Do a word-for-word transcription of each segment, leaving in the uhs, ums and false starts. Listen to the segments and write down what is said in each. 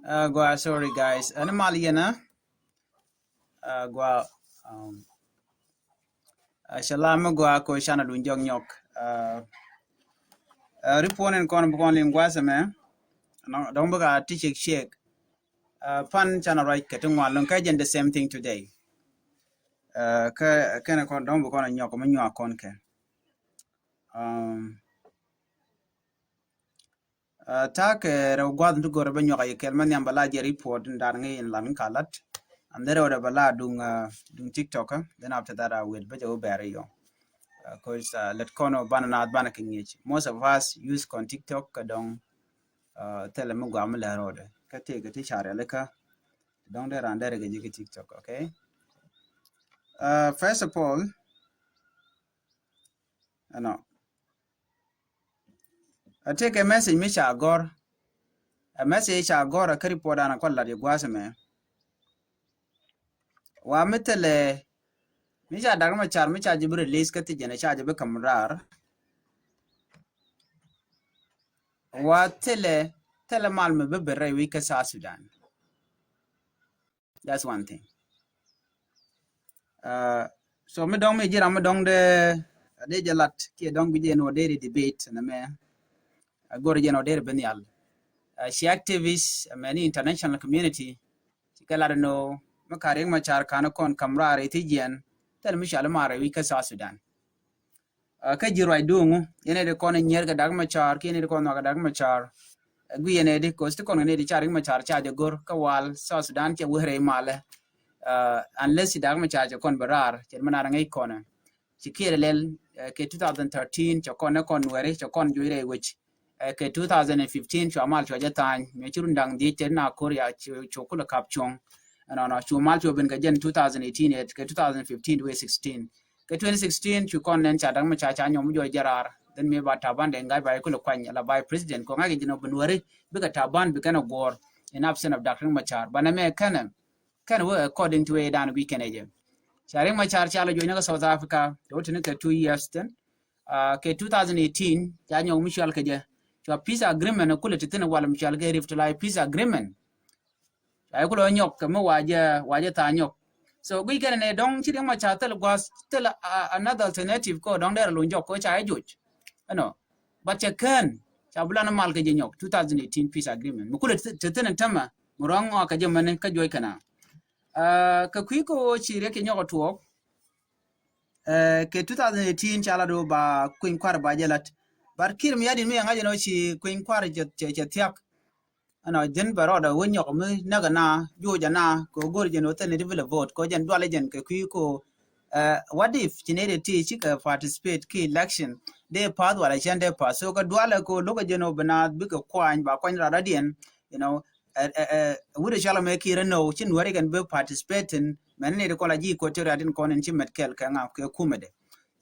Uh, gua, sorry guys. Ɛn mal yɛn a. Uh, gua, um, uh, shalom gua ko channel dun jɔk nyɔk. Uh, uh, report in kɔn bukɔn lin gua sɛ mɛ. Dɔŋ bika ti check check. Uh, pan channel right kɛ ti ŋuan lun kɛ jɛn the same thing today. Uh, kɛ kɛn kɔn dɔŋ bukɔn nyɔk mi nyuak kɔn kɛ. Um, Uh, ta̱a̱ kɛ rɛw gua̱th ti gɔ̱rɛ bä nyuak a yi kɛl ma nhiam bä la jɛ report in dar ŋi̱i̱c in lan ka lat. And then rɛw dɛ bä la duŋ, uh, duŋ TikTok, uh, then after that I will bä jɛ wä bɛr yɔ. Uh, 'cause, uh, lät kɔn banɛ naath banɛ kɛ ŋi̱i̱c. Most of us use kɔn TikTok kɛ dɔŋ, uh, thilɛ mi guam mi lɛ rɔɔdɛ. Kä tëë kɛ ti car yɛ likä. Dɔŋ dee ran dee rɛ kɛ ji̱ kɛ TikTok, okay? Uh, first of all, ɛnɔ. A tëëkɛ message mi ca gɔr. A message ca gɔr a kä report an a kɔ lat yɛ gua̱a̱th mɛ. Wa mi thilɛ mi ca dak ma car mi ca ji̱ bi release kä thi jɛn ca ji̱ bi kam raar. Wa thilɛ thilɛ mal mi bi bi rɛy wi̱c kä South Sudan. That's one thing. Uh, so mi dɔŋ mi ji̱ ram mi dɔŋ dee, dee jɛ lat kiɛ dɔŋ bi jɛ ni wä dee debate nɛ mɛ. A gor jɛ ni wä dee ben yal. Uh, ci activist, I mean, international community. Ci kɛ lat ni wä mi ka Riek Machar kan kɔn kam raar ithi jiɛn. Thil mi cɔal mar wi̱c kä South Sudan. Uh, kä ji̱ ruac duŋ, yɛn ɛ di kɔn nyier kɛ Dak Machar, kiɛ yɛn ɛ di kɔn nhɔak kɛ Dak Machar. Uh, gui yɛn ɛ di, 'cause ti kɔn kɛ ni di ca Riek Machar ca jɛ gor kä wal South Sudan cɛ wä rɛy malɛ. Uh, unless ci Dak Machar cɛ kɔn bɛ raar, cɛ mɛ nar ŋäc kɔn. Ci kiɛ lɛl, uh, kɛ two thousand thirteen cɛ kɔn nɛ kɔn Nuɛri cɛ kɔn juɔc rɛy wec. Uh, kɛ two thousand fifteen cua mal cua jɛ tha̱a̱ny, mɛ ci run da̱ŋ dhiec cɛ na koria cu kulɛ kap cuɔ̱ŋ. Ɛnɔnɔ cu mal cu ben kɛ jɛn two thousand eighteen, kɛ two thousand fifteen to sixteen. Kɛ twenty sixteen cu kɔn nɛn ca Dak Machar ca nyɔm juɔc jɛ raar. Then mi ba Taban Deng Gai ba ikulɛ kuany la ba president kɔ ŋa̱c jɛ nɔ ben weri bikɛ Taban bikɛn a guɔr in absent of Dak Riek Machar. Banɛ mɛ kɛnɛ kɛnɛ wä according to ɛ dan weekend ɛ jɛ. Ca Riek Machar ca lɔ juɔc ni kä South Africa tɛ wä tini kɛ two years then. Uh, kɛ two thousand eighteen ca nyɔk mi cual kɛ jɛ. Cua peace agreement kulɛ ti thin wal mi cual kɛ revitalize peace agreement. Ca ikulɛ nyɔk kɛ mi wajɛ wajɛ tha nyɔk. So guic kɛn nɛ dɔŋ ci Riek Machar thil gua̱th thil, uh, another alternative ko dɔŋ dɛr luny jɔk ko ca ijuc. Ɛnɔ. But cɛ kɛn ca bi lan mal kɛ jɛ nyɔk two thousand eighteen peace agreement mi kulɛ ti thin tämɛ mi rɔŋ ŋɔ kɛ jɛ mɛni kä juɔc kɛna. Uh, kɛ kui̱ ko ci Riek kɛ nyɔk tuɔɔk. Uh, kɛ two thousand eighteen ca lat wä ba kuny kuar ba jɛ lat. But Kiir Mayardit mi yɛ ŋa̱c ɛn wä ci kuny kuar cɛ cɛ thiak. Ɛnɔ jin bɛ rɔɔdɛ wä nyɔk mi näk ɛna juɔc ɛna kɛ go̱r jɛn wä thil ni ti bi lɛ vote kɛ jɛn dual jɛn kɛ kui̱ ko. Uh, what if ci nɛy ti ti cikɛ participate ki election dee path wala cɛn dee path so kɛ dual kɛ lo̱k jɛn wä bi naath bikɛ kuany ba kuany rat radiɛn. You know, ɛ ɛ ɛ wut ɛ cɔl mɛ Kiir ɛnɔ ci Nuɛri kɛn bi participate in mɛn ni ti kɔl a ji̱ Equatoria tin kɔn in ci mɛt kɛl kɛ ŋa kɛ kumɛdɛ.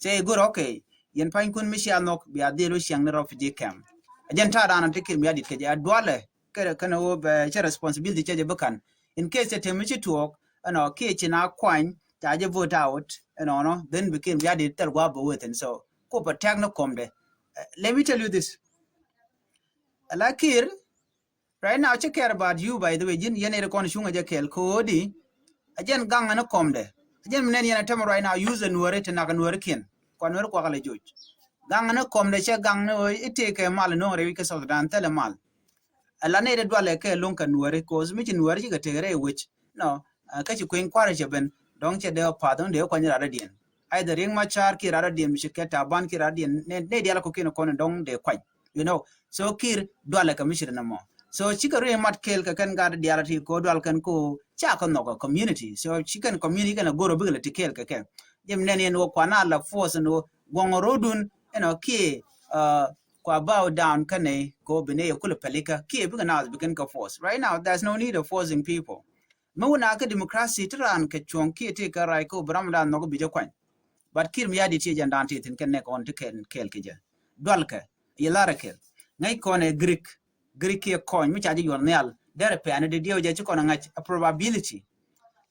Cɛ i̱ go̱r, okay, yɛn panykun mi cia nhɔk bia dhil wä ciɛŋ ni refugee camp. A jɛn ta̱a̱ da̱a̱n ti Kiir Mayardit kɛ jɛ a dualɛ kɛ kɛn wä bɛ cɛ responsibility cɛ jɛ bi kan. In case cɛ tem mi ci tuɔɔk ɛnɔ kiɛ ci na kuany ca jɛ vote out ɛnɔnɔ then bi Kiir Mayardit thil gua̱a̱p bɛ wethin so ku protect ni kɔmdɛ. Uh, let me tell you this. Ala Kiir Right now, ci care about you, by the way, ji̱n yɛn iri kɔn cuŋä jɛ kɛɛl ko̱di. A jɛn gaŋ ni kɔmdɛ. A jɛn mi nɛn yɛn a tɛmɛ right now, use the Nuɛri ti nak Nuɛri kiɛn. Kua Nuɛri kuak lɛ joc. Gaŋ ni kɔmdɛ cɛ gaŋ ni ɣöö itek kɛ mal nuɔ̱ŋ rɛy wi̱c kä South Sudan thilɛ mal. A la nɛy dee dualɛ kɛ luŋ kɛ Nuɛri, 'cause mi ci Nuɛri cikɛ tek rɛy wec. No, kä ci kueny kua̱r cɛ ben, dɔ̱ŋ cɛ dee path dɔ̱ŋ dee kuany rat radiɛn. Either Riek Machar ki rat radiɛn mi ci kɛ Taban ki rat radiɛn, nɛy dial kɔ kiɛn kɔn dɔ̱ŋ dee kuany. You know, so Kiir dualɛ kɛ mi ci ri nɔmɔ. So cikɛ ri mat kɛɛl kɛ kɛn gat dial ti ko dual kɛn ko ca kɛ nhɔk kɛ community. So ci kɛn community kɛn a go̱r a bikɛ lɛ ti kɛɛl kɛ kɛ. Jɛ mi nɛn yɛn wä kuan a la force ni wä guɔŋ rodun, you know, kiɛ kua bow down kɛn nɛ ko bi nɛ yɛ kulɛ pɛlikä kiɛ bikɛ naath bikɛn kɛ force. Right now, there's no need of forcing people. Mi wun a kä democracy ti raan kɛ cuɔ̱ŋ kiɛ ti kɛ ray ko bi ram dan nhɔk bi jɛ kuany. But Kiir Mayardit ti jɛn dan ti thin kɛn nɛ kɔn ti kɛn kɛɛl kɛ jɛ. Dual kɛ, yɛ lar kɛɛl. Ŋäc kɔn ɛ Greek, Greek kiɛ kɔny mi ca jɛ yuɔr nhial. Derɛ pɛn di diɛw jɛ ci kɔn ŋa̱c a probability.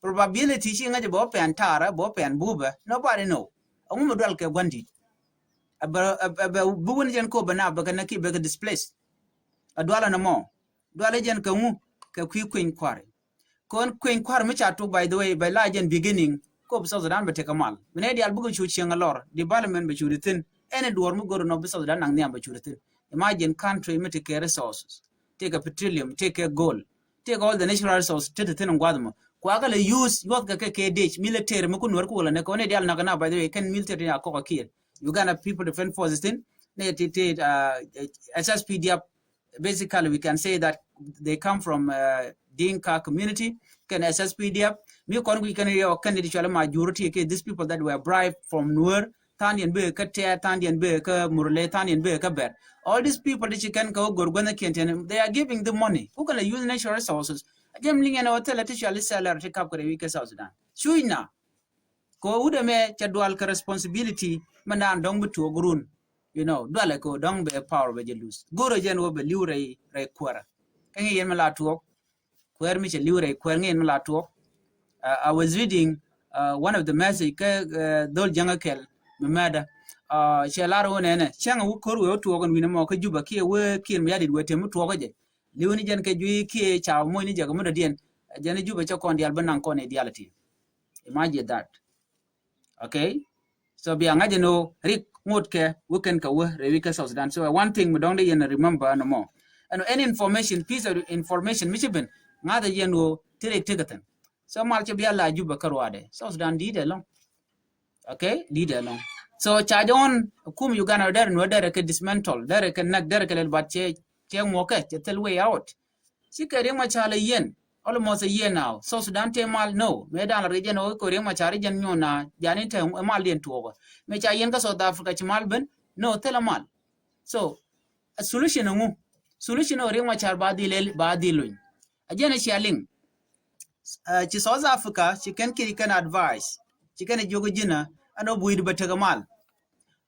Probability ci ŋa̱c bɛ wä pɛn tarä, bɛ wä pɛn bupɛ. Nobody know. Aŋu mi dual kɛ gua̱n dit. Ɛ bɛ, ɛ bɛ, bi wun jɛn ko bɛ na bɛ kɛ nɛ ki bɛ kɛ displace. A dual ɛn ɛmɔ. Dual ɛ jɛn kɛ ŋu. kɛ kui̱ kueny kua̱ri. Kɔn kueny kua̱ri mi ca tuk, by the way, bɛ la jɛn beginning, kop South Sudan bɛ tekɛ mal. Bi nɛ diaal bikɛ cu cieŋ a lɔr, development bɛ cu di thin. Ɛn duɔr mi go̱r nɔ bi South Sudan naŋ nhiam bɛ cu di thin. Imagine country mi tekɛ resources, tekɛ petroleum, tekɛ gold, tekɛ all the natural resources, tekɛ thin gua̱th mɔ. Kuakä lɛ use, yuɔth kɛ kɛ kɛ dec, military mi ku nuɔr ku wala nɛ kɔn ɛ diaal nak na, by the way, kɛn military ni a kɔk a kiɛl. Uganda People Defense Forces thin, ni ti, ti, uh, S S P D F, basically we can say that they come from, uh, Dinka community. Kɛn S S P D F, mi kɔn kui̱ kɛn yɔ kɛn di cɔl majority kɛ these people that were bribed from Nuer, thandiɛn bɛ kä Tɛt, thandiɛn bɛ kä Murle, thandiɛn bɛ kä Bɛr. All these people di ci kɛn kɛ wä gor guänh kiɛn tɛn, they are giving the money. Ku kɛn la use natural resources. A jɛm liŋ ɛn wä thilɛ ti cɔl salary ti kap kɛ rɛ wi̱i̱ kɛ South Sudan. Cuc na. Kɛ wut ɛmɛ cɛ dual kɛ responsibility mɛ naan dɔ̱ŋ bi tuɔɔk run. You know, dualɛ kɛ dɔ̱ŋ bɛ power bɛ jɛ lose. Go̱rɛ jɛn wä bɛ li̱w rɛy, rɛy kuäärä. Kä ŋi̱i̱c yɛn mi la tuɔɔk. Kuäär mi cɛ li̱w rɛy kuäär, ŋi̱i̱c yɛn mi la tuɔɔk. Uh, I was reading, uh, one of the message kä, uh, dhol jäŋä kɛl mi mɛdä. Uh, cɛ lar wä nɛnɛ, cäŋ wä ko̱r wee wä tuɔɔk ɛn wi̱n ɛmɔ kä Juba kiɛ wee kiɛn mi yadit wee tɛm mi tuɔɔk kä jɛ. Li̱w ni jɛn kɛ jui̱ kiɛ ca moc ni jɛ kɛ mi dɔ̱diɛn. Jɛn ni Juba cɛ kɔn diaal bi naŋ kɔn idiality. Imagine that. Okay? So bia ŋa̱c ɛn ɣöö rik ŋot kɛ wä kɛn kɛ wä rɛy wi̱i̱ kä South Sudan. So one thing mi dɔ̱ŋ dee yɛn remember ɛn mɔ. Ɛn any information, piece of information mi ci ben, ŋa̱th ɛ yɛn ɣöö ti rik ti kɛ thi̱n. So mal cɛ bia la Juba kä ruaadɛ. South Sudan di̱i̱t ɛlɔ̱ŋ. Okay? Di̱i̱t ɛlɔ̱ŋ. So ca jɔ̱ɔ̱n kum Uganda dɛr nuɔ̱ dɛr kɛ dismantle, dɛr kɛ näk, dɛr kɛ lɛl, but cɛ, cɛ ŋuɔkɛ, cɛ thil way out. Cikɛ Riek Machar lɛ yɛn, almost a year now. South Sudan tëë mal, no. Mëë dan la ri jɛn ɔ kɛ Riek Machar jɛn nyɔna, jani tëë mal diɛn tuɔɔkɔ. Mëë ca yɛn kä South Africa ci mal ben, no, thilɛ mal. So a solution ŋu? Solution ɔ Riek Machar ba dhil lɛl, ba dhil luny. A jɛn a cia liŋ. Uh, ci South Africa, ci kɛn kiri kɛn advice. Ci kɛn a jiök ji̱n a, ɛn ɔ bui̱d bɛ tekɛ mal.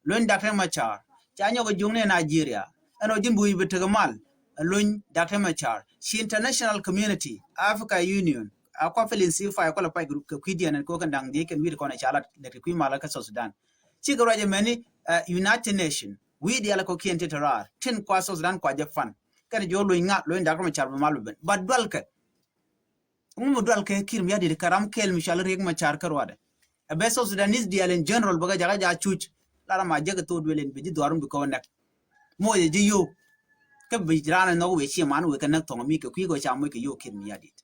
Luny Dak Riek Machar. Ca nyɔk a juŋ ni Nigeria. Ɛn ɔ ji̱n bi wi̱i̱ bi tekɛ mal. Luny Dak Riek Machar. Ci international community, Africa Union, a kua filin sifai kua la pac kɛ kui̱diɛn ɛn kɛ wä kɛn da̱ŋ dhiec kɛn wi̱i̱ kɔn a ca lat lɛt kɛ kui̱ mal kä South Sudan. Cikɛ ruac ɛmɛni, uh, United Nation. Wi̱i̱ diaal kɔkiɛn ti te raar. Tin kua South Sudan kua jɛ fan. Kɛn jiök luny ŋa, luny Dak Riek Machar bi mal bi ben. But dualkɛ. Ŋu mi dual kɛ Kiir Mayardit kɛ ram kɛl mi cɔal Riek Machar kä ruadɛ. Ɛ bɛ South Sudanese diaal in general bä kɛ jakä ja cuc. La ram a jek thok duël in bi ji̱ dhuarun bi kɛ wä nɛk. Moc ɛ ji̱ yio̱w. Kä bi raan ɛ nhɔk wëë cie man wëë kɛ nɛk thɔŋ mi kɛ kui̱ kɛ ca moc kɛ yio̱w Kiir Mayardit.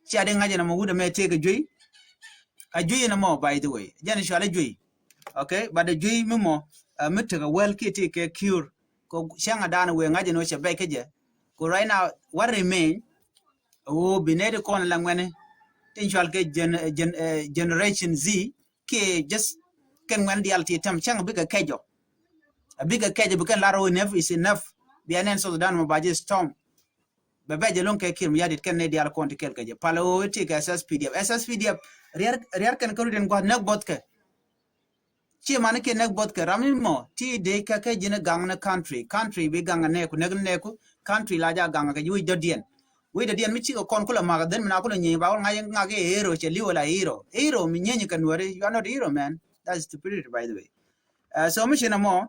Cia di ŋa̱c ɛn ɛmɔ wut ɛmɛ tëëk ɛ juey. A juey ɛn ɛmɔ, by the way. Jɛn cɔal ɛ juey. Okay, but ɛ juey mi mɔ, uh, mi tekɛ wäl kiɛ tëëk kɛ cure. Kɛ cäŋ a dan wëë ŋa̱c ɛn ɔ cɛ bɛc kä jɛ. Kɛ right now, what remain, ɣöö bi nɛy ti kɔn la ŋuɛni tin cual kɛ gen-, gen-, eh, generation Z kiɛ just kɛn ŋuɛn diaal ti tɛm cäŋ bikɛ kɛc jɔ. A bikɛ kɛc jɔ bi kɛn lar ɣöö enough is enough. Bia nɛn South Sudan mɔ ba jɛ storm. Bɛ bɛ jɛ loŋ kɛ Kiir Mayardit kɛn nɛy diaal kɔn ti kɛl kɛ jɛ. Pal ɣöö ti kɛ S S P D F. S S P D F riɛr, riɛr kɛn kä rut in gua̱th näk buɔth kɛ. Ci mani kiɛ näk buɔth kɛ ram mi mɔ ti dee kɛ kɛ ji̱n gaŋ ni country. Country bi gaŋ nɛɛku, näk nɛɛku. Country la ja gaŋ kɛ ji̱ wi̱c dɔ̱diɛn. Wi̱c dɔ̱diɛn mi cikɛ kɔn kulɛ mak dhɛn mi na kulɛ nyieny ba wä ŋa̱c ŋak i̱ hero cɛ li̱w wala hero. Hero mi nyieny kɛ nuɔri, you are not a hero, man. That is stupidity, by the way. Uh, so mi ci nɛ mɔ,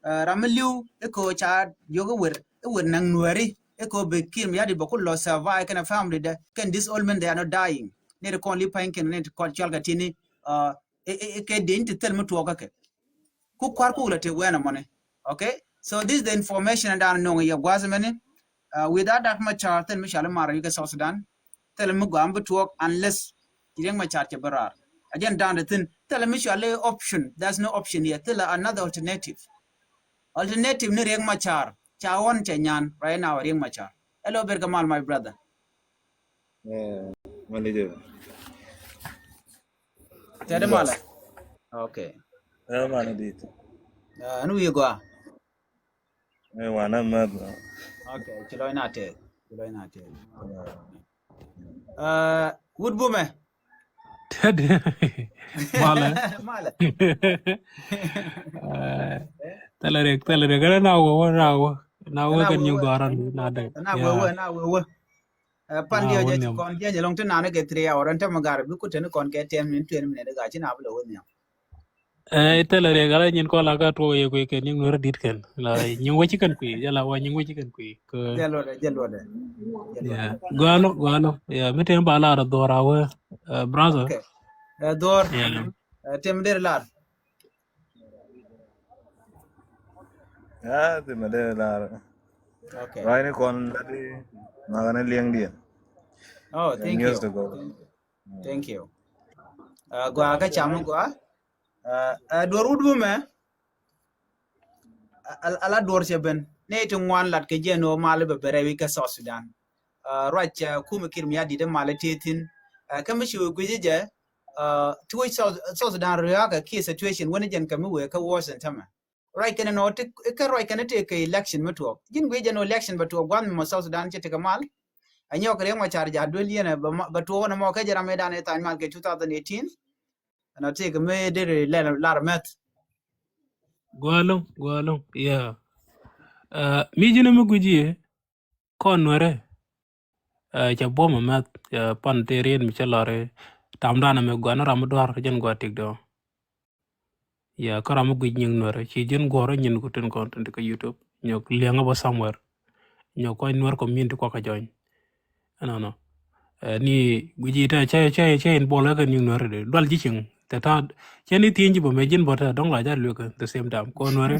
uh, ram mi li̱w i̱ ko ca yio̱k i̱ wer, i̱ wer naŋ nuɔri i̱ ko bi Kiir Mayardit bɛ kul lɔ survive kɛn a family dɛ. Kɛn this old man, they are not dying. Ni ti kɔn li̱w pa̱ny kɛn ni ti kɔn cual kɛ tini, uh, i̱, i̱, i̱ kɛ dieny ti thil mi tuɔɔk kä kɛ. Ku kua̱r ku wulɛ ti wɛn ɛmɔni. Okay? So this is the information dan nuŋ yɛ gua̱th mɛni. Uh, without Dak Machar thil mi cɔal i̱ mar yikɛ South Sudan. Thil mi gɔaa mi bi tuɔɔk unless Riek Machar cɛ bi raar. A jɛn dan di thin. Thil mi cɔal i̱ option. There's no option here. Thil another alternative. Alternative ni Riek Machar. Ca ɣɔn cɛ nyan right now Riek Machar. Hello, ber kɛ mal, my brother. Eh, mani jɛ. Tɛt malɛ. Okay. Eh, mani dit. Eh, ɛn wi̱i̱ gɔaa. Eh, wana mɛth. Okay, ci lɔc na tɛth. Ci lɔc na tɛth. Eh, wut bumɛ. Tɛt. Malɛ. Malɛ. Eh, thilɛ riɛk, thilɛ riɛk. Ɛn na wä, wä, na wä. Na wä kɛn nyu gɔ̱a̱r ɛn na dee. Na wä, wä, na wä, wä. Eh, pan diɛ jɛ kɔn jɛ jɛ lɔŋ ti nani kɛ three hour ɛn tɛmɛ gar bi kutɛ ni kɔn kɛ ten minute, twenty minute gar ci na bi lɛ wä nhiam. Ɛ thilɛ riɛk ala nyin kɔn la ka tuɔk yɛ kui̱ kɛn nyin nuɛr dit kɛn la nyin weci kɛn kui̱ jɛ la wa nyin weci kɛn kui̱. Jɛ luɔdɛ jɛ luɔdɛ. Gualo gualo. Mi tem ba lar dhuɔr awɛ brother. Dhuɔr. Tim der lar. Ya thimɛ dee lar. Okay. Rai ni kɔn lati makani liɛŋ diɛn. Oh, thank you. Thank you. Gua ka cam gua. Duɔr wut bumɛ. Ala duɔr cɛ ben ne ti ŋuan lat kɛ jiɛn o mal bɛ bɛrɛ wi kɛ South Sudan. Ruac kumɛ kir mi adit mal ti thin. Kɛ mi ci wi guici jɛ. Ti wec South Sudan riak kɛ ki situation wani jɛn kɛ mi wee kɛ worsen tämɛ. Ruac kɛn nɔ ti kɛ ruac kɛn ti kɛ election mi tuɔk. Jin gui jɛ nɔ election bɛ tuɔk gua̱n mi mɔ South Sudan ci ti kɛ mal. A nyɔk riɛŋ ma car ja duel yɛn bɛ tuɔk nɔ mɔ kɛ jɛ ram mi dan ɛ thany mal kɛ two thousand eighteen. Ɛn a ti kɛ mi deri lar mɛth. Gualong gualong yeah. Mi jin mi guji ye. Kɔn nuɛrɛ. Cɛ buɔmɔ mɛth cɛ pan tëë riet mi cɛ lɔri. Tamdan ɛmɛ gua̱n ram mi duar jɛn gua̱ tik dɔ̱. Ya kä ram mi guic nyiŋ nuɛrɛ ci jɛn guɔ̱rä nyin ku tin kɔn tin ti kä YouTube nyɔk liɛŋä bä somewhere. Nyɔk kɔc nuɛr community kuakä jɔny. Ɛnɔnɔ. Ni guic itɛ cɛ cɛ cɛ in buɔl kä nyiŋ nuɛrɛ de dual ji̱ cieŋ tɛ ta̱a̱. Cɛ ni thieny ji̱ bä mɛ ji̱n bä tɛ dɔ̱ŋ la ja̱ luekä the same time kɔn nuɛrɛ.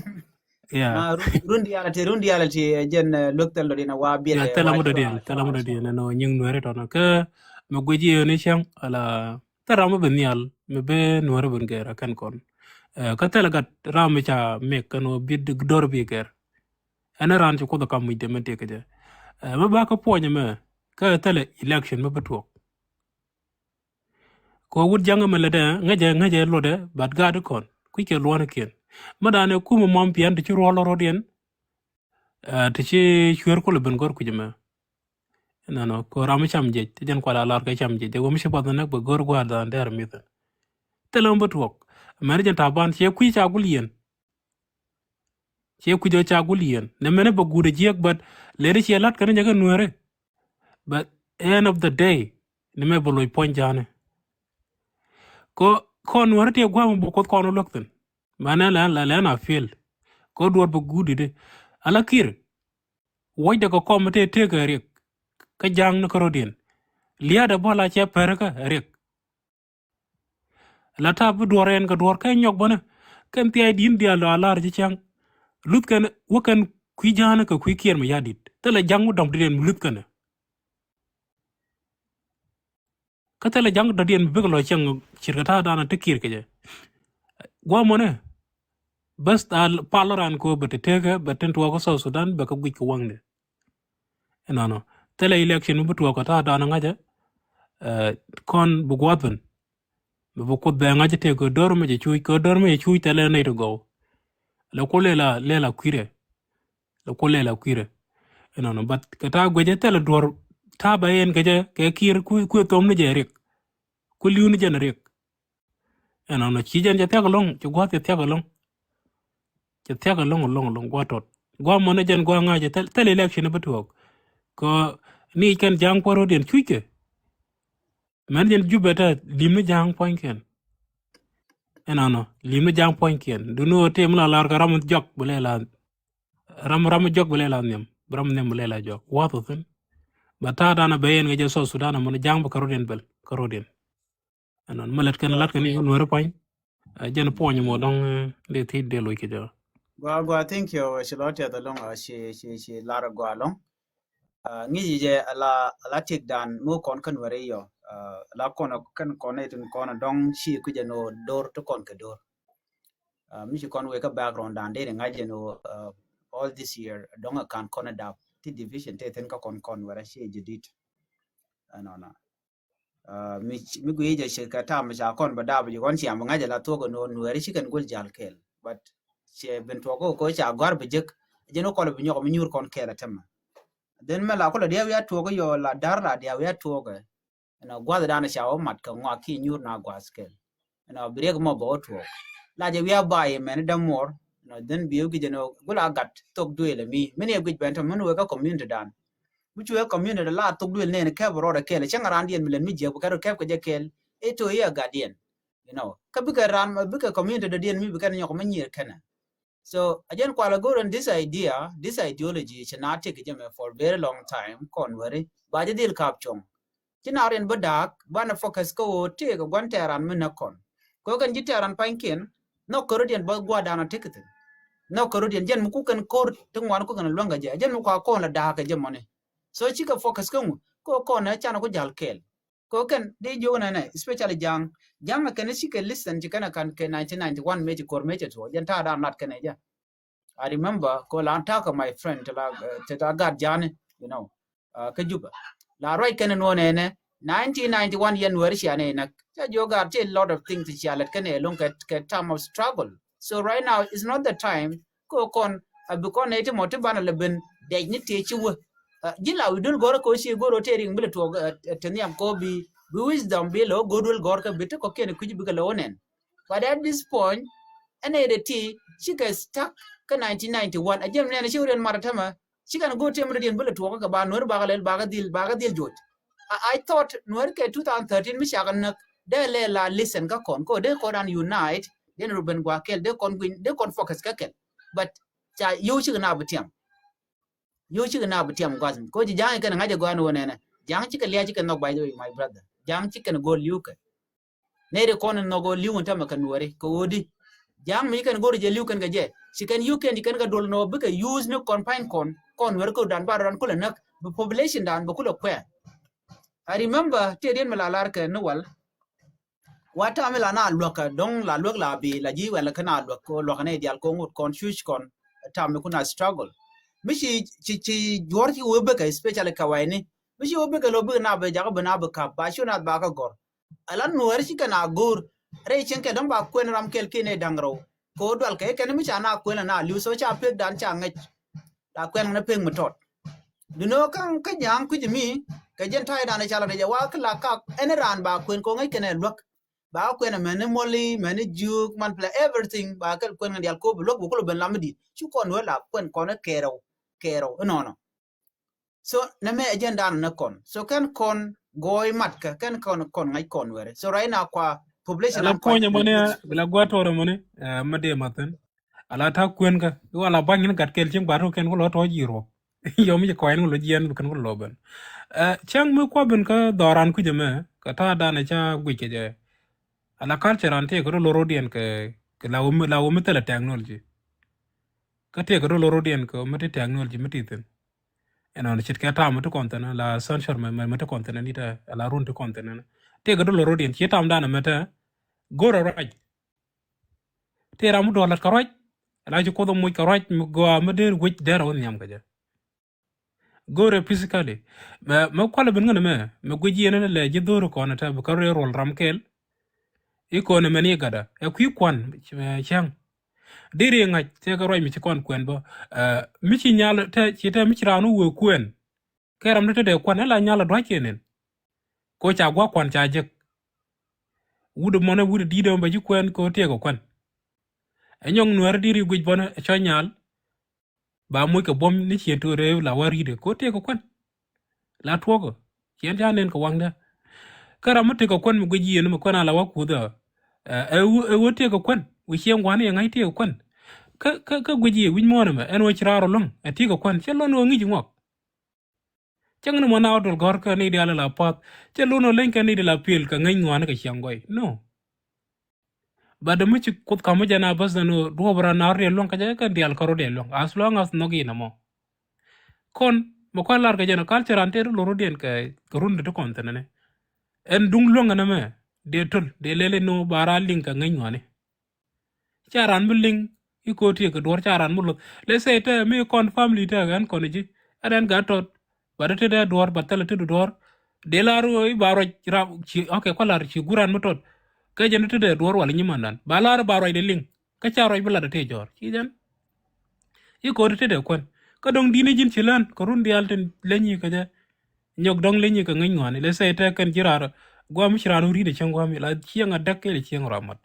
Yeah. Run dial ti run dial ti jɛn luek thɛl dɔdiɛn a wa biɛt. Thɛl amä dɔdiɛn thɛl amä dɔdiɛn ɛnɔ nyiŋ nuɛri tɔnɔ kä mɛ guic iɛ ni cäŋ ala thɛl ram mɛ bi nhial mɛ bi nuɛri bin gɛr a kɛn kɔn. Kä thɛl gat ram mɛ ca mɛk kɛn wä bi dor bi gɛr. Ɛn ran ci kuoth kam muc dee mɛ tëk kɛ jɛ. Mɛ ba kä puɔnyɛ mɛ kä thɛl election mɛ bi tuɔk. Kɛ wut jaŋ ɛmɛ lätdɛ ŋäcɛ ŋäcɛ luɔtdɛ but gaat ikɔn kui̱ckɛ luɔ̱nikiɛn. Mä da̱a̱n ɛ kumɛ muam piɛn ti ci ruɔl rɔ̱diɛn. Ti ci cueer kulɛ ben gör kui̱c ɛmɛ. Nɔnɔ kɛ ram mi cam jiɛc ti jɛn kual a lar kɛ cam jiɛc jɛ wä mi ci buath näk bɛ gör gua̱a̱r dha̱a̱n dɛr mithin. Thilɛ mi bä tuɔk mɛn jɛn ta̱a̱ ban ciɛ kui̱ ca gul yɛn. Ciɛ kui̱c ɔ ca gul yɛn nɛ mɛn bä guut ɛ jiɛk but lɛri ciɛ la̱t kɛn jɛ kɛ nueeri. But end of the day ni mɛ bä loc puɔ̱ny ja̱a̱ni. Kɔ kɔn nueeri tiɛ gua̱a̱m bä kuoth kɔn luäk thin. Mɛn ɛ lɛn la lɛn a fiel kɔ duɔr bä guut didi. Ala kir wuɔcdɛ kɛ kɔm tëë tëëk ɛ riɛk. Kä ja̱a̱ŋ ni kärɔ̱diɛn lia̱a̱dɛ bä la cɛ pɛrikä ɛ riɛk. La tap bi duɔr ɛn kɛ duɔr kɛ nyɔk bänä kɛn thia̱a̱c di̱n diaal dɔ̱ a la̱r ji̱ cäŋ. Luth kɛn wä kɛn kui̱ ja̱a̱nä kɛ kui̱ kiɛɛr mi ya̱ di̱t thilɛ ja̱ŋ wä dɔ̱ŋ di̱t ɛn mi luth kɛnɛ. Kä thilɛ ja̱ŋ dɔ̱diɛn mi bikɛ lɔ cäŋ cirkɛ ta̱a̱ da̱a̱n a ti kiɛɛr kɛ jɛ. Gua̱a̱mɔnɛ bäth a pal raan kɛ wä bɛ ti tekä bɛ tin tuɔɔkä South Sudan bɛ kɛ guic kɛ waŋdɛ. Ɛnɔnɔ thilɛ election mi bi tuɔɔk kɛ ta̱a̱ da̱a̱n ŋa̱cä. Kɔn bi gua̱a̱th ben bi bi kuoth bɛ ŋa̱cä tëë kɛ do̱r mi jɛ cuuc kɛ do̱r mi jɛ cuuc thilɛ nɛy ti gɔw. Lɛ kuoth lɛ la lɛ la kui̱rɛ. Lɛ kuoth lɛ la kui̱rɛ. Ɛnɔnɔ but kɛ ta̱a̱ guecä thilɛ duɔ̱r ta̱a̱ bɛ yɛn kɛ jɛ kɛ kiɛɛr kui̱ kui̱ thom ni jɛ riɛk. Kui̱ li̱w ni jɛn riɛk. Ɛnɔnɔ ci jɛn cɛ thiak ɛlɔ̱ŋ ci gua̱a̱th cɛ thiak ɛlɔ̱ŋ. Cɛ thiak ɛlɔ̱ŋ ɛlɔ̱ŋ ɛlɔ̱ŋ gua̱a̱th tɔt gua̱a̱th mɔnɛ jɛn gua̱a̱th ŋa̱c cɛ thilɛ election bä tuɔɔk. Kɔ ni kɛn ja̱a̱ŋ puɔ̱r ro̱diɛn cuc kɛ. Mɛn jɛn jupɛ tɛ lim ni ja̱a̱ŋ puɔ̱nykiɛn. Ɛnɔnɔ lim ni ja̱a̱ŋ puɔ̱nykiɛn duni ɣöö tëë mi la lar kɛ ram jɔk bi lɛ la. Ram ram jɔk bi lɛ la nhiam bi ram nhiam bi lɛ la jɔk wath wä thi̱n. Bɛ ta̱a̱ da̱a̱n a bɛ yɛn kɛ jɛ South Sudan amɔn ja̱a̱ŋ bi kärɔ̱diɛn bɛl kärɔ̱diɛn. Ɛnɔn mi lät kɛn lat kɛn i̱ nueeri puɔ̱ny. Jɛn puɔ̱ny mɔ dɔ̱ŋ dee thiec dee loc kɛ jɛ. Gua gua thank you ci lɔ tiɛth alɔŋ ci ci ci lar gua alɔŋ. Ŋi̱ci jɛ ala ala tik dan mi kɔn kä nueeri yɔ ala kɔn kɛn kɔn itin kɔn dɔ̱ŋ ci kui̱ jɛ ni wä dor ti kɔn kɛ dor. Mi ci kɔn wek kä background dan dee ni ŋa̱c jɛ ni wä all this year dɔ̱ŋ a kan kɔn a dap ti division ti thin kä kɔn kɔn wɛrɛ ci jɛ dit. Ɛnɔnɔ. Mi mi guic jɛ ci kɛ tam mi ca kɔn bɛ dap ji̱ kɔn ciam bi ŋa̱c ala thuɔk ɛn ɣöö nuɛɛri ci kɛn guil jal kɛɛl but cɛ ben tuɔk kä kä ca gɔ̱a̱r bi jek. Jɛn ɣöö kɔl bi nyɔk mi nyuur kɔn kɛɛl a tɛmɛ. Then mɛ la kulɛ diaw ya tuɔk yɔ la da̱r la diaw ya tuɔk ɛ. Ɛn a gua̱th dan ca wä mat kɛ ŋɔak ki nyuur na gua̱th kɛɛl. Ɛn a bi riɛk mɔ bɛ wä tuɔɔk. La jɛ wi̱i̱ a ba yɛ mɛn dämuɔr. Ɛn a dhän bi wä guic ɛn a gul a gat thok duëël ɛmi. Min yɛ guic bɛn tɔ min wek kä community dan. Mi cu wek community la thok duëël nɛn kɛp rɔɔdɛ kɛɛl. Cäŋ a raan diɛn mi lɛn mi jiɛk bi kɛt kɛp kɛ jɛ kɛɛl. Ɛ to i̱ a gat diɛn. You know, kä bikɛ ran, bikɛ community dɔ̱diɛn mi bikɛ nyɔk mi nyier kɛnɛ. So a jɛn kual a go̱r in this idea, this ideology ci na tik jɛ mɛ for very long time kɔn weri ba jɛ dhil kap cuɔ̱ŋ. Ci na rin bä da̱a̱k banɛ focus kä ɣöö tëëk ɛ gua̱n tɛɛran mi näk kɔn. Kɛ ɣöö kɛn ji̱ tɛɛran pa̱nykiɛn nhɔk kärut yɛn bä gua̱a̱r da̱a̱n ɔ tikitin. Nhɔk kärut yɛn jɛn mi kukɛn ko̱r ti ŋuan kukɛn luäŋ kɛ jɛ, jɛn mi kua kɔn la da̱a̱k kɛ jɛ mɔni. So cikɛ focus kä ŋu kɛ ɣöö kɔn ɛ can ku ja̱l kɛɛl. Kɛ ɣöö kɛn di jiök nɛnɛ especially ja̱a̱ŋ. Ja̱a̱ŋ ɛ kɛn cikɛ listen ci kɛn ɛ kan kɛ nineteen ninety-one mëë ci ko̱r mëë cɛ tuɔɔk jɛn ta̱a̱ da̱a̱n lat kɛn ɛ jɛ. I remember ko la ta̱a̱ kɛ my friend te la, eh, te la gat ja̱a̱ni, you know, uh, kä Juba. La ruac kɛn nuɔ̱n ɛnɛ nineteen ninety-one yɛn weri cia nɛ inak. Ca jiök gat ti a lot of things cia lɛt kɛn ɛ loŋ kɛ, kɛ time of struggle. So right now is not the time ko kɔn a bi kɔn nɛ ti mɔ ti banɛ lɛ ben dɛc ni tëë ci wä. Uh, ji̱ la wi̱c duel gɔ̱rä ko ci go̱r ɔ tëë riŋ bi lɛ tuɔɔk, uh, te nhiam ko bi, bi wisdom bi lɛ wä go̱r duel gɔ̱rä kä bi ti kɔ̱kiɛn kui̱c bikɛ lɛ wä nɛn. But at this point ɛn ɛ dee ti cikɛ stuck kä nineteen ninety-one. A jiɛm nɛn ci wä riɛn mat a tämɛ ci kɛn go̱o̱r tiɛm rɛdiɛn bi lɛ tuɔɔkä kɛ ba nuɔ̱ri bakɛ lɛl bakɛ dhil, bakɛ dhil juɔc. I, I thought nuɔ̱ri kɛ two thousand thirteen mi cakɛ näk dee lɛ la listen kä kɔn ko dee kɔn an unite dee ni rubin gua̱a̱ kɛl dee kɔn guiny dee kɔn focus kä kɛl. But ca yio̱w cikɛ na bi tiɛm. Yio̱w cikɛ na bi tiɛm gua̱th mi ko ci ja̱a̱ŋ ikɛn ŋa̱c ɛ gɔaa ni wä nɛnɛ. Ja̱a̱ŋ cikɛ lia̱a̱ cikɛ nhɔk, by the way, my brother. Ja̱a̱ŋ cikɛn go̱o̱l li̱w kɛ nɛy ri kɔn in nhɔk ɣöö li̱w in tämɛ kɛ nuɔ̱ri kɛ ɣöö di. Ja̱a̱ŋ mi kɛn go̱r jɛ li̱w kɛn kɛ jɛ ci kɛn yuk kɛn ci kɛn kɛ duɔl nɔ bikɛ use ni kɔn pa̱ny kɔn kɔn nuɛr kä dan bar ran kulɛ näk bi population dan bɛ kulɛ kuɛɛr. I remember tëë diɛn mi la lar kɛ ni wal. Wa tam mi la na luäk kɛ dɔ̱ŋ la luäk la bi la ji̱ wɛl kɛ na luäk kɛ luäk kɛ nɛy dial kɛ ŋut kɔn cuc kɔn tam mi kun a struggle. Mi ci ci ci juɔr ci wee bekɛ especially kɛ wayni mi ci wee bekɛ lo bikɛ na bɛ jakä bɛ na bɛ kap ba cu na ba kɛ gɔr. Ala nuɔr ci kɛn a go̱r rɛy cieŋ kɛ dɔ̱ŋ ba kuɛn ram kɛl kiɛ nɛy da̱ŋ rɛw. Kɛ ɣöö dual kɛ kɛn mi ca na kuɛn la na li̱w so ca pek dan ca ŋäc. La kuɛn ni pek mi tɔt. Dunɛ ɣöö kaŋ kä ja̱a̱ŋ kui̱c mi kɛ jɛn ta̱ydan ca la rɛc ɛ wa kä la kak ɛn raan ba kuɛn kɛ ɣöö ŋäc kɛn ɛ luäk. Ba kuɛn ɛ mɛn ni mɔli mɛn ni jiök man plɛ everything ba kɛl kuɛn ŋäc dial kop luäk bi kulɛ ben lam mi di̱t ci kɔn wee la kuɛn kɔn ɛ kɛɛrɛw kɛɛrɛw inɔnɔ. So nɛ mɛ agenda ni kɔn. So kɛn kɔn gɔɔy mat kɛ kɛn kɔn kɔn ŋa̱c kɔn wɛrɛ. So right now kua population la kuɔnyɛ mɔni la gua tɔrɛ mɔni. Mɛ dee mathin ala ta kuɛn kä iwa la baŋ in gat kɛl cieŋ ba tɔ kɛn ku lɔ tɔ ji̱ ruɔk. Yɔm i̱ kɔɛn ku lɔ jiɛn bi kɛn ku lɔ ben. Cäŋ mi kua ben kä dhɔran kui̱c ɛmɛ kɛ ta̱a̱ danɛ ca guic kɛ jɛ. Ala culture an tëë kɛ rɔ lorodiɛn kɛ la wä mi thilɛ technology. Kä tëë kɛ rɔ lorodiɛn kɛ mi ti technology mi ti thin. Ɛnɔn ce̱tkɛ tam mi ti kɔn thin la century mɛ mi ti kɔn thin ni tɛ la run ti kɔn thin ni tëë kɛ rɔ lorodiɛn ci tam dan mɛ tɛ go̱rɛ ruac. Tëë ram mi duɔl lat kɛ ruac. Ala ci kuoth muc kɛ ruac mi gɔaa mi der wec der wä nhiam kɛ jɛ. Go̱rɛ physically. Mɛ mɛ kualɛ ben ŋän mɛ mɛ guic yɛn ni lɛ ji̱ dho̱ri kɔn tɛ bi kä rɛy ruɔl ram kɛl. I̱ kɔn mɛn i̱ gatda ɛ kui̱ kuan cäŋ. Diri ŋa̱c tëëkɛ ruac mi ci kɔn kuɛn bä. Mi ci nyal tɛ ci tɛ mi ci raan wä wee kuɛn. Kɛ ram ni te dee kuan ɛ la nyal a dua̱c kɛ nen. Ko ca gua̱ kuan ca jek. Wut mɔnɛ wut di̱i̱t ɛmɛ bɛ ji̱ kuɛn ko tiɛɛk kɛ kuɛn. Ɛ nyɔŋ nuɛɛr di̱i̱t i̱ guic bɔnɛ ɛ cɔ nyal. Ba moc kɛ buɔ̱m ni cien to̱ rëë la wä ri̱t ɛ ko tiɛɛk kɛ kuɛn. La tuɔɔk ɛ ciɛn ca nen kɛ waŋdä. Kä ram mi tiɛɛk kɛ kuɛn mi guic yiëën mi kuɛn a la wä kuth ɛ ɛ wä tiɛɛk kɛ kuɛn wi̱c cieŋ gua̱n i̱ ɛ ŋa̱c tiɛɛk kɛ kuɛn. Kä kä guic yiëë wi̱c muɔ̱ɔ̱n ɛmɛ ɛn wä ci raar ɔ luäŋ ɛ tiɛɛk kɛ kuɛn cɛ lon wä ŋi̱c ŋuɔk. Cäŋ ni mɔ na wä duɔl gɔ̱r kä ni diaal la path cɛ lun ɔ leny kɛ ni di la piël kɛ ŋäc ŋuani kɛ ciaŋ gɔy no. But mi ci kuth ka̱m mi jɛ na bäth ni duɔp ran na rɔ diɛ luäŋ kɛ jɛ kɛ diaal kä rɔ diɛ luäŋ as long as nhɔk in ɛmɔ. Kɔn mɛ kɔn lar kɛ jɛ ni culture an tëë ri lor rɔ diɛn kɛ run di ti kɔn thin ni. Ɛn duŋ luäŋ ɛn ɛmɛ dee töl dee lɛl in ni wä ba ran liŋ kɛ ŋäc ŋuani. Ca ran mi liŋ i̱ ko̱ tiek kɛ duɔ̱ɔ̱r ca ran mi luɔth. Let's say te mi kɔn family te ɛn kɔn ji̱ ɛn ɛn gat tɔt. Bat te dee duɔ̱ɔ̱r bat thilɛ te du duɔ̱ɔ̱r. Dee lar i̱ ba ruac ram ci okay kua lar ci guran mi tɔt. Kɛ jɛn te dee duɔ̱ɔ̱r wal nyimandan ba lar i̱ ba ruac dee liŋ. Kä ca ruac bi lat te jɔ̱ɔ̱r ci jɛn. I̱ ko̱ te dee kuän kä dɔ̱ŋ di̱n i̱ ji̱n ci län kɛ run diaal tin leny i̱ kɛ jɛ. Nyɔk dɔ̱ŋ leny i̱ kɛ ŋäc ŋuani let's say te kɛn ji̱ raar. Guam ci raan wä ri̱t ɛ cieŋ guam i̱ la cieŋ a däk kɛl cieŋ ram mat.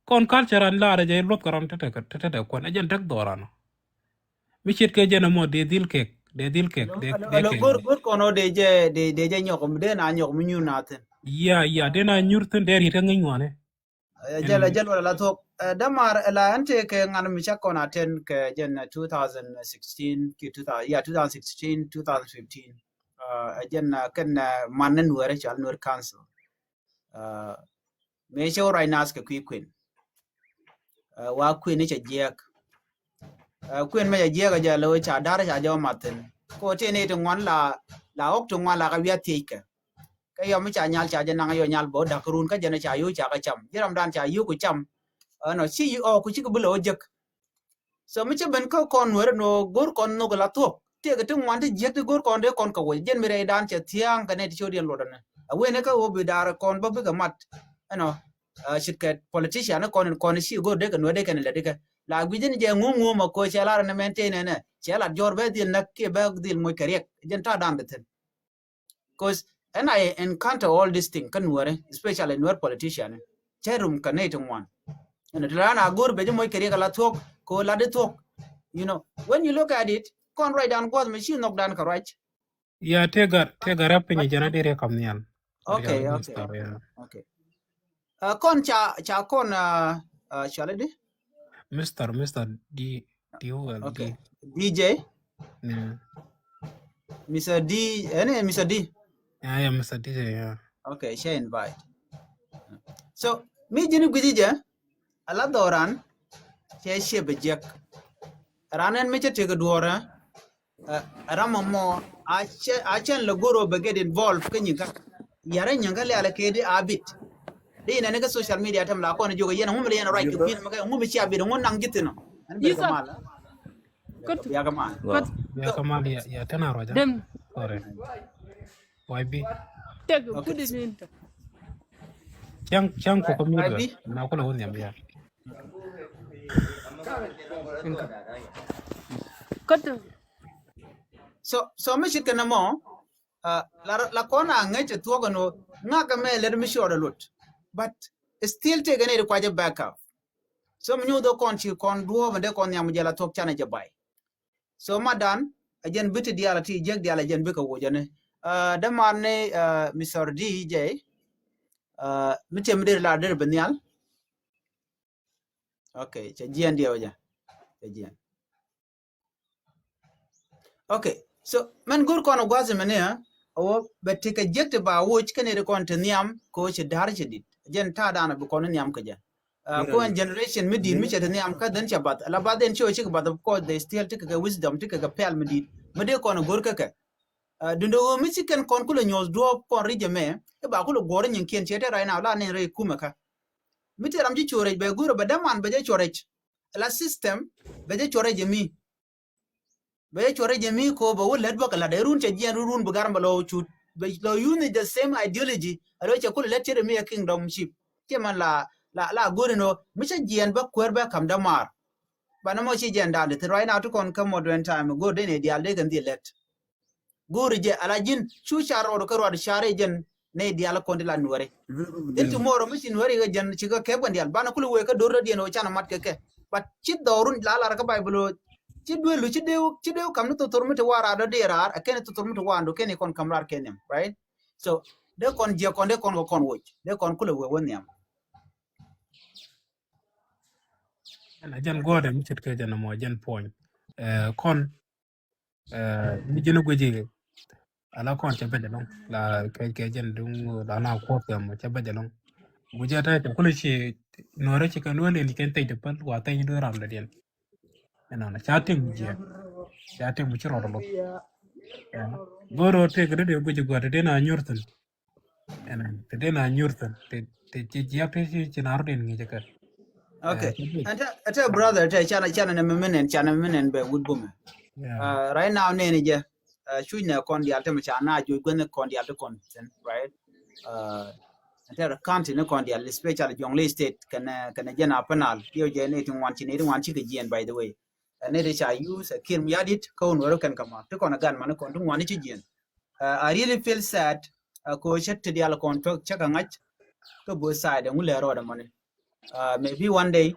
Kɔn culture an laarɛ jɛ luɔth kɛ ram tetɛ tetɛ kuɛn ɛ jɛn tek dhɔran ɔ. Mi ce̱tkɛ jɛn ɛmɔ dee dhil kek dee dhil kek dee kek. Go̱r go̱r kɔn ɔ dee jɛ dee dee jɛ nyɔk mi dee na nyɔk mi nyun na thin. Ya, ya, den a nyur thin der yit kä ŋäc ŋuan ɛ. Jɛl, jɛl wala la thok. Dämar la ɛn tëë kɛ ŋan mi cak kɔn a ten kɛ jɛn two thousand sixteen ki two thousand, ya, two thousand sixteen, two thousand fifteen. Ɛ jɛn kɛn man ni Nuɛr cɔal Nuɛr Council. Mëë cɛ wä ruac naath kɛ kui̱ kuën. Wa kuën ni cɛ jiɛk. Kuën mɛ cɛ jiɛk a jɛ lo̱ ca da̱r ca jɛ wä mathin. Ko tëë ni ti ŋuan la, la ɣɔk ti ŋuan la ka wiath thiec kɛ. Kä yɔm mi ca nyal ca jɛ naŋ yɔ nyal bä wä da̱k run kä jɛn ca yo̱ ca kä cam. Ji̱ ram dan ca yo̱ ku cam. Ɛnɔ ci ɔ ku ci kɛ bi lɛ wä jek. So mi ci ben kä kɔn Nuɛr nɔ go̱r kɔn nhok la thuɔk. Tëëkɛ ti ŋuan ti jiäk ti go̱r kɔn dee kɔn kɛ wec. Jɛn mi rɛy dan cɛ thia̱a̱ŋ kɛ nɛy ti ci wä diɛn luɔtdɛ ni. A wen ni kä wä bi da̱r kɔn bä bikɛ mat. Ɛnɔ, ci kɛ politician ni kɔn, kɔn ci go̱r dee kɛ Nuɛr dee kɛn lɛ dikɛ. La gui̱c ni jɛ ŋuŋ ŋuŋ ma ko cɛ lar ni mɛn tëë nɛnɛ. Cɛ lat jɔr bɛ dhil näk kiɛ bɛ dhil moc kɛ riɛk. Jɛn ta̱a̱ dan dee thi̱n. 'Cause and I encounter all this thing kä Nuɛri, especially Nuɛr politician. Cɛ rum kä nɛy ti ŋuan. Ɛn ti la na go̱r bɛ ji̱ moc kɛ riɛk ala thuɔ̱k ko la di thuɔ̱k. You know, when you look at it, kɔn ruac dan gua̱th mi ci nhɔk dan kɛ ruac. Ya, tëë gar, tëë gar rap piny jɛn a di riɛk kam nhial. Okay, okay, okay. Kɔn ca, ca kɔn cuali di? Mister, Mister D, D U L D. Okay. D J? Yeah. Mister D, ɛn ɛ Mister D? Yeah, yeah, Mister D J, yeah. Okay, cɛ invite. So mi ji̱n gui̱ci jɛ, ala dhɔran cɛ ciɛ bɛ jiɛk. Ran ɛn mi cɛ tëk duɔrɛ. Ram mɔ a cɛ, a cɛn lɛ goro bɛ get involved kä nyiŋkä. Yɛrɛ nyiŋkä lialɛ kɛ di a bit. Di inɛ ni kä social media tɛm la kɔn jiök yɛn ŋum li yɛn right to feel mɛ kɛ ŋum ci a bit ŋum naŋ ji̱ thin ɔ. Ɛn bɛ kɛ mal. Bia kɛ mal. Bia kɛ mal ya, ya tɛn a rɔja. Sorry. Why bi? Tek kudi ni inte. Cäŋ, cäŋ kɔ kɔ mi na kɔ lɛ wä nhiam ya. Kä tu. So, so mi cit kɛ nɛ mɔ, la, la kɔn a ŋäc ɛ thuɔk ɛn ɣöö ŋakä mɛ lɛt mi cuɔt ɛ lot. But still tëëkɛ ni ti kuacä backup. So mi nyuuth ɛ kɔn ci kɔn duɔ̱ɔ̱p ɛn dee kɔn nhiam jɛ la thuɔk canɛ jɛ bay. So madan, ɛ jɛn bi ti diaal a ti jiäk diaal ɛ jɛn bikɛ woc ɛn ni. Däman ni Mister D J, mi tiɛm mi der la der bi nhial. Okay, cɛ jiɛn diɛ wä jɛ. Cɛ jiɛn. Okay, so mɛn go̱r kɔn ɔ gua̱th mɛn ni ɛ wä bɛ ti kɛ jiäk ti ba woc kɛn iri kɔn ti nhiam kɛ wä ci da̱r ci dit. Jɛn ta̱a̱ dan bi kɔn nhiam kɛ jɛ. Ko ɛn generation mi dit mi cɛ ti nhiam kä dhän cɛ bath. La bath ɛn ci wä cikɛ bath, of course they still ti kɛ kɛ wisdom, ti kɛ kɛ pɛl mi dit. Mi dee kɔn ɔ go̱r kɛ kɛ. Duundɛ ɣöö mi ci kɛn kɔn kulɛ nyuɔ̱th duɔ̱ɔ̱p kɔn ri̱c ɛmɛ i̱ ba kulɛ guɔ̱r i̱ nyiŋkiɛn ciɛ tɛt right now la nɛn rɛy kumɛ kä. Mi tëë ram ci cuɔrɛc bɛ go̱rɛ bɛ däman bɛ jɛ cuɔrɛc. La system bɛ jɛ cuɔrɛc ɛmi. Bɛ jɛ cuɔrɛc ɛmi ko bɛ wä lät bä kɛ la̱t ɛ run cɛ jiɛn run run bi gar mɛ lɔ cut. Bɛ lɔ use the same ideology a rɛ cɛ kulɛ lät cɛ rɛ mi ɛ kingdom ship. Ciɛ mɛn la, la, la go̱rɛ nɔ mi cɛ jiɛn bä kuäär bä ka̱m dämaar. Banɛ mɔ ci jiɛn da̱a̱n di thi̱n right now ti kɔn kä modern time go̱r dee nɛ diaal dee kɛn dhil lät. Go̱o̱ri jɛ ala ji̱n cu car rɔɔd kä ruaad car i̱ jɛn nɛy diaal kɔn ti la nuɛri. I̱ tomorrow mi ci nuɛri kɛ jɛn ci kɛ kɛp kɛn diaal banɛ kul wee kä do̱r rɔ̱diɛn ɣöö canɛ mat kɛ kɛ. But ci dhɔrun la lar kä Baibul ɣöö ci duelu ci dee, ci dee kam ni thothor mi ti war raar dɔ̱diɛn raar a kɛn thothor mi ti war do kɛn i̱ kɔn kam raar kɛn nhiam, right? So dee kɔn jiɛ kɔn dee kɔn kɛ kɔn woc dee kɔn kulɛ wee wä nhiam. Ɛn a jɛn guɔ̱ɔ̱dɛ mi ce̱tkɛ jɛn ɛmɔ jɛn puɔ̱ny. Kɔn mi ji̱n guici ala kɔn cɛ bɛc ɛlɔŋ la kɛ kɛ jɛn duŋ la na kuɔth kɛ mɔ cɛ bɛc ɛlɔŋ. Guici ata cɛ kulɛ ci nuɔrɛ ci kɛn wä leni kɛn thɛc dɛ päl wa thɛc dɛ ram dɛ diɛn. Ɛnɔnɔ ca tiŋ jiɛ ca tiŋ mi ci rɔɔd ɛlɔŋ. Go̱o̱r rɔɔd tëëk dee dee guici gua̱t dee na nyuur thi̱n. Ɛn te den a nyuur thin te, te ci jiak te ci, ci na rot in ŋi̱c kɛ. Okay. Ɛn te, ɛn te brother te can, can ni mi minin, can ni mi minin bɛ wut bumɛ. Right now nɛni jɛ cuc nɛ kɔn dial te mi ca na juc guänh kɔn dial te kɔn thin, right? Ɛn te county ni kɔn dial, especially Jonglei State kɛnɛ, kɛnɛ jɛn a penal. Yɛ jɛ ni ti ŋuan ci, ni ti ŋuan ci kɛ jiɛn, by the way. Ɛn ni ti ca use ɛ Kiir Mayardit kä wun wɛrɛ kɛn kɛ ma ti kɔn ɛ gan mani kɔn ti ŋuan ni ci jiɛn. I really feel sad. Ko cɛ ti dial kɔn tuɔk cɛ kɛ ŋa̱c kä both side ɛŋu lɛ rɔɔdɛ mɔni. Maybe one day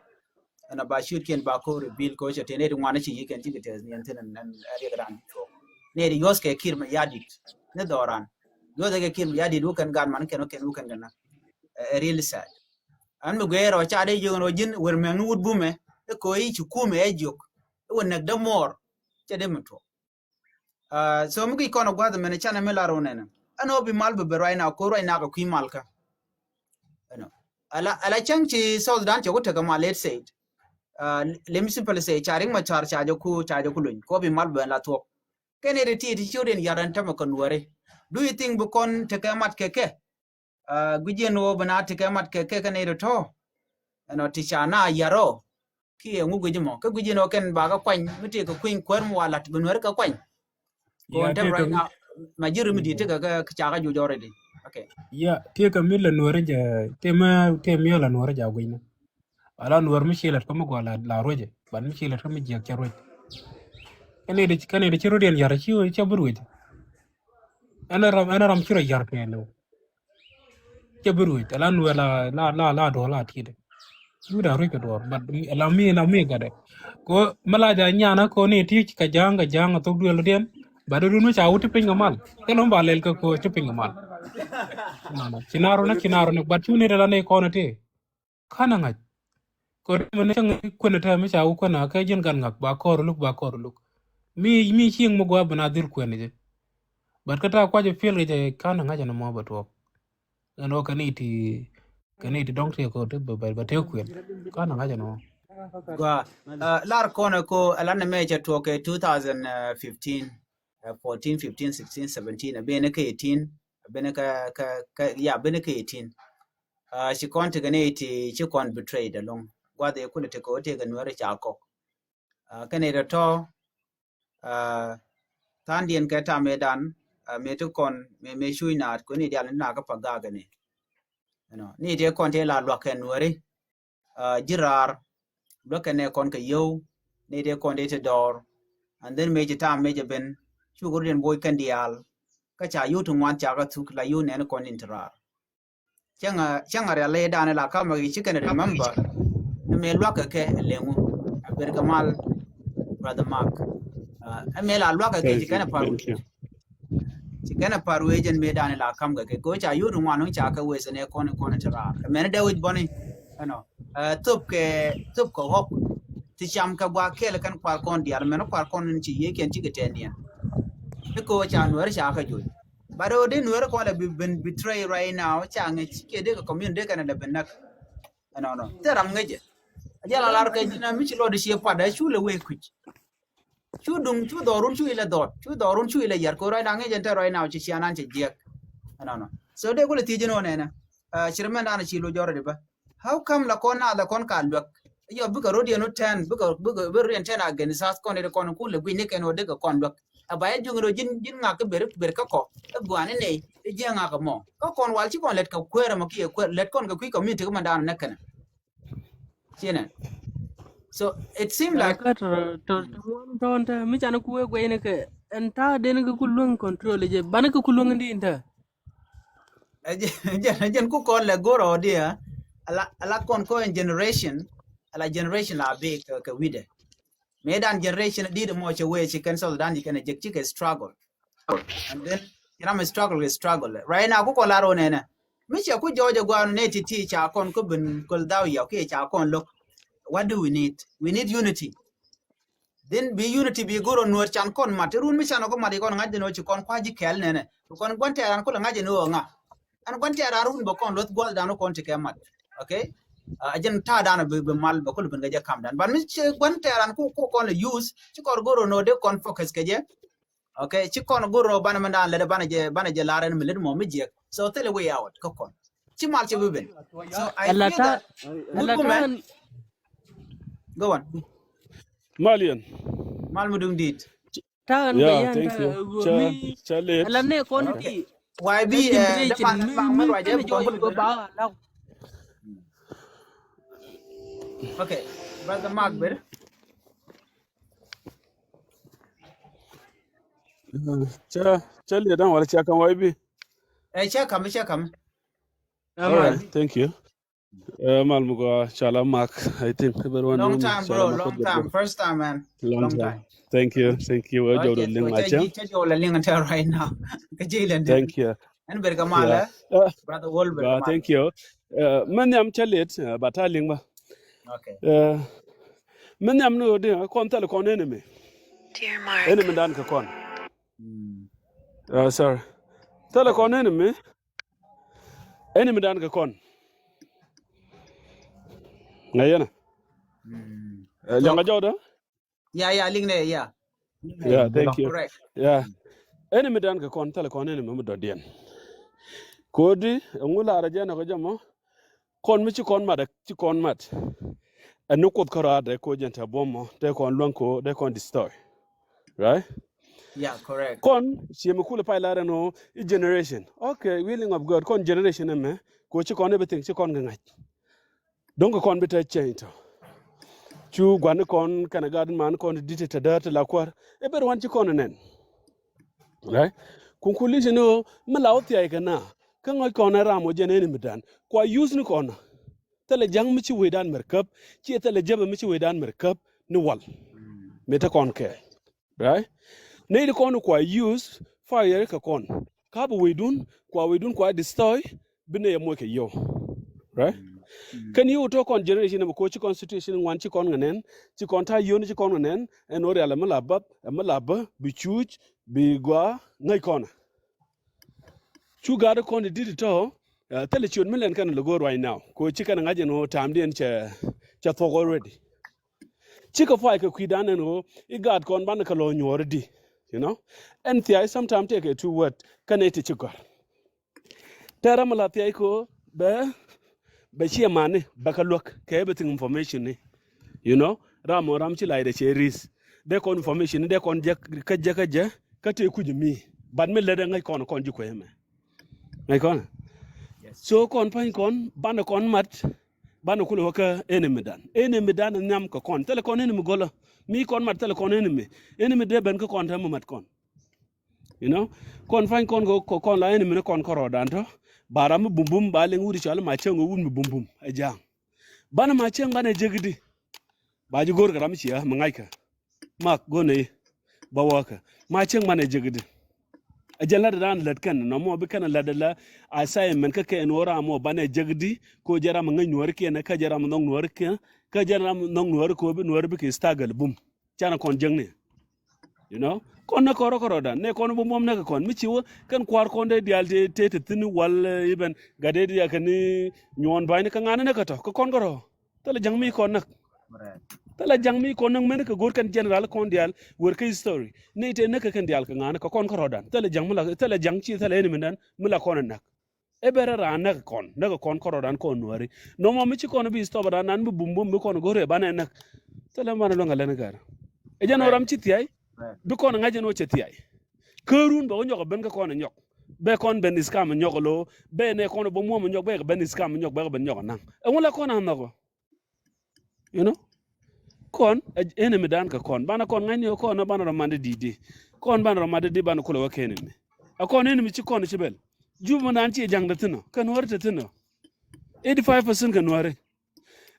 ɛn a ba ciötkiɛn ba ko reveal ko cɛ ti nɛy ti ŋuan ci yi̱kɛn cikɛ tɛth niɛn thin ɛn riɛk ran tuɔk nɛy ti yuɔth kɛ Kiir Mayardit ni dhɔran. Luɔthɛ kɛ Kiir Mayardit wä kɛn gat man kɛn wä kɛn wä kɛn kɛn na. Ɛ, ɛ really sad. An mi guɛ rɔ ca dee jiök rɔ ji̱n wer mɛŋ ni wut bumɛ. Ɛ kɔ i̱ ci kumɛ ɛ jiök. Ɛ wä nɛk dee muɔɔr. Cɛ dee mi tuɔk. Uh, so mi gi̱c kɔn a gua̱th mɛn canɛ mi lar wä nɛnɛ. Ɛn ɔ bi mal bɛ bɛ ruac na ko ruac na kɛ kui̱ mal kä. Ɛnɔ. Ala, ala cäŋ ci South Sudan cɛ ku tekɛ mal, let's say. Uh, let me simply say, ca Riek Machar ca jɛ ku, ca jɛ ku luny. Ko bi mal bɛ la thuɔk. Kɛn iri ti ti ci wä den yar ɛn tämɛ kɛ Nuɛri. Do you think bi kɔn tekɛ mat kɛ kɛ? Ah, guic jiɛn ɣöö bi na ti kɛ mat kɛ kɛ kɛn iri tɔ. Ɛnɔ ti ca na yar ɔ. Kiɛ ŋu guic mɔ. Kä guic jiɛn ɣöö kɛn ba kä kuany. Mi ti kɛ kui̱ny kuäär mi wa la̱t bi Nuɛri kɛ kuany. Kɔn tɛm right now. Ma ji̱ ri mi di̱i̱t ti kɛ kɛ ca kä juc already. Okay. Ya, ti kɛ mi la Nuɛri jɛ, ti mi, ti mi la Nuɛri jɛ a guic ni. Ala Nuɛr mi ci lät kä mi gɔaa la, la ruecɛ, but mi ci lät kä mi jiɛk cɛ ruec. Kɛn i̱ di, kɛn i̱ di ci rut yɛn yar ci, cɛ bi ruec. Ɛn ram, ɛn ram ci rɔ yar kɛ lɛw. Cɛ bi ruec, ala Nuɛr la, la, la, la duɔl la ti̱i̱dɛ. Ci wut a ruec kɛ duɔl, but la mi, la mi gatdɛ. Ko mi la ja nyan ko ni ti kɛ ja̱a̱ŋ, kɛ ja̱a̱ŋ a thok duël diɛn. But dun mi ca wut ti piny kɛ mal. Kɛ lom ba lɛl kɛ ko ti piny kɛ mal. Ci na run, ci na run, but ci wut ni de la ni kɔn ti. Ka̱n a ŋa̱c. Kɛ ri mɛn cäŋ kuɛn tɛ mi ca wä kuɛn a kɛ ji̱n gat ŋak ba kɔr luk, ba kɔr luk. Mi, mi cieŋ mi gua̱a̱ ben a dhil kuɛn jɛ. But kä ta̱a̱ kuac ɛ piɛl kɛ jɛ ka̱n a ŋa̱c ɛn mɔ bɛ tuɔɔk. Ɛn ɣöö kɛ ni ti, kɛ ni ti dɔ̱ŋ tëë kɛ ti bɛ, bɛ, bɛ tëë kuɛn. Ka̱n a ŋa̱c ɛn mɔ. Gua, uh, lar kɔn ɛ ko ɛlan ɛmɛ cɛ tuɔɔk kɛ two thousand fifteen, uh, fourteen, fifteen, sixteen, seventeen, a ben kɛ eighteen, a ben kɛ, kɛ, kɛ, ya, ben kɛ eighteen. Ah, ci kɔn ti kɛ ni ti ci kɔn betrayed along. Guath i̱ kulɛ ti kɛ wä ti kɛ Nuɛri ca kɔk. Ah, kɛn i̱ tɔ̱, ah, tha̱a̱ŋdiɛn kɛ tam i̱ dan, ah, mëë ti kɔn, mëë, mëë cuc naat, kɛ ni dial ni naat kä pa gaak ni. You know, ni ti kɔn ti la luak kɛ Nuɛri, ah, ji̱ raar, luak kɛ nɛ kɔn kɛ yio̱w, ni ti kɔn ti ti dɔɔr. And then mëë ci tam mëë ci ben, cuk rut in boc kɛn diaal, kä ca yio̱w ti ŋuan ca kä thuk la yio̱w nɛn kɔn in ti raar. Cäŋ a, cäŋ a rial i̱ dan ila kamɛ i̱ ci kɛn remember. Ɛmɛ luakä kɛ leŋu. A ber kɛ mal, Brother Mark. Ah, ɛmɛ la luakä kɛ ci kɛn a par wec. Ci kɛn a par wec ɛn mëë dan ila kamkɛ kɛ. Kɛ ca yut ŋuan ca kɛ wec ɛn ɛ kɔn, kɔn ti raar. Ɛmɛ ni dee wec bɔni. Ɛnɔ. Ah, thop kɛ, thop kɛ ɣɔk. Ti cam kɛ gua kɛl kɛn kuar kɔn diaal. Mɛn kuar kɔn ni ci yie kɛn ci kɛ tɛn niɛn. Ni kɛ ca Nuɛri ca kɛ joc. But ɔ dee Nuɛri kɔn lɛ bi, ben betray right now, ca ŋi̱c kiɛ dee kɛ community kɛn lɛ ben näk. Ɛnɔnɔ. Thil ram ŋi̱cɛ. A jɛ la lar kɛ ji̱n a mi ci lɔt i̱ ciɛ puat, a cu lɛ wee kui̱c. Cu duŋ, cu dhɔrun, cu ilɛ dhɔt, cu dhɔrun, cu ilɛ yɛr, kɛ right now ŋi̱cɛ tɛ right now ci cianan cɛ jiɛk. Ɛnɔnɔ. So dee kulɛ thiec ji̱n ɣän ɛnɛ. Ah, ci rɛ mɛn dan ci lo jɔrɛ di bä. How come la kɔn na la kɔn ka luɛk? Yɔ bikɛ rot yɛn wä tɛn, bikɛ, bikɛ, bikɛ rot yɛn tɛn against us kɔn ri kɔn ku lɛ gui̱n ni kɛn wä dikɛ kɔn luɛk. A ba yɛ juŋ rot ji̱n, ji̱n ŋak kä ber, ber kä kɔ. Ɛ guani nɛy, ɛ jiɛ ŋak mɔ. Kä kɔn wal ci kɔn lɛt kɛ kuɛɛrɛ mɔ kiɛ kuɛɛr, lɛt kɔn kɛ kui̱ community kä mɛ daanɔ nɛ kɛnɛ. Ci nɛ. So it seem like kä tɔ, tɔ, tɔ, tɔ, tɔ, mi canɛ ku wee guɛy ni kɛ, ɛn ta̱a̱ den kɛ ku luäŋ control jɛ, banɛ kɛ ku luäŋ di in ta̱a̱. Ɛ jɛn, ɛ jɛn, ɛ jɛn ku kɔn lɛ go̱r ɔ diɛ. Ala, ala kɔn kɔn generation, ala generation la big kɛ, kɛ wi̱dɛ. Mëë dan generation dit mɔ cɛ wee ci kɛn South Sudan ci kɛn ɛ jek ci kɛ struggle. And then ci ram struggle kɛ struggle. Right now ku kɔn la ro nɛnɛ. Mi cɛ ku jɔɔc ɛ guan nɛ ti ti ca kɔn ku bin kol dhau yɔ kiɛ ca kɔn look. What do we need? We need unity. Then bi unity bi goro Nuer can kɔn mat. Run mi can ko mat i kɔn ŋa̱c den o ci kɔn kua ji kɛl nɛnɛ. Kɔn guan tɛran kula ŋa̱c den o ŋa. An guan tɛran run bä kɔn luth gual dan o kɔn ti kɛ mat. Okay? A jɛn ta̱a̱ dan bi, bi mal bä kul bin kɛ jɛ kam dan. Ban mi ci guan tɛran ku, ku kɔn le use ci kɔr goro no de kɔn focus kɛ jɛ. Okay? Ci kɔn goro ban mi dan lɛ de ban jɛ, ban jɛ lar en mi led mɔ mi jiɛk. So thil way out kä kɔn. Ci mal ci bi ben. So I feel that mut kumɛ. Go on. Malian. Mal mi duŋ dit. Ta̱a̱n bɛ yɛn ta̱a̱ mi. Ca, ca late. Ala ne kɔn ti. Y B, eh, de man, man, man, man, man, man, man, man. Okay, Brother Mark, ber. Ca, ca late dan wala ca kam Y B? Eh, ca kam, ca kam. All right, thank you. Eh, mal mi gɔaa, cɔala Mark, I think everyone know me. Long time, bro. Long time. First time, man. Long time. Thank you, thank you. Wee jɔw dee liŋ a cɛ. Cɛ jɔw la liŋ a cɛ right now. Kɛ jɛ ilɛ. Thank you. Ɛn ber kɛ mal, yeah, eh? Uh, Brother Wall, ber kɛ mal. Thank you. Uh, mɛ nhiam cä liet, uh, ba ta liŋ ba. Okay. Uh, mɛ nhiam ni ɣöö di kɔn thil kɔn enemy. Dear Mark. Enemy dan kɛ kɔn. Mm. Uh, sorry. Thil kɔn enemy. Enemy dan kɛ kɔn. Ŋa yɛn a. Mm. Uh, liɛŋ a jɔwdä? Yeah, yeah, liŋ nɛ, yeah. Yeah, thank you. Correct. Yeah. Enemy dan kɛ kɔn, thilɛ kɔn enemy mi dɔ̱diɛn. Kodi, ɛŋu lar a jɛn ɛ kɔ jɛ mɔ? Kɔn mi ci kɔn mat, ci kɔn mat. Ɛn ni Kuoth kärɔa dee kɔ jɛn tɛ buɔ̱m mɔ, dee kɔn luäŋ kɔ, dee kɔn destroy. Right? Yeah, correct. Kɔn, ci mi kulɛ pay lar ɛn ɣöö, i generation. Okay, willing of God, kɔn generation ɛmɛ, kɔ ci kɔn everything, ci kɔn kɛ ŋa̱c. Do̱ŋ kɛ kɔn bi te change tɔ. Cu gua̱n kɔn kɛnɛ gat man kɔn ti di̱t ti te däär ti la kuäär. Everyone ci kɔn nɛn. Right? Conclusion ni ɣöö mi la wä thia̱y kɛ na. Kä ŋɔ̱c kɔn ɛ ram wä jɛn enemy dan. Kua use ni kɔn. Thilɛ ja̱ŋ mi ci wecdan mɛr käp. Ciɛ thilɛ jäpɛ mi ci wecdan mɛr käp ni wal. Mi te kɔn kɛ. Right? Nɛy ti kɔn kua use fire kɛ kɔn. Ka bi wecdun, kua wecdun kua destroy, bi nɛy a moc kɛ yio̱w. Right? Kɛn yio̱w tɔ kɔn generation ɛmɛ kɔ ci kɔn situation ŋuan ci kɔn ŋɛ nɛn, ci kɔn ta̱ yio̱w ni ci kɔn ŋɛ nɛn, ɛn ɣöö rial ɛmɛ la bap, ɛmɛ la bä, bi cuuc, bi gɔaa, ŋäc kɔn. Cu gaat kɔn ti di̱t tɔ, uh, thilɛ ciöt mi lɛn kɛn lɛ go̱o̱r right now. Kɔ ci kɛn ŋa̱c ɛn ɣöö ta̱a̱mdiɛn cɛ, cɛ thuɔ̱k already. Cikɛ pay kɛ kui̱dan ɛn ɣöö i̱ gaat kɔn banɛ kɛ lɔ nyuɔɔri di, you know. Ɛn thia̱a̱c sometimes tëëkɛ two word kä nɛy ti ci gɔ̱a̱r. Tëë ram mi la thia̱a̱c kɛ ɣöö bɛ, bɛ ciɛ mani bɛ kɛ luäk kɛ everything information ni, you know. Ram mɔ ram ci la̱cdɛ cɛ ri̱th dee kɔn information ni dee kɔn jɛ kä jɛ kä jɛ kä tëë kuc mi. But mi lätdɛ ŋäc kɔn kɔn ji̱ kuecä mɛ. Ŋäc kɔn. Yes. So kɔn pa̱ny kɔn banɛ kɔn mat. Banɛ kulɛ wä kä enemy dan. Enemy dan nhiam kɛ kɔn. Thilɛ kɔn enemy gɔlä. Mi kɔn mat thilɛ kɔn enemy. Enemy dee ben kä kɔn täämɛ mat kɔn. You know? Kɔn pa̱ny kɔn kɛ kɔn la enemy ni kɔn kärɔɔdan tɔ. Ba ram mi bumbum ba liŋ wut i̱ cɔal i̱ ma cäŋ wut mi bumbum. Ɛ ja̱a̱ŋ. Banɛ ma cäŋ banɛ jek i̱di. Ba ji̱ go̱o̱r kɛ ram mi cia mi ŋa̱ckɛ. Mak go̱o̱r nɛ i̱. Ba wäkä. Ma cäŋ banɛ jek i̱di. Ɛ jɛn lat dan lät kɛn nɔmɔ bi kɛn lat la assignment kä kɛn wä ram mɔ banɛ jek i̱di. Ko jɛ ram ŋäc nuɔ̱ɔ̱ri kiɛn kä jɛ ram nhɔk nuɔ̱ɔ̱ri kiɛn kä jɛ ram nhɔk nuɔ̱ɔ̱ri ko bi nuɔ̱ɔ̱ri bi kɛ struggle bum. Canɛ kɔn jäŋni. You know? Kɔn nä kɔrɔ kɔrɔdan nɛ kɔn bi muɔm nä kɛ kɔn mi ci wä kɛn kua̱r kɔn dee diaal te te te thi̱n wal, eh, even gat dee diaal kɛn ni nyuɔn ba̱ny ni kä ŋa̱n ni nä kɛ tɔ kɛ kɔn kärɔ̱. Thilɛ ja̱ŋ mi kɔn näk. Thilɛ ja̱ŋ mi kɔn näk mɛn kɛ go̱o̱r kɛn general kɔn diaal wër kä history. Ni te näk kɛ kɛn diaal kɛ ŋa̱n kɛ kɔn kärɔ̱dan. Thilɛ ja̱ŋ mi la, thilɛ ja̱ŋ ci thilɛ enemy dan mi la kɔn näk. Ɛ bɛrɛ raan näk kɔn, näk kɔn kärɔ̱dan kɔn nuääri. Nɔmɔ mi ci kɔn bi stop raan nan bi bum bum bi kɔn go̱o̱r ɛ banɛ näk. Thilɛ banɛ luäŋ kɛ lɛn kɛɛr. Ɛ jɛn ɣöö ram ci thia̱y. Bi kɔn ŋa̱c ɛn ɣöö cɛ thia̱y. Käärun bɛ wä nyɔk ɛ ben kä kɔn ɛ nyɔk. Bɛ kɔn ben iskam ɛ nyɔk ɛ lo̱. Bɛ nɛ kɔn ɛ bä muɔ̱m ɛ nyɔk bɛ kɛ ben iskam ɛ nyɔk bɛ kɛ ben nyɔk ɛ naŋ. Ɛŋu la kɔn a nhɔk ɔ? You know? Kɔn ɛ enemy dan kɛ kɔn. Banɛ kɔn ŋa̱cni ɔ kɔn ɔ banɛ rɔ man di di di. Kɔn banɛ rɔ man di di banɛ kulɛ wä kɛ enemy. Ɛ kɔn enemy ci kɔn ci bɛl. Jupä dan ci ja̱ŋ te thi̱n ɔ. Kɛ nuääri te thi̱n ɔ. Eighty five percent kɛ nuääri.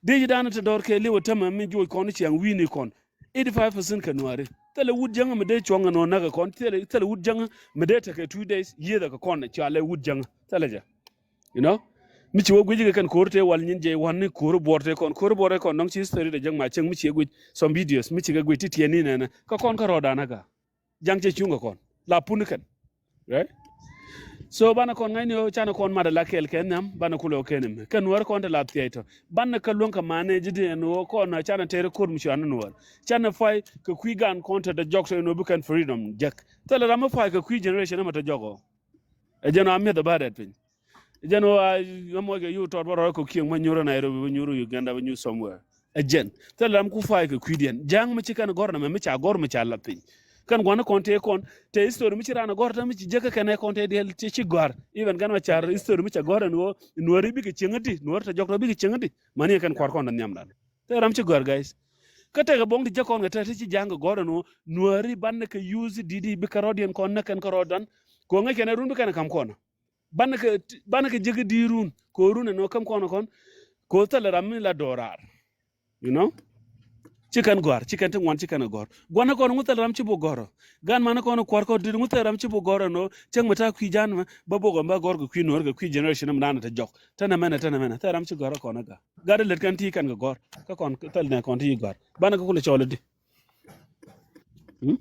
Dee ji̱ dan te dɔr kɛ liwä tämɛ mi juɔc kɔn ciaŋ wi̱i̱ni kɔn. Eighty five percent kɛ nuääri. Thilɛ wut jäŋä mi dee cuɔ̱ŋ ɛn ɣöö näk ɛ kɔn. Thilɛ, thilɛ wut jäŋä mi dee tekɛ two days. Yiëëth ɛ kɛ kɔn cɔalɛ wut jäŋä. Thilɛ jɛ. You know? Mi ci wä guic kɛ kɛn ko̱r te wal nyin jɛ wan ni ko̱r buɔr te kɔn. Ko̱r buɔr te kɔn nɔŋ ci history de jäŋ ma cieŋ mi ci guic some videos mi ci kɛ guic ti tiɛni nɛnɛ. Kä kɔn kä rɔɔdan kä. Ja̱ŋ cɛ cuŋ kɛ kɔn. La pun kɛn. Right? So banɛ kɔn ŋa̱cni ɔ canɛ kɔn mat ala kɛɛl kɛ nhiam banɛ kulɛ ɔ kɛn ɛmɛ. Kɛ nuäär kɔn te la thia̱y tɔ. Banɛ kä luäŋ kɛ manɛ ji̱ di ɛn ɣöö kɔn canɛ tɛr ko̱r mi cuanɛ nuäär. Canɛ pay kɛ kui̱ gan kɔn te dee jɔk te ɛn ɣöö bi kɛn freedom jek. Thilɛ ram mi pay kɛ kui̱ generation ɛmɛ te jɔk ɔ. Ɛ jɛn ɣöö a mi̱eth ɛ bä rɛt piny. Ɛ jɛn ɣöö a, a moc kɛ yio̱w tɔt bä rɔɔk kɛ kiɛŋ bä nyuur ɛ Nairobi bä nyuur ɛ Uganda bä nyuur somewhere. Ɛ jɛn. Thilɛ ram ku pay kɛ kui̱diɛn. Ja̱a̱ŋ mi ci kɛn gɔ̱r nɛmɛ mi ca gɔ̱r mi ca lath piny. Kɛn gua̱n kɔn tëë kɔn. Tëë history mi ci raan ɛ gɔ̱r täämɛ ci jek kä kɛn ɛ kɔn tëë diɛl ci, ci gɔ̱a̱r. Even kɛn ma car history mi ca gɔ̱r ɛn ɣöö nuääri bikɛ cieŋ i̱di, nuääri te jɔk tɔ bikɛ cieŋ i̱di. Mani ɛ kɛn kua̱r kɔn dee nhiam dan. Thilɛ ram ci gɔ̱a̱r, guys. Kä tekɛ buɔ̱ŋ ti jek kɔn kɛ tɛt ti ci ja̱a̱ŋ kɛ gɔ̱r ɛn ɣöö nuääri banɛ kɛ use di̱t i̱ bi kärɔɔdiɛn kɔn näk kɛn kärɔɔdan. Kɛ ɣöö ŋäc kɛn ɛ run bi kɛn ɛ ka̱m kɔn. Banɛ kɛ, banɛ kɛ jek i̱ di̱t run. Kɛ ɣöö run ɛn ɣöö käm kɔn ɛ kɔn. Kɛ ɣöö thilɛ ram mi la do̱raar. You know? Ci kɛn gɔ̱a̱r, ci kɛn ti ŋuan, ci kɛn a gɔ̱r. Gua̱n kɔn ŋu thil ram ci bok gɔ̱r ɔ. Gan man kɔn kua̱r kɔn dit ŋu thil ram ci bok gɔ̱r ɔ nɔ. Cäŋ mi ta̱a̱ kui̱ ja̱a̱n mɛ ba bok ɔ ba gɔ̱r kɛ kui̱ nuɔ̱ɔ̱r kɛ kui̱ generation mi dan a te jɔk. Tɛn ɛmɛnɛ, tɛn ɛmɛnɛ thil ram ci gɔ̱r ɔ kɔn a ga. Gat a lät kɛn ti kɛn kɛ gɔ̱r kä kɔn thil nɛ kɔn ti gɔ̱r. Banɛ kɛ kulɛ cɔl di. Hmm?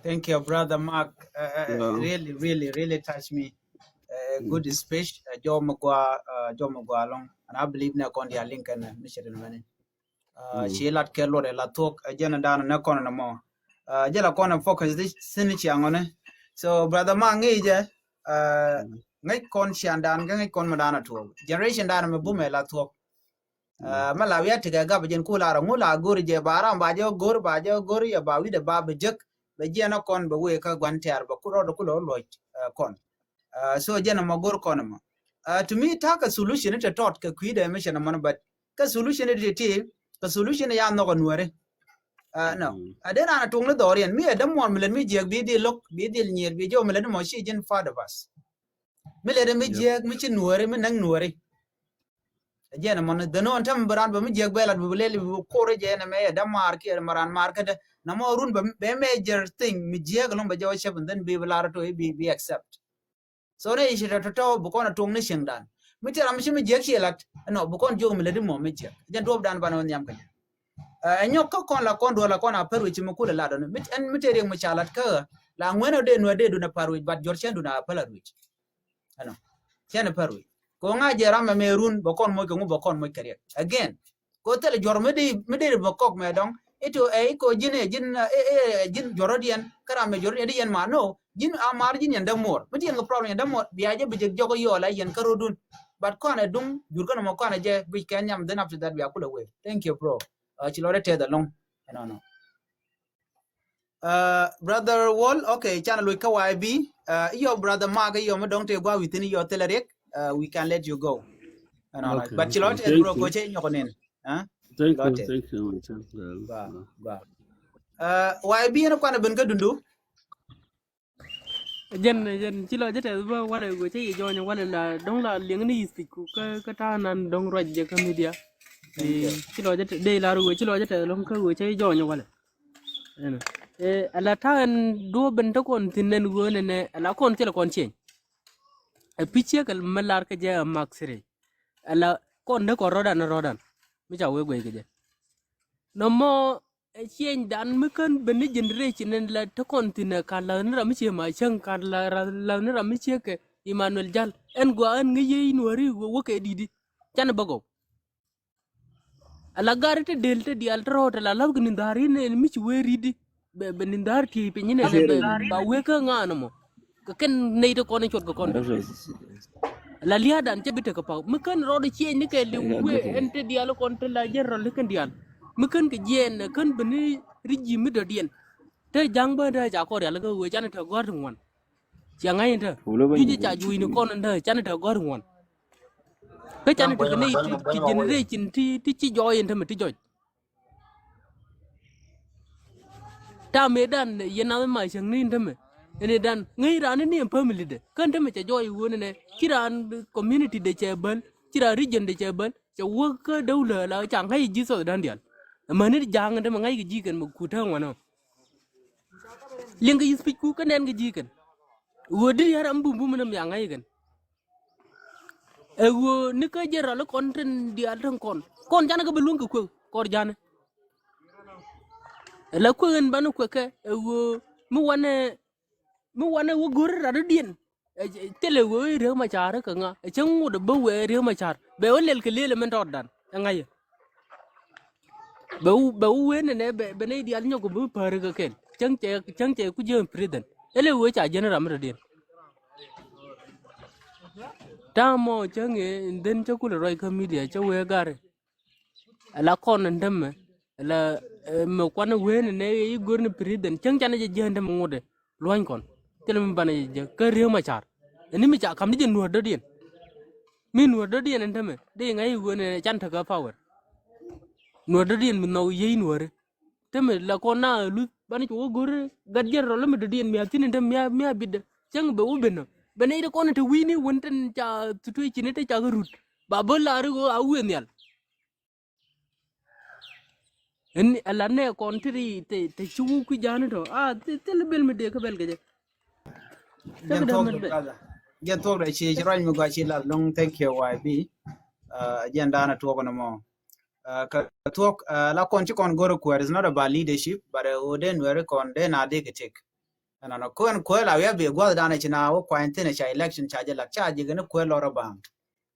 Thank you, brother Mark. Uh, uh, Yeah. Really, really, really touch me. Uh, Mm. Good speech. Uh, jɔw mi gua, uh, jɔw mi gua lɔŋ. And I believe nɛ kɔn dia link and uh, mission many. Uh, Mm. Ci lat kɛ luɔt ɛ la thuɔk. Uh, jɛn dan nɛ kɔn nɛ mɔ. Uh, jɛ la kɔn focus this sin ci aŋɔne. So brother Mark, ŋi̱i̱ jɛ. Uh, Mm. Ŋi̱i̱ kɔn ci andan kɛ ŋi̱i̱ kɔn mi dan a tuɔk. Generation dan mi bumɛ la thuɔk. Uh, mɛ la wiat tikɛ gap jɛn ku la rɔ ŋu la go̱r jɛ ba ram ba jɛ go̱r ba jɛ go̱r yɛ ba wi̱dɛ ba bi jek. Bɛ jiɛn a kɔn bɛ wee kä gua̱n tɛ̈r bɛ ku rɔɔd ku lɔ luɔc, uh, kɔn. Uh, so jɛn a mɔ go̱r kɔn mɔ. Uh, to me ta̱a̱ kɛ solution i̱ te tɔt kɛ kui̱dɛ mission a mɔn, but kɛ solution i̱ ti ti kɛ solution i̱ ya nhɔk a nuɔri. Uh, no. A den an a tuŋ ni dhɔriɛn mi ɛ dämuɔr mi lät mi jiɛk bi dhil lo̱k bi dhil nyier bi jɛ wä mi lät mɔ ci ji̱n part of us. Mi lɛt mi jiɛk mi ci nuɔri mi näŋ nuɔri. Jɛn mɔn dhäni ɣän tɛm bi ran bɛ mi jiɛk bɛ lat bi lɛl bi kor jɛ nɛ mɛ yɛ dämaar kiɛ maran maar kädɛ. Nɛ mɔ run bɛ major thing mi jiɛk lɔŋ bɛ jɛ wä cɛp and then bi bi lar to bi bi accept. So nɛ i̱ ci tɔtɔ bi kɔn a tuɔŋ ni cieŋdan. Mi ti ram mi ci mi jiɛk ci lat ɛnɔ bi kɔn jiɔk mi lɛt mɔ mi jiɛk jɛn duɔpdan banɛ wä nhiam kɛ jɛ. Ɛ nyɔk kä kɔn la kɔn duɔl la kɔn a pär wi̱c ci mi kulɛ lat ɔni mi ɛn mi te riɛk mi ca lat kä ɣä la ŋuɛn ɔ dee nuɛ dee dun a pär wi̱c bat jɔr cɛn dun a pär wi̱c. Ɛnɔ cɛn a pär wi̱c ko ŋa jɛ ram ɛmɛ run bɛ kɔn moc kɛ ŋu bɛ kɔn moc kɛ riɛk again. Ko thil jɔr mi dee mi dee bɛ kɔk mɛ dɔŋ ito ɛ iko ji̱n ɛ ji̱n ɛ ji̱n jɔr ɔ diɛn kä ram mɛ jɔr ɔ diɛn di yɛn ma no ji̱n a mar ji̱n yɛn dämuɔr mi ti yɛn kɛ problem yɛn dämuɔr bia jɛ bi jɛ jɔk yɔɔl a yɛn kä rodun. But kɔn ɛ duŋ jur kɛn mɔ kɔn ɛ jɛ guic kɛn nyam then after that bia kulɛ wee. Thank you bro. Uh, ci lɔrɛ tɛth alɔŋ. Ɛnɔnɔ. Uh, brother Wall, okay, can look ka Y B. Uh, your brother Mark, your me don't take go within your telerick. Uh, we can let you go. Ɛnɔnɔ. Okay, but ci lɔrɛ tɛth bro ko cɛ nyɔk nin. Huh? Thank you, thank you, my friend. Ba ba. Uh, Y B ɛn kwan ben ka dundu. Jɛn jɛn ci lɔ jɛ tɛth bä walɛ go̱ cä yi jɔnyɛ walɛ la dɔŋ la liŋ ni yith ku kä kä ta̱a̱ nan dɔŋ ruac jɛ kä media. Ci lɔ jɛ tɛth dee la ruac ci lɔ jɛ tɛth lɔŋ kä go̱ cä yi jɔnyɛ walɛ. Ɛnɔ. Ɛ la ta̱a̱ ɛn duɔ ben tä kɔn thin nɛn go̱ nɛnɛ ɛ la kɔn thilɛ kɔn cieŋ. Ɛ pi̱c ciek ɛ mɛ lar kä jɛ ɛ mak thiri. Ɛ la kɔn dee kɔn rɔdan rɔdan mi ca wee guɛc kä jɛ. Nɔmɔ Ɛ ciɛnydan mi kän ben ni generation in la te kɔn thin ɛ ka la̱th ni ram mi cie ma cäŋ ka la̱th ni ram mi cie kɛ Emmanuel Jal ɛn gua ɛn ŋäc yɛ inuɔri wä kɛ didi. Can bä gɔw. Ala gari te del te dial te rɔɔt ala la̱th kɛ ni dhar in ɛn mi ci wee ridi. Bɛ bɛ ni dhar ti piny in ɛn bɛ ba wee kä ŋa nɔmɔ. Kɛ kɛn nɛy ti kɔn i̱ cuɔt kɛ kɔn. La lia̱a̱dan cä bi tekɛ pa̱w mi kän rɔɔd ciëëc ni kɛ li̱w wee ɛn te diaal kɔn te la jɛn rɔl ni kän diaal. Mi kän kɛ jiɛɛn ɛ kän bi ni ri ji̱ mi dɔ̱diɛn. Te ja̱ŋ bä te ca kɔn rial kä wee canɛ te gɔ̱r ti ŋuan. Cia ŋa̱c in te juc ca juc ni kɔn in te canɛ te gɔ̱r ti ŋuan. Kä canɛ te kɛ ni ti generation ti ti ci jɔɔc in te mi ti jɔc. Ta mëëdan yɛn nath ma cäŋ ni in tämɛ. Ɛn ëëdan ŋäc raan ni ni ɛn family dɛ kän tämɛ cɛ jɔɔc iwuɔ̱n ɛnɛ ci raan community dɛ cɛ bäl ci raan region dɛ cɛ bäl cɛ wäk kä däwlä la ca ŋa̱c ji̱ South Sudan diaal. Ɛmäni ja̱a̱ŋ ɛn tämɛ ŋa̱c kɛ ji̱ kɛn mɛ kut täŋ wanɔ. Liɛŋ kɛ yith pic ku kä nɛn kɛ ji̱ kɛn. Ɣöö diri ɣän ram bum bum ɛn tämɛ ca ŋa̱c kɛn. Ɛ ɣöö ni kä jɛ rɔl kɔn tin diaal tin kɔn kɔn canɛ kä bi luäŋ kɛ kuek kɔr janɛ. Ɛ la kuek in banɛ kuek kɛ ɛ ɣöö mi wanɛ mi wanɛ wä go̱r rat dɔ̱diɛn. Thilɛ ɣöö i̱ Riek Machar kɛ ŋa ɛ cä ŋot ɛ bä wee Riek Machar bɛ wä lɛl kɛ lëël ɛ min tɔɔtdan ɛ ŋa̱cä. Bɛ wä bɛ wä wen nɛ bɛ nɛ dial nyɔk bä päri kɛ kɛn cäŋ cɛ cäŋ cɛ ku jiɛ prison. Ele wee ca jiɛn ram mi tɔ diɛn. Ta̱a̱ mɔ cäŋ ɛ in dhen cä kulɛ ruac kä media cä wee gari. Ala kɔn in dämɛ ala mɛ kuan wen nɛ i̱ go̱r ni prison cäŋ canɛ jɛ jiɛn dämɛ ŋut ɛ. Luɔ̱ny kɔn thilɛ mi banɛ jɛ kä Riek Machar. Ɛn ni mi ca kam ni jɛ nuɔ̱r dɔ̱diɛn. Mi nuɔ̱r dɔ̱diɛn ɛn tämɛ dee ŋa̱c i̱ ɣöö nɛ can tekä power. Nuɔ̱r dɔ̱diɛn mi nhɔk yiey nuɔ̱ri. Tämɛ la kɔn na luth banɛ cu wä go̱ri gat jiɛn rɔl mi dɔ̱diɛn mi a thi̱n ɛn tämɛ mi a mi a bitdä. Cäŋ bɛ wä ben nɔ bɛ nɛy ti kɔn te wi̱i̱ni wän tin ca situation te ca kä rut ba bä laari ɣöö a wi̱i̱ nhial. Ɛn a lat nɛ kɔn ti ri te, te ci wuk ki ja̱a̱ni tɔ. A thil, thil bel mi dee kä bel kɛ jɛ. Jɛn thuɔ̱k dee brother. Jɛn thuɔ̱k dee ci, ci ruac mi gɔaa ci lat lɔŋ, thank you Y B. Uh, jɛn da̱a̱n a tuɔk ni mɔ. Uh, kɛ thuɔ̱k, uh, la kɔn ci kɔn go̱r kuɛɛr, is not about leadership, but, uh, wä dee nuɛri kɔn dee na dee kɛ tek. Ɛnɔnɔ kuɛn kuɛɛr la wiaa bi gua̱th da̱a̱n a ci na wä kuany thin a ca election ca jɛ lat ca jɛ gɛ ni kuɛɛr lɔr a ba̱a̱ŋ.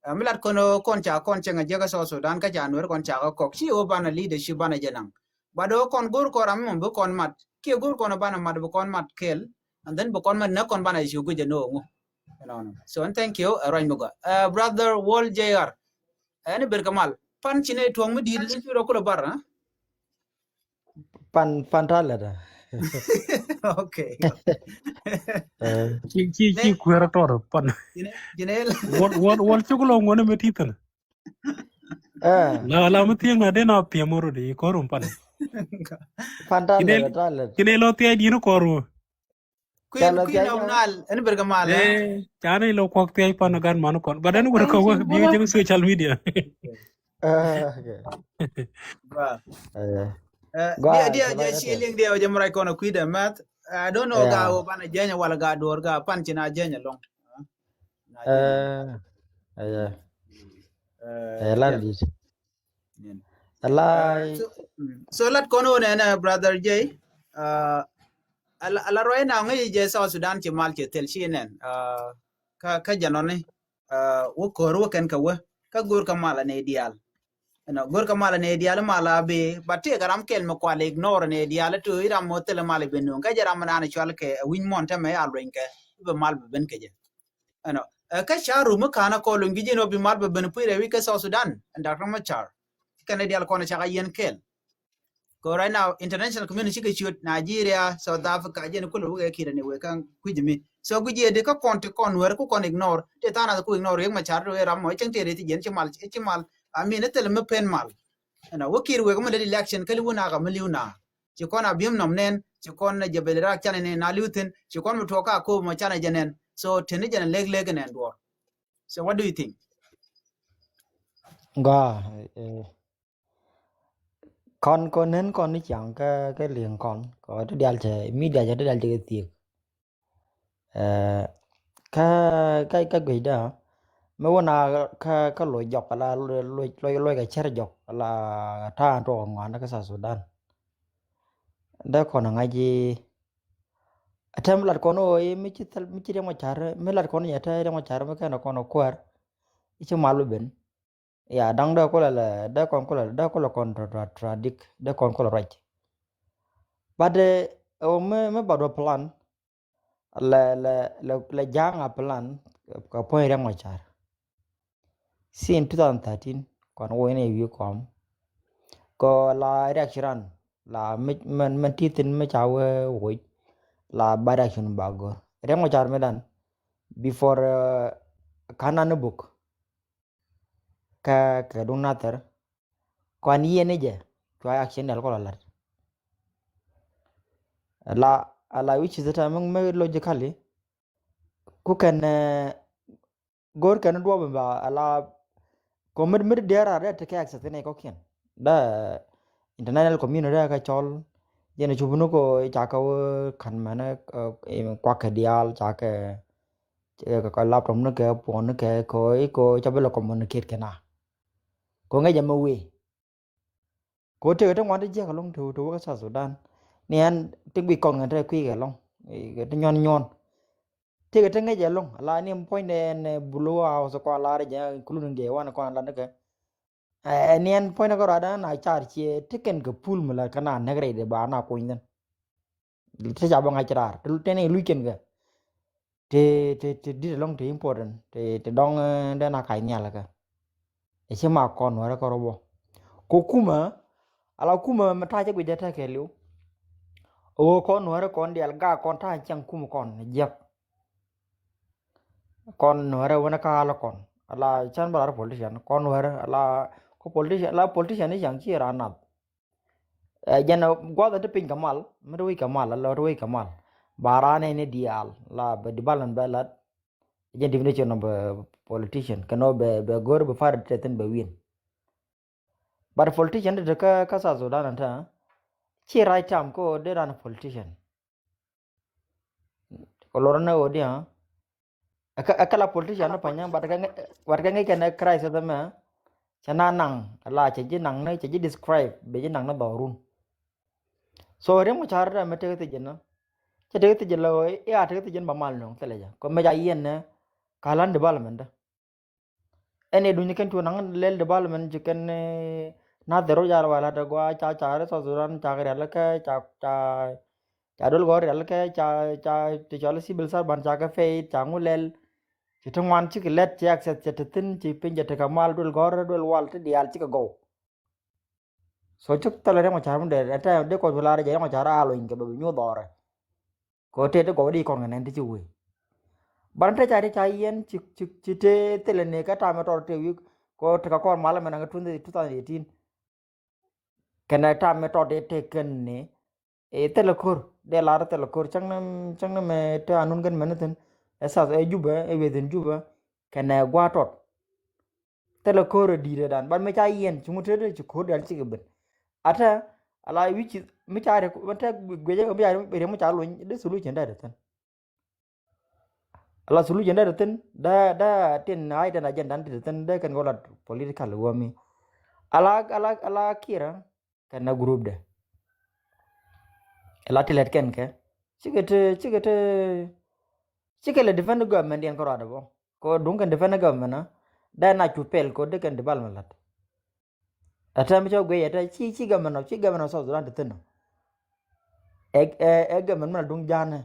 Ɛ, mi lat kɔn, kɔn ca, kɔn cäŋ a jiäk a South Sudan kä ca nuɛr kɔn ca kä kɔk. Ci wä banɛ leadership banɛ jɛ naŋ. But wä kɔn go̱r kɔn ram mɔ bi kɔn mat. Kiɛ go̱r kɔn banɛ mat bi kɔn mat kɛl. And then bi kɔn mat nä kɔn banɛ ci guic jɛ ni wä ŋu. Ɛnɔnɔ. So, and thank you, ɛ, ruac mi gɔaa. Ɛ, brother Wall J R. Ɛ, ni ber kɛ mal. Pan ci ni tuɔŋ mi di̱i̱t, ci rɔ kulɛ bar, ha? Pan, pan ta lɛ da. Okay. Eh. Ci, ci, ci kuɛɛr tɔr pan. Jine, jine. Wal, wal, wal cuk lɔ ŋuɔni mi tithin. Eh. La, la mi thiek na den a piɛm already, kɔr wun pan. Pan ta lɛ da, ta lɛ da. Jine lɔ thiac di̱n kɔr wun. Queen, Queen of Nile, ɛn ber kɛ mal, eh? Eh, canɛ ilɔ kuak thiac pan gan man kɔn. But ɛn wer kɛ wä, bi jɛ social media. Ah, okay. Gua. Eh. Eh, gua, dia, dia, jɛ ci liŋ dia jɛ mɛ ruac kɔn a kui̱dɛ mɛth. I don't know ga wä banɛ jɛnyɛ wala ga duɔr ga pan ci na jɛnyɛ lɔŋ. Eh, eh. Eh, lan di. Ala. Uh, so, mm, so lat kɔn wä nɛn, uh, brother J. Uh, ala, ala ruac na ŋäc jɛ South Sudan ci mal ci thil ci nɛn. Uh, kä, kä jɛ nɔni. Uh, wä kör wä kɛn kɛ wä. Kä go̱r kä mal ni dial. Ɛnɔ, go̱r kä mal ni dial mal a bi. But ti kɛ ram kɛl mi kual ignore ni dial tu i ram mɔ thil mal i bi nuŋ. Kä jɛ ram nan cual kɛ, uh, wi̱ny mɔn tɛmɛ ya lueny kɛ. Bi mal bi ben kɛ jɛ. Ɛnɔ, ɛ, kä ca rum mi ka̱n a kɔl luny ki ji̱n ɔ bi mal bɛ ben puirɛ wi̱c kä South Sudan, ɛn Doctor Machar. Kɛn dial kɔn ca ka yɛn kɛl. Kɛ right now, international community cikɛ ciöt, Nigeria, South Africa, ji̱n kulɛ wikɛ ki̱t ni wek kä kui̱c mi. So guic yɛ di kä kɔn ti kɔn wɛr ku kɔn ignore, ti tha̱a̱ŋ nath ku ignore, Riek Machar ti wee ram mɔ, cäŋ ti rɛy ti jiɛn ci mal, ci mal, I mean, thil mi pen mal. Ɛnɔ, wä ki̱t wek mi lät election, kä li̱w na ka mi li̱w na. Ci kɔn a bi̱em nɔm nɛn, ci kɔn a jɛ bel rak canɛ nɛn a li̱w thi̱n, ci kɔn mi tuɔk ka ko̱o̱p mɔ canɛ jɛ nɛn. So, teni jɛ nɛn lek lek nɛn duɔr. So, what do you think? Gua, eh, kɔn, kɔn nɛn kɔn ni ciaŋ kä, kä liŋ kɔn, kɔ ti dial cɛ, media cɛ ti dial cɛ kɛ thiek. Eh, kä, kä, kä guecdä, mi wä na kä, kä loc jɔk, ala loc, loc, loc, loc kɛ cär jɔk, ala ta̱a̱ tuɔk ŋuan kä South Sudan. Dee kɔn ŋa̱c i̱, a tɛm lat kɔn ɣöö i̱ mi ci thil, mi ci Riek Machar, mi lat kɔn i̱ nyɛ te Riek Machar mi kɛn kɔn kuäär, i̱ ci mal bi ben. Ya, da̱ŋ dee kulɛ lɛ, dee kɔn kulɛ, dee kulɛ kɔn tra, tra, tra dik, dee kɔn kulɛ ruac. But, eh, ɛ wä mi, mi bat wä plan, lɛ, lɛ, lɛ, lɛ ja̱a̱ŋ a plan, kɛ puɔ̱ny Riek Machar. Since two thousand thirteen, kɔn wä in a wi̱i̱ kɔm. Kɔ la Riek Chiran, la mi, mɛn, mɛn ti thin mi ca wä woc, la ba Riek Chiran ba go̱r. Riek Machar mi dan, before, eh, ka̱n an buk. Kä, kä duŋ nathɛr. Kɔn yɛn ni jɛ, cua action dɛl kɔ la lat. La, la which is the time, mi logically, ku kɛn, eh, go̱r kɛn duɔp ba, ala, kɔ mit, mit diɛɛr a dee tekɛ access ni kɔkiɛn. Da, international community kɛ cɔl, jɛn cup ni kɔ, ca kɛ wä kan mɛn, eh, kuak kɛ diaal, ca kɛ, kɛ, kɛ laptop ni kɛ, phone ni kɛ, kɔ, kɔ, ca bi lɛ communicate kɛ na. Kɔ ŋäc jɛ mɛ wee. Kɔ tëëkɛ ti ŋuan ti jiäk ɛlɔ̱ŋ ti, ti wä kä South Sudan. Ni ɛn ti guic kɔn ŋän ti kui̱ kɛ ɛlɔ̱ŋ. Kɛ ti nyuɔn nyuɔn. Tëëkɛ ti ŋäc ɛlɔ̱ŋ. Ala ni puɔ̱nydɛ ɛn, eh, Blue House kɔ ala rɛ jɛ, including jɛ wan kɔn ala ni kɛ. Eh, ni ɛn puɔ̱nydɛ kɛ ruadan na car ciɛ ti kɛn kɛ pul mi la kɛ na nɛk rɛydɛ ba na kuny thin. Ti ca bä ŋa̱c raar. Ti tɛn i̱ luc kɛn kɛ. Ti, ti, ti dit ɛlɔ̱ŋ ti important. Ti, ti dɔŋ, eh, den a kac nhial kɛ. Ɛ ci ma kɔn wärä kɛ rɔ bɔ. Kɔ kumä, ala kumä mi ta̱a̱ cä guic dee tɛkɛ li̱w. Ɣöö kɔn wärä kɔn diaal gak kɔn ta̱a̱ ciaŋ kumä kɔn jiäk. Kɔn wärä wänä ka ala kɔn. Ala can bä la rɔ politician. Kɔn wärä ala kɔ politician, ala politician ni ciaŋ ci raan nath. Ɛ, jɛn, ɛ, gua̱th ɛ ti piny kɛ mal, mi ti wec kɛ mal, ala ti wec kɛ mal. Ba raan ɛ ni diaal, la bɛ development bɛ lat. Jɛn definition of a politician, kɛn ɔ bɛ, bɛ go̱r bɛ party tɛ thin bɛ win. But politician ti te kä, kä South Sudan ɛn tɛ, ci right time kä ɣöö dee ran politician. Kɛ lorä ni ɣöö diɛ, ɛ kä, ɛ kä la politician ni pa̱nyä, but kɛ ŋi̱-, but kɛ ŋi̱i̱c kɛn ɛ crisis ɛmɛ, cɛ na naŋ, la cɛ ji̱ naŋ ni, cɛ ji̱ describe, bɛ ji̱ naŋ ni dhɔrun. So Riek Machar dee mɛ tek thiec ɛn, cɛ tek thiec ɛn la ɣöö, i̱ a tek thiec ɛn ba mal nöŋ thilɛ jɛ. Kɛ mɛ ca yiɛn ni, ka lan development dä. Ɛn ɛ duny kɛn cu naŋ lɛl development ci kɛn, eh, na dhɛr wä jal wala te gua ca, ca ri South Sudan ca kɛ rial kɛ, ca, ca, ca duel gɔ̱r rial kɛ, ca, ca ti cɔl civil servant ca kɛ pay, ca ŋu lɛl. Ci ti ŋuan cikɛ lɛt, ci access cɛ ti thi̱n, ci piny cɛ ti kɛ mal, duel gɔ̱r, duel wal ti diaal cikɛ gɔw. So cik thilɛ Riek Machar mi dee, ɛn tɛ dee kɔc lar jɛ Riek Machar a lony kɛ bɛ bi nyuuth dhɔrɛ. Kɛ ɣöö tëë ti gɔw di kɔn kɛ nɛn ti ci wee. But ɛn tɛ ca ti ca yiɛn ci, ci, ci tëë thilɛ ni kɛ tam ɛ tɔr tëë wi̱i̱ kɛ ɣöö ti kɛ kɔr mal mɛn aŋ two thousand eighteen. Kɛnɛ tam ɛ tɔr tëë tëë kɛn ni, ɛ thilɛ ko̱r, dee lar thilɛ ko̱r, cäŋ ni, cäŋ ni mɛ te anun kɛn mɛn thi̱n, ɛ South, ɛ Jubɛ, ɛ wee thi̱n Jubɛ, kɛnɛ gua̱a̱ tɔt. Thilɛ ko̱r ɛ di̱i̱t ɛ dan, but mi ca yiɛn, ci ŋut te dee ci ko̱r diaal cikɛ ben. Atɛ, ala wi̱ci, mi ca ri, mi te guecä, mi ca ri, mi ca luny, dee solution dee dee thi̱n. Ala solution dee dee thi̱n, dee, dee tin, ai tin agenda dee dee thi̱n, dee kɛn kɛ lat political wä mi. Ala, ala, ala Kiir, kɛnɛ group dɛ. Ɛ la ti lɛt kɛn kɛ. Cikɛ ti, cikɛ ti, cikɛ lɛ defend government diɛn kärɔadɛ bä. Kɛ duŋ kɛn defend government a, dee na cu pɛl kɛ dee kɛn development lat. Ɛ tɛm cɛ guic ɛ tɛ ci, ci government of, ci government of South Sudan ti thi̱n ɔ. Ɛ, ɛ, ɛ government mi la duŋ ja̱a̱nɛ.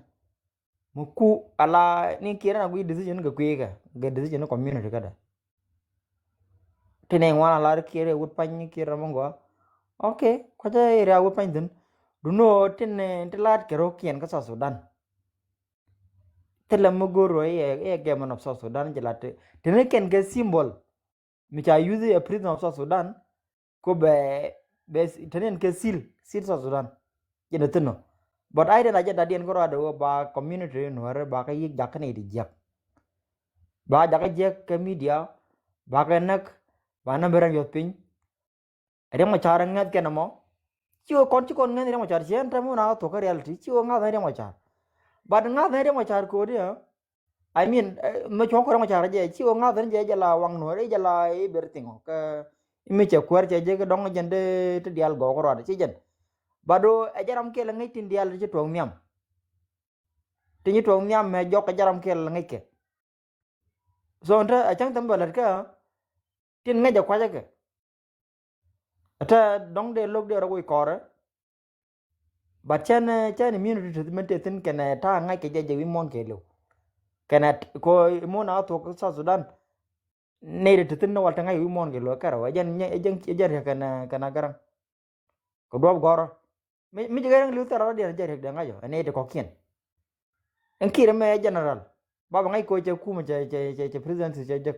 Mi ku ala ni Kiir na guic decision kɛ kui̱ kɛ, kɛ decision ni community kädɛ. Ti nɛ ŋuan a lar Kiir ɛ wut pany Kiir Ramɔ Gɔaa. Ok, kuacä area wut pany thi̱n. Duno tin, eh, ti laat kɛ ro̱kiɛn kä South Sudan. Thilɛ mi go̱o̱r rɔ iɛ, iɛ government of South Sudan jɛ lat ti, ti ni kɛn kɛ symbol. Mi ca use iɛ president of South Sudan, ko bɛ, bɛ s-, te ni ɛn kɛ seal, seal South Sudan. Jɛn ɛ thi̱n ɔ. But ai den agenda diɛn kä ruaadɛ wä ba community nuɔ̱ɔ̱rɛ ba kä yi̱k jakä ni ti jiäk. Ba jakä jiäk kɛ media, ba kɛ näk, ba näm bi rɛm yuɔth piny. Riek Machar ŋäth kɛn ɛmɔ. Ci wä kɔn ci kɔn ŋäth Riek Machar ci ɛn tɛm wä na thuɔ̱k kä reality. Ci wä ŋa̱th ɛn Riek Machar. But ŋa̱th ɛn Riek Machar ko̱di ɛ. I mean, eh, mi cuɔ̱ŋ kɔ Riek Machar jɛ, ci wä ŋa̱th ɛn jɛ jɛ la waŋ nuɔ̱ɔ̱r, jɛ la everything ɔ. Kɛ mi cɛ kuäär cɛ jɛ kɛ dɔ̱ŋ jɛn dee ti diaal gɔɔk rɔɔdɛ ci jɛn. But ɛ jɛ ram kɛl ŋäc tin diaal ti ci tuɔɔk nhiam. Ti ci tuɔɔk nhiam mɛ jɔk kɛ jɛ ram kɛl ŋäc kɛ. So ɛn te a cäŋ thɛm bɛ lät kä tin ŋäc a kuacä kɛ. Ɛ te dɔ̱ŋ dee lo̱k dee rɔ wi̱i̱ kɔrɛ. But cɛn, cɛn immunity ti mɛn te thi̱n kɛnɛ ta̱a̱ ŋa̱c kɛ jɛ jɛ wi̱i̱ muɔ̱ɔ̱n kɛɛliw. Kɛnɛ ko imuɔ̱ɔ̱n a thuɔ̱k South Sudan. Nɛy ti te thi̱n ni wal te ŋa̱c wi̱i̱ muɔ̱ɔ̱n kɛɛliw kärɛ wä jɛn, jɛn, jɛn riɛk kɛnɛ, kɛnɛ Garaŋ. Kɛ duɔ̱p gɔ̱rä. Mi, mi ji̱ Garaŋ li̱w thil rɔ̱diɛn jɛ riɛk dee ŋa̱c ɔ, ɛ nɛy ti kɔ̱kiɛn. Ɛn Kiir ɛmɛ ɛ general. Ba bɛ ŋa̱c kɛ ɣöö cɛ kumɛ cɛ, cɛ, cɛ, cɛ presidency cɛ jek.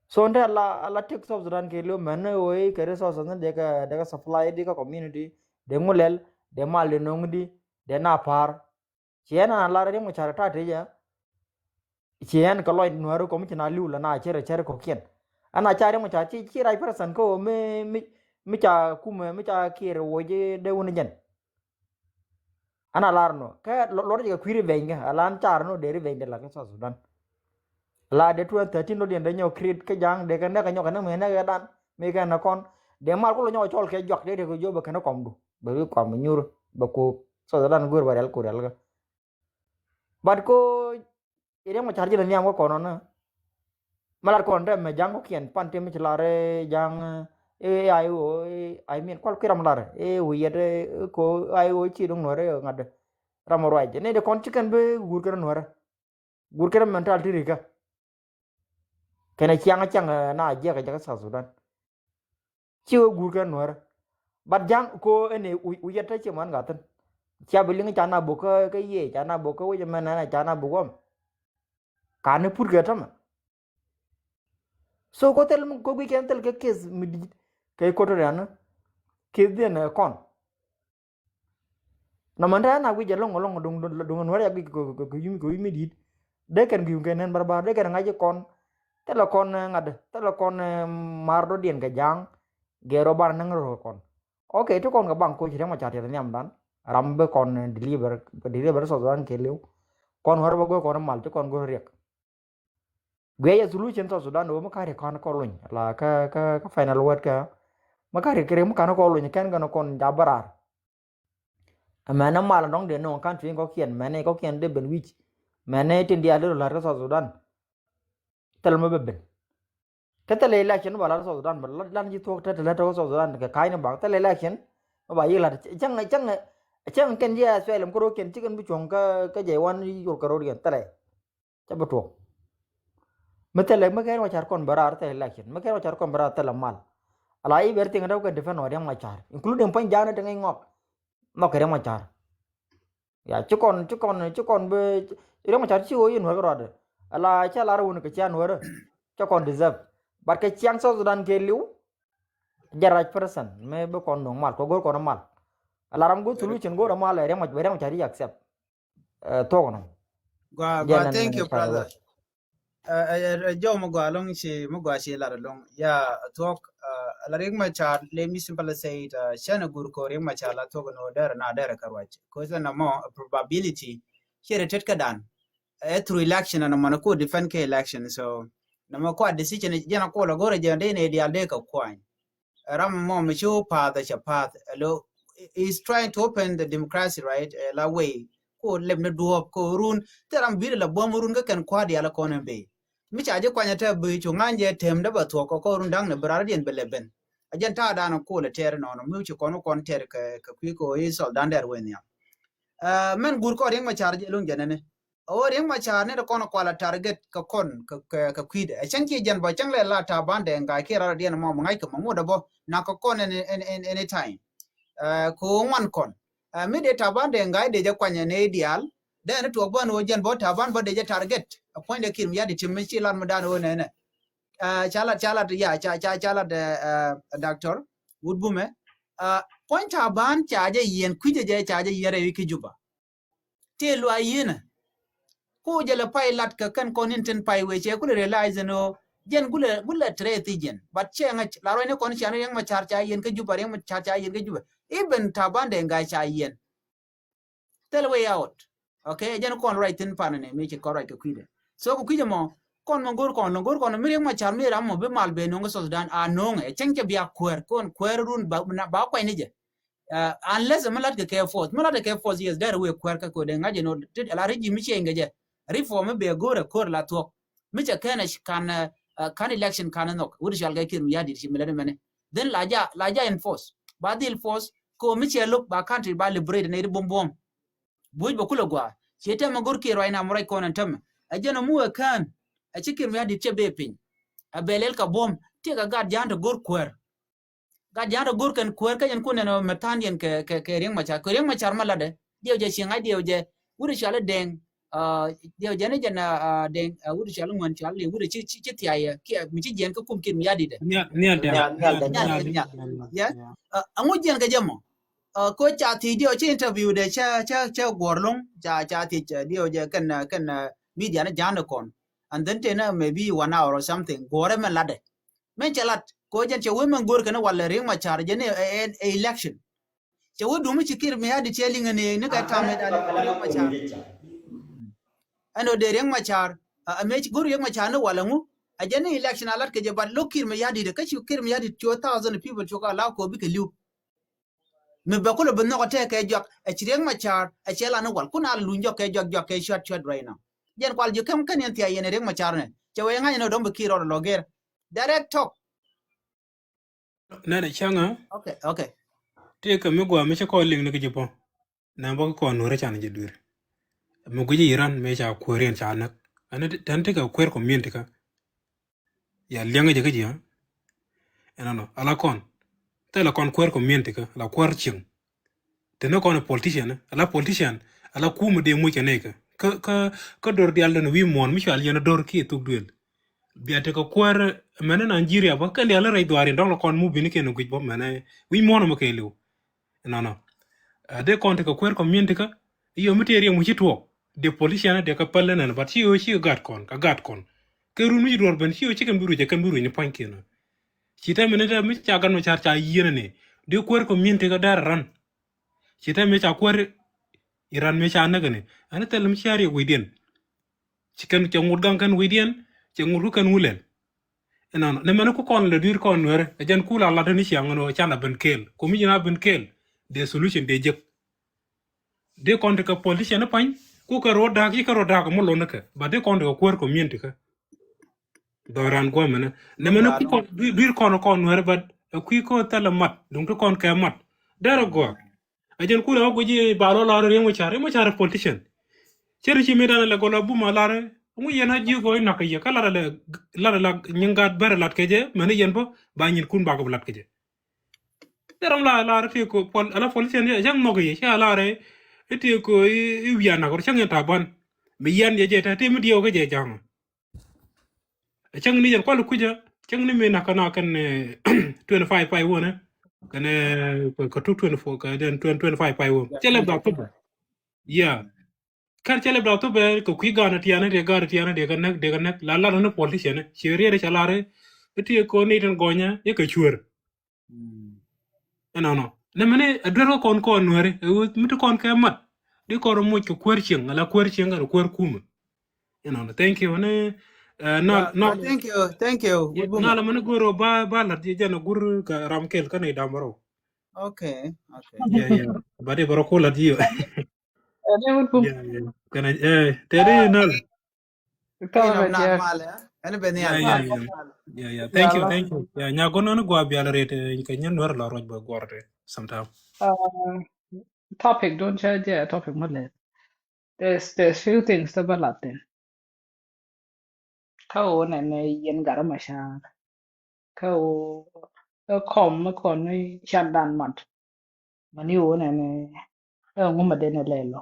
So ɛn te ala, ala tëk South Sudan kɛɛliw mɛn ni ɣöö i̱ kɛ resources ni dee kɛ, dee kɛ supply di kä community, dee ŋu lɛl, dee mal dee no̱o̱ŋ di, dee na pa̱a̱r. Ci ɛn ana lar Riek Machar ta̱a̱ tecä. Ci ɛn kɛ lɔc nuääri kɔm ci na li̱w lɛ na cɛr cɛr kɔ̱kiɛn. Ɛn a ca Riek Machar ci, ci right person kä ɣöö mi, mi, mi ca kumɛ, mi ca Kiir woc dee wun jɛn. Ɛn a lar nɔ kɛ lɔ-, lɔr jɛ kɛ kui̱ revenge kɛ a lan car nɔ dee revenge dee lat kä South Sudan. La dee twenty thirteen lɔ diɛn dee nyɔk create kä ja̱a̱ŋ dee kɛ nɛk kɛ nyɔk kɛ nɛk mi nɛk kɛ dan mi kɛ nɛ kɔn dee mal kulɔ nyɔk cɔl kɛ juak dee dee kɛ jiɔ bɛ kɛn kɔmdu bɛ wi̱i̱ kɔm bɛ nyur bɛ kok South Sudan go̱o̱r bɛ rial kok rial kä. But ko Riek Machar ji̱n nhiam kä kɔn ɔnä. Mɛ lat kɔn te mɛ ja̱ŋ kɔ̱kiɛn pan te mi ci lar, eh, ja̱ŋ, eh, I O, eh, I mean kual kui̱ ram lar, eh, wi̱i̱ yɛt, eh, ko I O ci duŋ nuɔ̱ɔ̱r, eh, ŋa̱t ram ruac ni de kɔn ci kɛn bi guur kɛn nuɔ̱ɔ̱r. Guur kɛn mentality rikä. Kɛnɛ ciaŋ ciaŋ, eh, na jiɛk jɛ kä South Sudan. Ci wee guur kɛ nuäärä. But ja̱ŋ ko ɛn ɛ wi̱c, wi̱c ɛ te ci mɔn gathin. Cia bi liŋ ca na bok kä, kä yiëë, ca na bok kä wec ɛmɛn ɛn ca na bok ɣɔm. Ka ni put kɛ tämɛ. So ko thil ko guic kɛn thil kɛ case mi di̱i̱t kɛ Equatorian. Case diɛn ɛ kɔn. Nɔmɔ ɛn te na guic ɛlɔ̱ŋ ɛlɔ̱ŋ duŋ, duŋ, duŋ nuäärä ca guic kɛ, kɛ, kɛ yumi, kɛ yumi di̱i̱t. Dee kɛn guic kɛ nɛn barbar, dee kɛn ŋa̱c kɔn. Thilɛ kɔn, eh, ŋa̱t, thilɛ kɔn, eh, mar dɔ̱diɛn kɛ ja̱a̱ŋ. Gɛɛr ɔ bar näŋ rɔ kɔn. Ok, ti kɔn kɛ baŋ koc Riek Machar tiɛth nhiamdan. Ram bi kɔn deliver, deliver South Sudan kɛ liw. Kɔn wär bä go̱o̱r kɔn mal ti kɔn go̱o̱r riɛk. Guiɛ yɛ solution South Sudan wä mi kari kɔn kɔ luny la kä kä kä final word kä. Mi kari kiri mi kan kɔ luny kɛn kɛn kɔn ja bä raar. Mɛnɛ mal dɔŋ dee nɔŋ country kɔkiɛn, mɛnɛ kɔkiɛn dee ben wi̱c. Mɛnɛ tin diaal dee rɔ la̱r kä South Sudan. Thil mi bɛ ben. Kä thilɛ election ba la̱r South Sudan ba lan ji̱ thuɔ̱k te te lät kä South Sudan kɛ ka̱ny ni bak thilɛ election. Ba yi la̱r cäŋ cäŋ cäŋ kɛn ji̱ SPLM kärɔ̱ kɛn cikɛn bi cuɔ̱ŋ kä kä jɛ wan yol kärɔ̱ kɛn thilɛ. Cä bi tuɔɔk. Mi thilɛ mi kɛn Machar kɔn bɛ raar thilɛ election. Mi kɛn Machar kɔn bɛ raar thilɛ mal. Ala i̱ bɛ ri thiŋ dee kɛ defend ɔ Riek Machar, including puɔ̱ny ja̱a̱n ni ti ŋäc ŋɔak. Nhɔk kɛ Riek Machar. Ya ci kɔn ci kɔn ci kɔn bi Riek Machar ci ɣöö yin wär kɛ rɔɔdɛ. Ala cä lar wun kɛ cian wärä. Cä kɔn deserve. But kɛ ciaŋ South Sudan kɛ liw. Jɛ right person mi bi kɔn nuŋ mal kɔ go̱r kɔn mal. Ala ram go̱r solution go̱r mal Riek Machar, Riek Machar yi accept. Ɛ thuɔk nɔ. Gua gua, thank you brother. Ɛ ɛ ɛ jɔw mi gua lɔŋ ci mi gua ci lat lɔŋ ya thuɔk. Ɛ la Riek Machar, let me simply say it, ɛ cɛn a gur ko Riek Machar la thuɔk nɔ der na der ka ruac. Ko sa na mɔ probability ci ri tet ka dan. Ɛ through election na mɔ na ko defend ka election, so na mɔ ko a decision jɛn a ko la gore jɛn de ne dial de ka kwany. Ram mɔ mi ci wä path a cɛ path. Alo, is trying to open the democracy, right? Ɛ la way ko lep ni duɔp ko run thil ram biri la buɔm run kä kɛn kua̱r dial kɔn in bei. Mi ca ji̱ kuany a te bi cu ŋa̱ny jɛ tem dee ba thuɔk kɔ kɔ run da̱ŋ ni bi rar diɛn bi lep ben. A jɛn ta̱a̱ dan ko lɛ tɛr nɔnɔ mi ci kɔn kɔn tɛr kɛ kɛ kui̱ ko i̱ thɔl dan dɛr wen nhiam. Ɛ mɛn gur kɔ Riek Machar jɛ luŋ jɛ nɛnɛ. Ɣöö Riek Machar ni ti kɔn kual a target kɛ kɔn kɛ kɛ kɛ kui̱dɛ. Ɛ cäŋ ci jɛn bä cäŋ lɛ la Taban Deng Gai kiɛ rat diɛn mɔ mi ŋa̱c kɛ mɔ ŋut ɛ bä nak kɛ kɔn any any any time. Ɛ kɛ ɣöö ŋuan kɔn. Ɛ mi dee Taban Deng Gai dee jɛ kuany ɛ nɛy diaal. Dee ni tuɔɔk bä ni ɣöö jɛn bä Taban bä dee jɛ target. Ɛ puɔ̱nydɛ Kiir Mayardit ti mi ci lat mi dan ɣöö nɛnɛ. Ɛ ca lat ca lat ya ca ca ca lat ɛ ɛ Doctor Wut Bumɛ. Ɛ puɔ̱ny Taban ca jɛ yiɛn kui̱cɛ jɛ ca jɛ yiɛn rɛy wi̱c kä Juba. Tëë luaac yiënä. Ku jɛ lɛ pay lat kɛ kɛn kɔn in tin pay wee cɛ kulɛ realize ni ɣöö jɛn gulɛ gulɛ tɛrɛ thi jɛn. But cɛ ŋäc la ruacni kɔn cian Riek Machar ca yiɛn kä Juba, Riek Machar ca yiɛn kä Juba. Even Taban Deng Gai ca yiɛn. Thil way out. Okay, jɛn kɔn ruac thin pan ni mi ci kɔn ruac kɛ kui̱dɛ. So kɛ kui̱dɛ mɔ kɔn mɔ go̱r kɔn lɔ go̱r kɔn mi Riek Machar mi ram mɔ bi mal ben no̱ŋ kä South Sudan a no̱ŋ ɛ cäŋ cɛ bia kuäär kɔn kuäär run ba ba kuany ni jɛ. Ɛ unless mi lat kɛ kɛ force mi lat kɛ kɛ force, yes, dɛr wee kuäär kä kode ŋa̱c jɛ nɔ ti la regime mi change kɛ jɛ. Reform mi bɛ go̱r ɛ ko̱r la thuɔk mi cɛ kɛn ɛ kan ɛ kan election kan ɛ nhɔk wut cual kɛ Kiir Mayardit ci mi lät mɛnɛ. Then la ja la ja enforce ba dhil force ko mi cɛ lo̱k ba country ba liberate nɛ ri buɔm buɔm. Buɔc bɛ kulɛ gua ciɛ tɛmɛ go̱r Kiir ruac na mi ruac kɔn ɛn tɛmɛ ɛ jɛn ɛ mu ɛ kään ɛ ci Kiir Mayardit cɛ bee piny. Ɛ bɛ lɛl kɛ buɔm tiɛ kɛ gat ja̱a̱n te go̱r kuäär. Gat ja̱a̱n rɔ go̱r kɛn kuäär kä yɛn kun nɛn ɔ mɛ tha̱a̱n yɛn kɛ kɛ kɛ Riek Machar kɛ Riek Machar ma latdɛ. Diɛw jɛ cieŋ a diɛw jɛ wut cual i̱ Deng. Diɛw jɛ ni jɛn a Deng wut cual i̱ ŋuɛn cual i̱ wut ci ci ci thiay kiɛ mi ci jiɛn kä kum Kiir Mayardit dɛ. Nhial nhial nhial. Yɛ aŋu jiɛn kɛ jɛ mɔ. Ko ca thiec diɛw ci interview dɛ cɛ cɛ cɛ guɔ̱r lo̱ŋ ca ca thiec diɛw jɛ kɛn kɛn media ni ja̱a̱n kɔn. And then tena maybe one hour or something guɔ̱rɛ mɛ latdɛ. Mɛn cɛ lat ko jɛn cɛ wee mɛn go̱o̱r kɛn walɛ Riek Machar jɛn ɛ election. Cɛ wee dumi ci Kiir Mayardit cɛ liŋ ni ni kɛ tam ɛ Riek Machar. Ɛn ɔ dee Riek Machar a mɛ ci go̱o̱r Riek Machar ni walɛ ŋu a jɛn ni election a lat kɛ jɛ, but lo̱k Kiir Mayardit kä ci Kiir Mayardit two thousand people cuk a la ko bikɛ li̱w. Mi bɛ kulɛ bi nhɔk ɛ tɛk kɛ juak ɛ ci Riek Machar ɛ cɛ la ni wal kun a luny jɔk kɛ juak juak kɛ cuat cuat right now. Jɛn kual ji̱ käm kän yɛn thia̱a̱ yɛn ɛ Riek Machar nɛ cɛ wee ŋa̱c ni ɔ dɔ̱ŋ bi Kiir rɔɔd ɛ lɔ gɛr. Direct talk. Nɛnɛ cäŋä. Okay, okay. Ti kɛ mi gua mi ci kɔn liŋ ni ki ji̱ pɔ. Nɛ bä ki kɔn nuɔ̱rä can ji̱ duer. Mi gui̱ci yiran mi ca kuäär yɛn ca näk. Ɛn tɛn ti kɛ kuäär community kä. Ya liɛŋä jɛ kä ji̱. Ɛnɔnɔ ala kɔn. Thilɛ kɔn kuäär community kä ala kuäär cieŋ. Teni kɔn politician ala politician ala kumä dee muc kɛ nɛy kä kä kä kä dor dial den wi̱i̱ muɔ̱ɔ̱n mi cual yɛn dor kiɛ thuk duël. Bia tekɛ kuäär mɛnɛ Nigeria bä kɛn dial rɛy dhuaar in dɔ̱ŋ la kɔn mu bini kɛn guic bä mɛnɛ wi̱i̱ muɔ̱ɔ̱n mɛ kɛ liw. Nɔnɔ. Dee kɔn tekɛ kuäär community kä i̱ yɔ mi tëë riɛm wi̱ci tuɔɔk dee politician dee kä päl nɛn but ci ɣöö ci gat kɔn kä gat kɔn. Kɛ run wi̱ci duɔ̱ɔ̱r ben ci ɣöö ci kɛn bi ruic ɛ kɛn bi ruic ni pua̱nykiɛn. Ci tɛm mi ni tɛm mi ca gan mi car ca yieen ni di kuäär community kä dɛr ran. Ci tɛm mi ca kuäär iran mi ca näk ni ɛn thil mi ca riɛk wi̱i̱diɛn. Ci kɛn cɛ ŋut gaŋ kɛn wi̱i̱diɛn, cɛ ŋut ku kɛn wulɛl. Ɛnɔnɔ ni mɛn ku kɔn lɛ dui̱r kɔn nuɛrɛ ɛ jɛn kula lat ni ciaŋ ɛn ɔ can a ben kɛɛl komi jin a ben kɛɛl. De solution de jek. Di kɔn ti kɛ politician ni pany ku kɛ ruɔt da̱a̱k ci kɛ ruɔt da̱a̱k mɔ lon ni kɛ ba di kɔn ti kɛ kuäär community kɛ. Dhɔran guɔ mɛnɛ nɛ mɛnɛ ku kɔn dui̱r kɔn kɔn nuɛrɛ ba ɛ kui̱ kɔ thɛlɛ mat duŋ ti kɔn kɛ mat. Derɛ guɔ. A jɛn kulɛ wä guici ba lɔ lar riɛŋ mɛ car riɛŋ mɛ car politician. Cɛ ri ci mi dan lɛ gɔl a bum a lar. Ŋu yɛn a ji̱ gɔy nak kɛ yɛ kä lar lɛ lar la nyin gat bɛrɛ lat kɛ jɛ mɛn yɛn bä ba nyin kun ba kɛ lat kɛ jɛ. Cɛ ram la lar ti ko pol ala politician yɛ cɛ ŋɔk yɛ cɛ lar. Ti ko i wian nak rɔ cɛ ŋɛ ta ban. Mi yɛn yɛ jɛ ta ti mi diɛw kɛ jɛ jaŋ. Cäŋ ni jɛn kual kucä cäŋ ni mi nakä na kɛn twenty five pay won kɛn kɛ two twenty four kɛ den twenty five pay won cɛ lɛ bla thupɛ. Yeah. Kɛn cɛ lɛ bla thupɛ kɛ kui̱ ganɛ tianɛ ti ganɛ tianɛ ti kɛ nɛk ti kɛ nɛk la lar ni politician ci riɛt ca lar. Ti ko ni tin gɔnyɛ yɛ kɛ cuer. Ɛnɔnɔ nɛ mɛni ɛ duer kä kɔn kɔn nuɛri ɛ mi ti kɔn kɛ mat. Di kɔn muc kɛ kuer cieŋ ala kuer cieŋ kɛ kuer kumɛ. Ɛnɔnɔ thank you ni. Nal nal thank you thank you. Nal mɛni goro ba ba lat ji jɛn gur kɛ ram kel kɛ ni dam baro. Okay okay. Yeah yeah. Ba di baro ku lat ji. Kɛn ɛ tɛri nal. Thank you, thank you. Yeah, nya gono ni gua bial ret kɛ nyin nuer la roj ba guar te sometime. Topic don cha je topic ma le. There's there's few things to ba latin. Ka o ne ne yen gara mashar. Ka o ka kom ma kon ni shan dan mat. Mani wunɛ ni ɛ ŋu ma denɛ lɛl ɔ.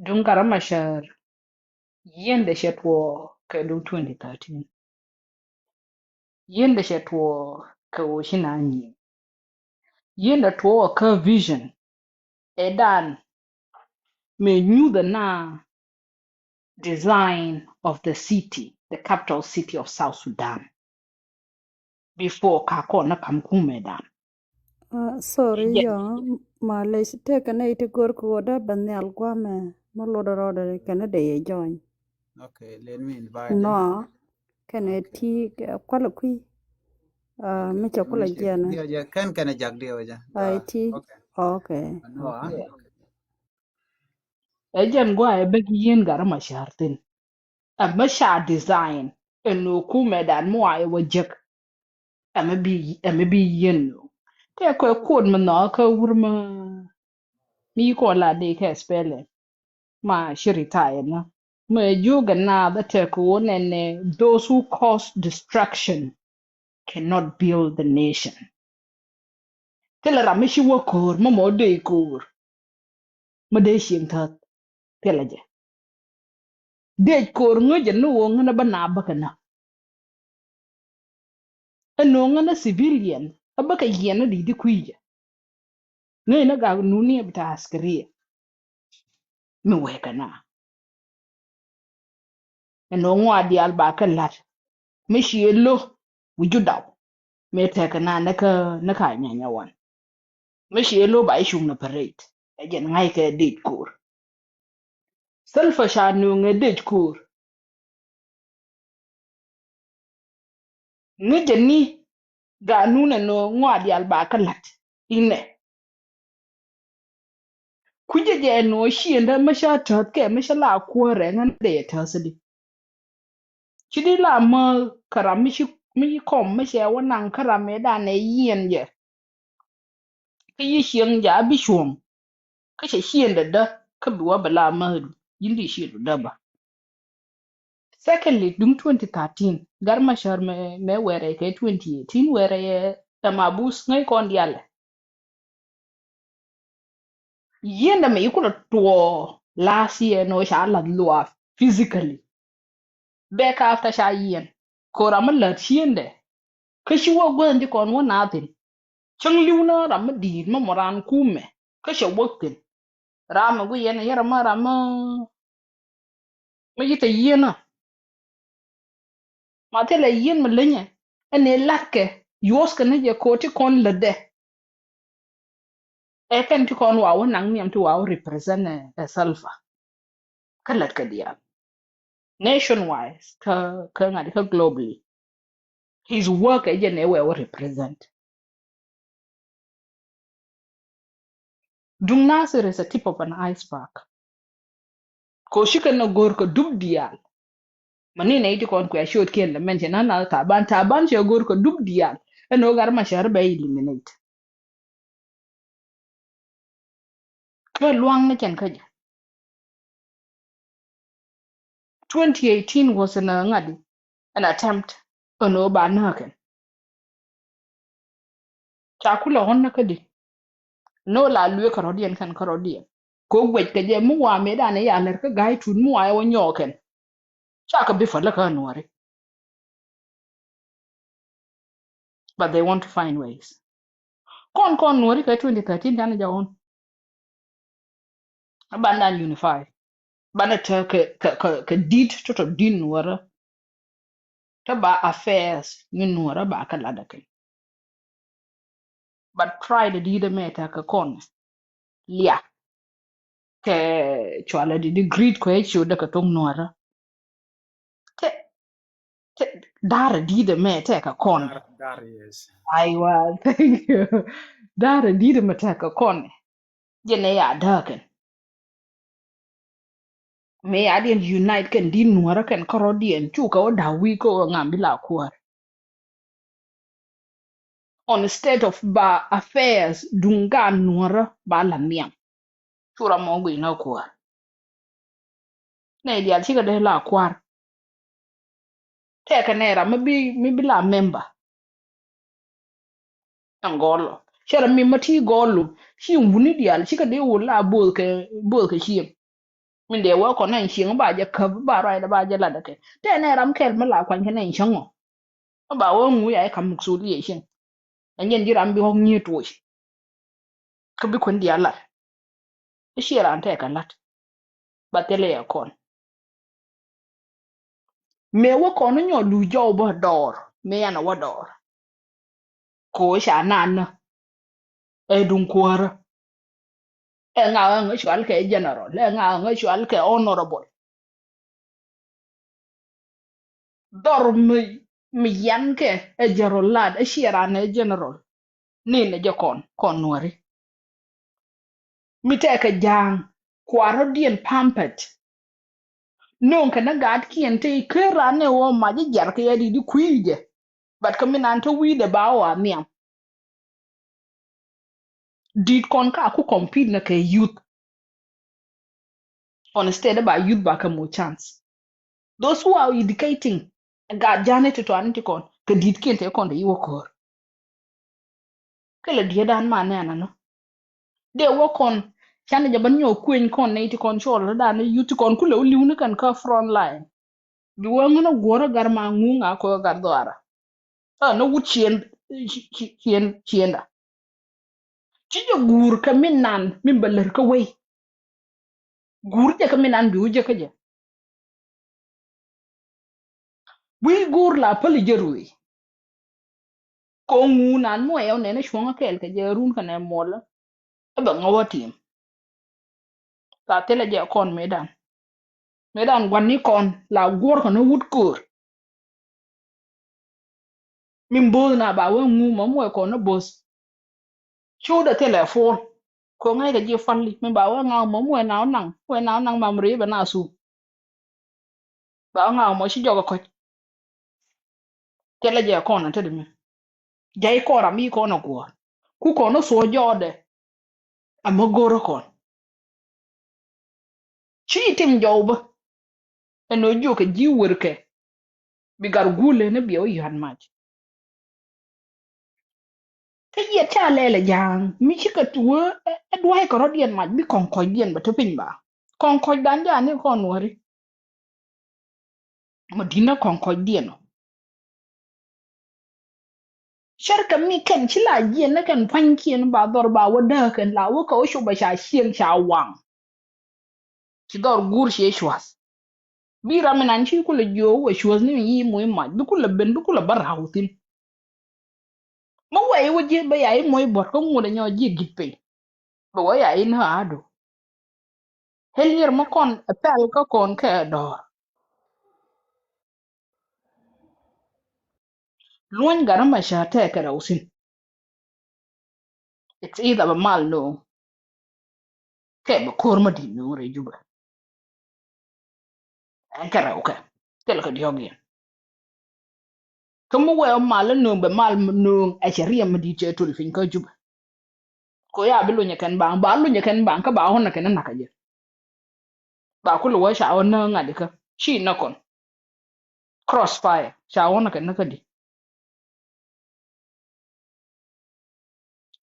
Duŋ Gat Machar yiendɛ cɛ tuɔɔk kɛ duŋ twenty thirteen. Yiendɛ cɛ tuɔɔk kɛ ɣöö ci na nyiŋ. Yiendɛ tuɔɔk kä vision ɛ dan mëë nyuthɛ na design of the city, the capital city of South Sudan. Before ka kɔn ni kam kumɛ dan. Sorry yɔ, malec tekɛ nɛ iti gor kɛ wä dee bɛ nhial guamɛ mɛ lotdɛ rɔɔdɛ kɛn dee yɛ join. Okay, let me invite. Nɔ kɛn ɛ ti kualɛ kui. Mi cɛ kulɛ jiɛn kɛn kɛn ɛ jak diɛ wä jɛ. Ai ti. Okay. Ɛ jɛn gua ɛ bek yien Gat Machar thin. Ɛ mi ca design ɛn ɣöö kumɛ dan mi wa ɛ wä jek. Ɛ mi bi ɛ mi bi yien ɣöö tɛ kɛ kuɔt mi nhɔk kä wur mi mi kɔn la dee kɛ spelling. Ma ci retire ni mi ɛ jiök ɛ naath ɛ tɛ kɛ ɣöö nɛnɛ those who cause destruction cannot build the nation. Thilɛ ram mi ci wä ko̱o̱r mi mɔ dee ko̱o̱r mi dee cieŋ täth. Thilɛ jɛ dee ko̱o̱r ŋäcɛ ni wä ŋän a bä na bä kɛ na. Ɛn nööŋä ni civilian a bä kɛ yiɛn ni di̱t di kui̱cɛ. Ŋäcnä gak nuni bi ta askariya mi wekɛ na. Ɛn nööŋ ŋuan diaal ba kɛ la̱t mi ciɛ lo̱ wi̱c ju daw mi tɛkɛ na ni kä ni ka nyanya wan. Mi ciɛ lo̱ ba i̱ cuŋ ni pärɛt ɛ jɛn ŋa̱ckɛ dec ko̱o̱r. Thilpä ca nööŋɛ dec ko̱o̱r. Ŋäcɛ ni ganun ɛn ɣöö ŋuan diaal ba kä la̱t inɛ. Kui̱cɛ jɛ ɛn ɣöö ciëndä mi ca täth kɛ mi ca la kuäärɛ ŋän dee yɛ täth di. Ci di la mäth kä ram mi ci mi ci kɔm mi cɛ wä naŋ kä ram ëëdan ɛ yiɛn jɛ. Kä yi cieŋ jɛ a bi cuɔ̱ŋ kä cɛ ciëndä dä kä bi wä bɛ la mäth di yin di ciëndä dä bä. Secondly, duŋ twenty thirteen Gat Machar mɛ mɛ wɛrɛ kɛ twenty eighteen wɛrɛ yɛ ɛ mabus ŋäc kɔn dialɛ. Yiendɛ mɛ ikulɛ tuɔɔ last year nɔ ca lath luaak physically. Bɛ ka after ca yiɛn ko̱ ram mi lät ciendɛ. Kä ci wä guäth in ci kɔn wä na thin. Cäŋ li̱w ni ram mi di̱i̱t mi mɔ raan kumɛ kä cɛ wäk thi̱n. Ram mi guic yɛn yɛn ram mi ram mi mi ci te yieen ɔ. Ma thilɛ yieen mi lenyɛ Ɛn ɛ latkɛ yuɔth kɛ ni jɛ ko̱ ti kɔn lätdɛ. Ɛ kɛn ti kɔn wa wä naŋ nhiam ti wa wä represent ɛ, ɛ Salva. Kä lät kɛ diaal. Nation wise, kä, kä ŋa̱t kä globally. His work ɛ jɛ nɛ wɛ wä represent. Duŋ Nasir is a tip of an iceberg. Ko cikɛ nɔ go̱r kɛ dup diaal. Mani nɛ iti kɔn kuɛ ciot kiɛn lɛ mɛn cɛ na na Taban, Taban cɛ go̱r kɛ dup diaal. Ɛn ɣöö Gat Macar bɛ eliminate. Kɛ luaŋ ni cɛn kä jɛ. Twenty eighteen was an, uh, ŋa̱di, an attempt ɛn ɣöö ba nääkɛn. Ca kulɛ ɣɔn nä kädi. Ni ɣöö la lueek kärɔ̱diɛn kɛn kärɔ̱diɛn. Kɛ ɣöö guɛc kɛ jɛ mi wa mëëdan ɛ ya lɛr kä ga̱a̱c tut mi wa ɛ wä nyɔɔk kɛn. Ca kɛ bi päl kä Nuääri. But they want to find ways. Kɔn kɔn Nuääri kɛ twenty thirteen canɛ jɛ ɣɔn. Banɛ unify. Banɛ te kɛ, kɛ, kɛ, kɛ dit tɔtɔ din Nuäärä. Te ba affairs ni Nuäärä ba kɛ lat ɛ kɛ. But try the dit ɛmɛ te kɛ kɔn. Lia. Kɛ cualɛ di di greet kɔ ɛ ciö dɛ kɛ thok Nuäärä. Te, te, da̱rɛ di̱i̱t ɛmɛ tɛkɛ kɔn. Da̱rɛ, da̱rɛ, yes. Aywa, thank you. Da̱rɛ di̱i̱t ɛmɛ tɛkɛ kɔn. Jɛ nɛ ya dääkɛn. Mëë ya diɛn unite kɛn di̱i̱t Nuäärä kɛn kärɔ̱diɛn cukɛ wä da̱k wi̱i̱ kä ɣä ŋa̱m bi la kuäär. On state of ba affairs duŋ gaat Nuäärä ba la nhiam. Cu ram mɔ guic ŋä kuäär. Nɛ diaal cikɛ dee la kuäär. Tɛkɛ nɛ ram mi bi, mi bi la member. Ɛn gɔlɔ cɛ ram mi ma ti gɔlu ci wuni diaal cikɛ dee wul la both kɛ, both kɛ cieŋ. Min dee wä kɔn ɛn cieŋ ba jɛ käp ba ruacdɛ ba jɛ lat kɛ tɛ nɛ ram kɛl mi la kuany kɛ nɛ cieŋ ɔ. Ba wä ŋu ya i̱ kam muksul yɛ cieŋ. Ɛn jɛn ji̱ ram bi ɣɔk nyiet tuɔc. Kä bi kuën diaal lat. I̱ ciɛ raan tɛkɛ lat. Ba thilɛ yɛ kɔn. Mëë wä kɔn inyɔ lu jɔw bä dɔɔr mëë ɛn a wä dɔɔr. Ko ca nanä. Ɛ duŋ kuäärä. Ɛ ŋa ɣä ŋä cual kɛ general, ɛ ŋa ɣä ŋä cual kɛ honorable. Dhɔr mi, mi yan kɛ ɛ general lat ɛ ciɛ ran ɛ general. Ni nɛ jɛ kɔn, kɔn Nuäri. Mi tɛkɛ ja̱a̱ŋ kuarä diɛn pampet. No̱o̱ŋ kɛ ni gaat kiɛn te i̱ ker ran ni wä mac i̱ jiar kɛ yɛ di di kui̱ jɛ. But kɛ mi nan te wi̱i̱dɛ ba wä a nhiam. Dit kɔn ka ku compete na kɛ youth. On state ba youth ba kɛ mo chance. Those who are educating, gat jani ti tuani ti kɔn kɛ dit kiɛn te kɔn te yi wä kɔr. Kɛ lɛ diɛ dan ma nɛ ananɔ. Dee wä kɔn can jɛ ban nyɔ kueny kɔn nɛ ti kɔn cɔl dan youth ti kɔn kulɛ wä liw ni kan ka front line. Bi wä ŋun a guɔrä gar ma ŋuŋ a kɔ gar dhɔara. Ɛ ni wut cien, cien, cienda. Ci jɛ guur kɛ min nan min bɛ lär kä wei. Guur jɛ kɛ min nan bi wä jɛ kä jɛ. Wi̱i̱ guur la päli jɛ ruëë. Kɔŋ ŋu nan muɔ yɛw nɛn cuɔ̱ŋ kɛɛl kɛ jɛ run kɛ nɛ muɔlä. Ɛ bɛ ŋɔwä tim. La thilɛ jɛ kɔn mëëdan. Mëëdan gua̱n ni kɔn la guɔ̱r kɔn ni wut ko̱r. Min bo̱o̱th na ba wee ŋu mɔ muɔ kɔn ni bo̱o̱th. Cu dee thilɛ full. Ko ŋa̱c kɛ ji̱ fali mi ba wee ŋa̱ mɔ muɔ na wä naŋ wee na wä naŋ mam ri bɛ na su. Ba wee ŋa̱ mɔ ci jɔk kɔc. Thilɛ jɛ kɔn a te di mi. Jɛ kɔn ram mi kɔn a guɔ̱r. Ku kɔn a suɔ jɔɔdɛ. Amä go̱rä kɔn. Ci tim jɔw bä. Ɛn ɔ jiök kɛ ji̱ wër kɛ. Bi gar guul ëë ni biɛ wä yɔ̱a̱n mac. Kä yɛ ca lɛl ɛ ja̱a̱ŋ mi cikɛ tuö ɛ dua̱a̱c kɛ rɔ̱diɛn mac bi kɔŋ kɔcdiɛn bɛ te piny ba. Kɔŋ kɔcdan ja̱a̱n ni kɔn wääri. Mɔ di̱n ɛ kɔŋ kɔcdiɛn ɔ. Cärkɛ mi kɛn ci la jiɛn ni kɛn pua̱nykiɛn ba dhɔr ba wä dääkɛn la wä kɛ wä cop a ca cieŋ ca waŋ. Ci dhɔr guur ciɛ cua̱th. Bi ram inan ci kulɛ jiöök wä cuäth ni mi yi muc mac bi kulɛ ben bi kulɛ bä ra̱w thi̱n. Mi wɛy wä ji̱ bä ya i̱ moc buɔ̱t kä ŋut ɛ nyɔ ji̱ gi̱t piny. Bɛ wä ya i̱ nä adu. Helier mi kɔn ɛ pɛl kä kɔn kɛ dɔ̱r. Luɔ̱ny gat ma ca tɛk kɛ rɛw thi̱n. It's either bɛ mal nööŋ kɛ bɛ ko̱r ma di̱t nööŋ rɛy Jubɛ. Ɛn kɛ rɛw kɛ thilɛ kɛ diɔ̱k yɛn. Kä mi wee mal nööŋ bɛ mal nööŋ ɛ cɛ riɛm ma di̱t cɛ tul piny kä Jubɛ. Ko ya bi lunyɛ kɛn baŋ ba lunyɛ kɛn baŋ kä ba ɣɔn kɛn nak kɛ jɛ. Ba kul wä ca ɣɔn nä ŋa̱t ikä ci na kɔn. Crossfire ca ɣɔn kɛn na kä di.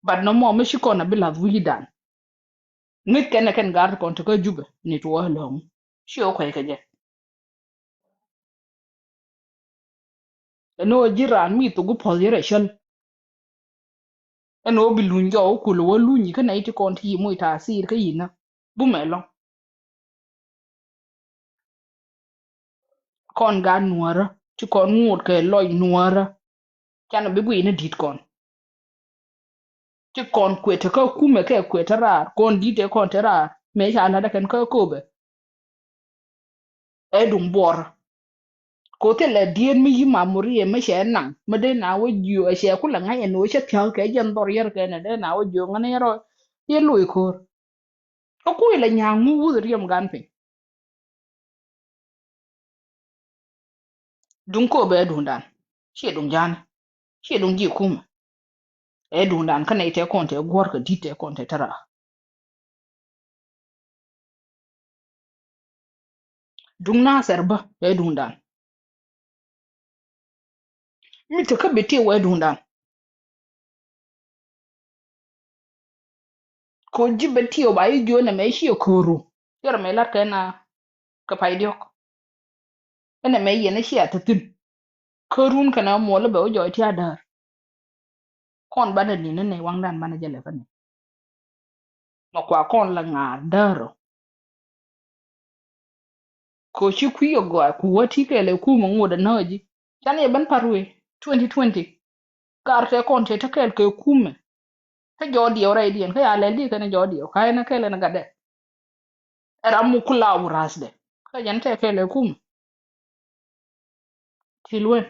But nɔmɔ mi ci kɔn a bi lath wi̱i̱dan. Ŋi̱t kɛn ɛ kɛn gar ti kɔn ti kä Jubɛ ni tuɔ ɛ lɔ̱ŋ. Ci ɣä kuɛy kɛ jɛ. Ɛn ɣöö ji̱ raan mi thok gup puɔ̱th yɛrɛ cäl. Ɛn ɣöö bi luny jɔw kul wä luny kä nɛy ti kɔn ti yi moc ta̱a̱ thiir kä yinä bumɛ lɔ̱ŋ. Kɔn gaat nuäärä ti kɔn ŋot kɛ lɔc nuäärä. Canɛ bi guiy ni di̱t kɔn. Ti kɔn kuet kä kumɛ kɛ kuet te raar kɔn di̱t tɛ kɔn te raar mëë ca la̱t ɛ kɛn kä köpɛ. Ɛ duŋ buɔr. Ko thilɛ diet mi yi mamuriɛ mi cɛ naŋ mi dee na wä jiö ɛ cɛ kulɛ ŋa̱c ɛn ɣöö cä thia̱k kɛ jɛn dhɔr yär kɛn ɛ dee na wä jiö ŋän yɛn rɔ yɛ loc ko̱r. Kä kui̱ lɛ nya̱a̱ŋ mi wuth riɛm gan piny. Duŋ kööbɛ ɛ duŋdan ciɛ duŋ ja̱a̱ni ciɛ duŋ ji̱ kumɛ. Ɛ duŋdan kä nɛy tɛ kɔn tɛ guɔ̱r kɛ di̱t tɛ kɔn tɛ te raar. Duŋ Nathɛr bä ɛ duŋdan. Mi te kä bi tiw ɛ duŋdan. Ko ji̱ bi tiw ba yi jiö nɛ mɛ ciɛ köru. Yɛr mɛ lat kɛ na kɛ pay diɔ̱k. Ɛnɛ mɛ yɛn ciɛ a te thi̱n. Kärun kɛnɛ muɔl bɛ wä jɔy ti a däär. Kɔn banɛ ni ni nɛ waŋdan banɛ jɛ lɛ kä ni. Mɛ kua kɔn la ŋa̱a̱r däär rɔ. Ko ci kui̱ ɔ gɔaa ku wä ti kɛɛl ɛ kumɛ ŋot ɛ nääc ji̱. Can yɛ ben pa̱r wee twenty twenty. Kar tɛ kɔn tɛ te kɛɛl kɛ kumɛ. Kä jɔɔdiɛw rɛydiɛn kä ya lɛl di kɛn jɔɔdiɛw ka ɛn kɛl ɛn gatdɛ. Ɛ ram muk ku la wurath dɛ kä jɛn tɛ kɛl ɛ kumɛ. Ti luɛn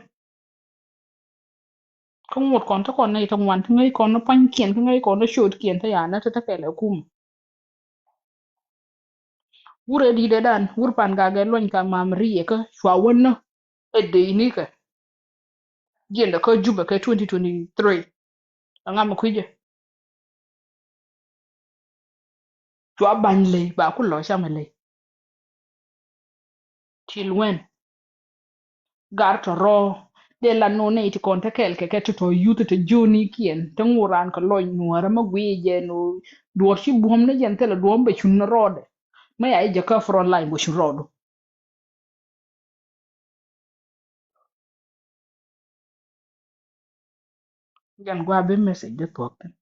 kä ŋot kɔn te kɔn nɛy te ŋuan te ŋäc kɔn ni pua̱nykiɛn kä ŋäc kɔn ni ciötkiɛn te ya nä te te kɛl ɛ kumɛ. Wur ɛ di̱t ɛ dan wur pan gak ɛ luɔny ka mam riɛkä cua wä nä ɛ dee inikɛ. Jiɛn dɛ kä Jubɛ kɛ twenty twenty-three. Aŋa mi kui̱cɛ cua ba̱ny ley ba ku lɔ camɛ ley. Ti luɛn gar tɔ̱ rɔ dee la nɔ nɛy ti kɔn te kɛɛl kɛ kɛ ti tɔ̱ yuth ti jiönikiɛn te ŋu raan kɛ lɔc nuäärä mi guiy jɛ nɔ. Duɔ̱ɔ̱r ci buɔ̱m ni jɛn thilɛ duɔ̱ɔ̱m bɛ cun ni rɔɔdɛ. Mi ya i̱ jɛ kä front line bɛ cun rɔɔdu. Jɛn gua bi message di thuɔ̱k thin.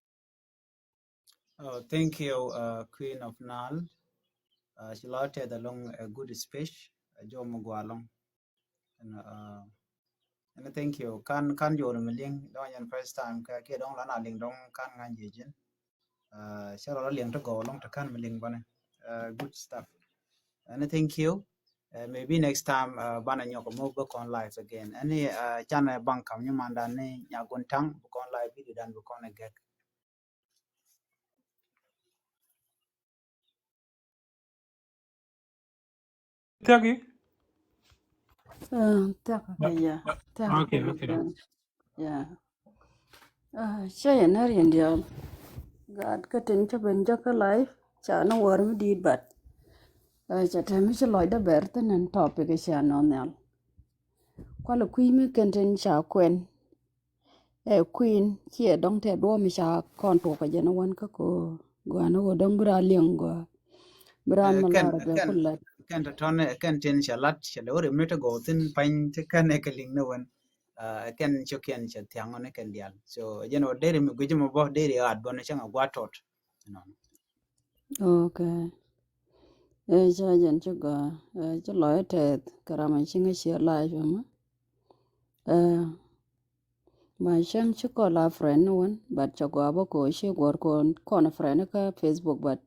Oh, thank you, uh, Queen of Nile. Uh, ci la tɛth along a good speech. Uh, jɔ mi gua along. And, uh, and thank you. Kan kan jɔ mi liŋ dɔŋ yɛn first time ka kia dɔŋ la na liŋ dɔŋ kan ŋa jɛ jin. Uh, cɛ rɔ la liŋ ti gɔw lɔŋ ti kan mi liŋ bani. Uh, good stuff. And thank you. Uh, maybe next time uh, banɛ nyɔk mɔ bä kɔn live again. Ɛn ni uh, canɛ baŋ kam nyi mandan ni nyagun taŋ bä kɔn live video dan bä kɔn a gɛk. Thiaki? Uh, thiaki kɛ ya. Thiaki okay, kɛ okay. Ya. Uh, cɛ yɛ nɛ riɛn diaal. Gaat kä tin cä ben jäkä live ca ni wär mi di̱i̱t bat. Uh, ca tɛm mi ci lɔcdä bɛr thin ɛn topic ca nɔ nhial. Kualɛ kui̱ mi kɛn tin ca kuɛn. Ɛ kui̱n ciɛ dɔ̱ŋ tɛ duɔ̱ɔ̱p mi ca kɔn tuɔk kɛ jɛ ni wän kä ko gɔaa ni wä dɔ̱ŋ bi raa liɛŋ gɔaa bi raa mi lar bɛ ku lät. Kɛn tɔ̱tɔ̱n kɛn tin cɛ lat cɛ lɛ wä rim ni te gɔw thin pany ti kɛn ɛ kɛ liŋ ni wän. Kɛn ciokiɛn cɛ thiaŋ ni kɛn diaal so jɛn wä deri mi guic mi bɔ deri ɣaat bɔ ni cäŋ a gua̱a̱t tɔt. Ok. Ɛ ca jɛn ci gɔaa ɛ ci lɔc tɛth kɛ ram a ci ŋä ciɛ live ɛmɔ. Ɛ Ma cäŋ ci kɔn la friend ni wän, but cɛ gɔaa bä ko ci guɔr ko kɔn friend kä Facebook, but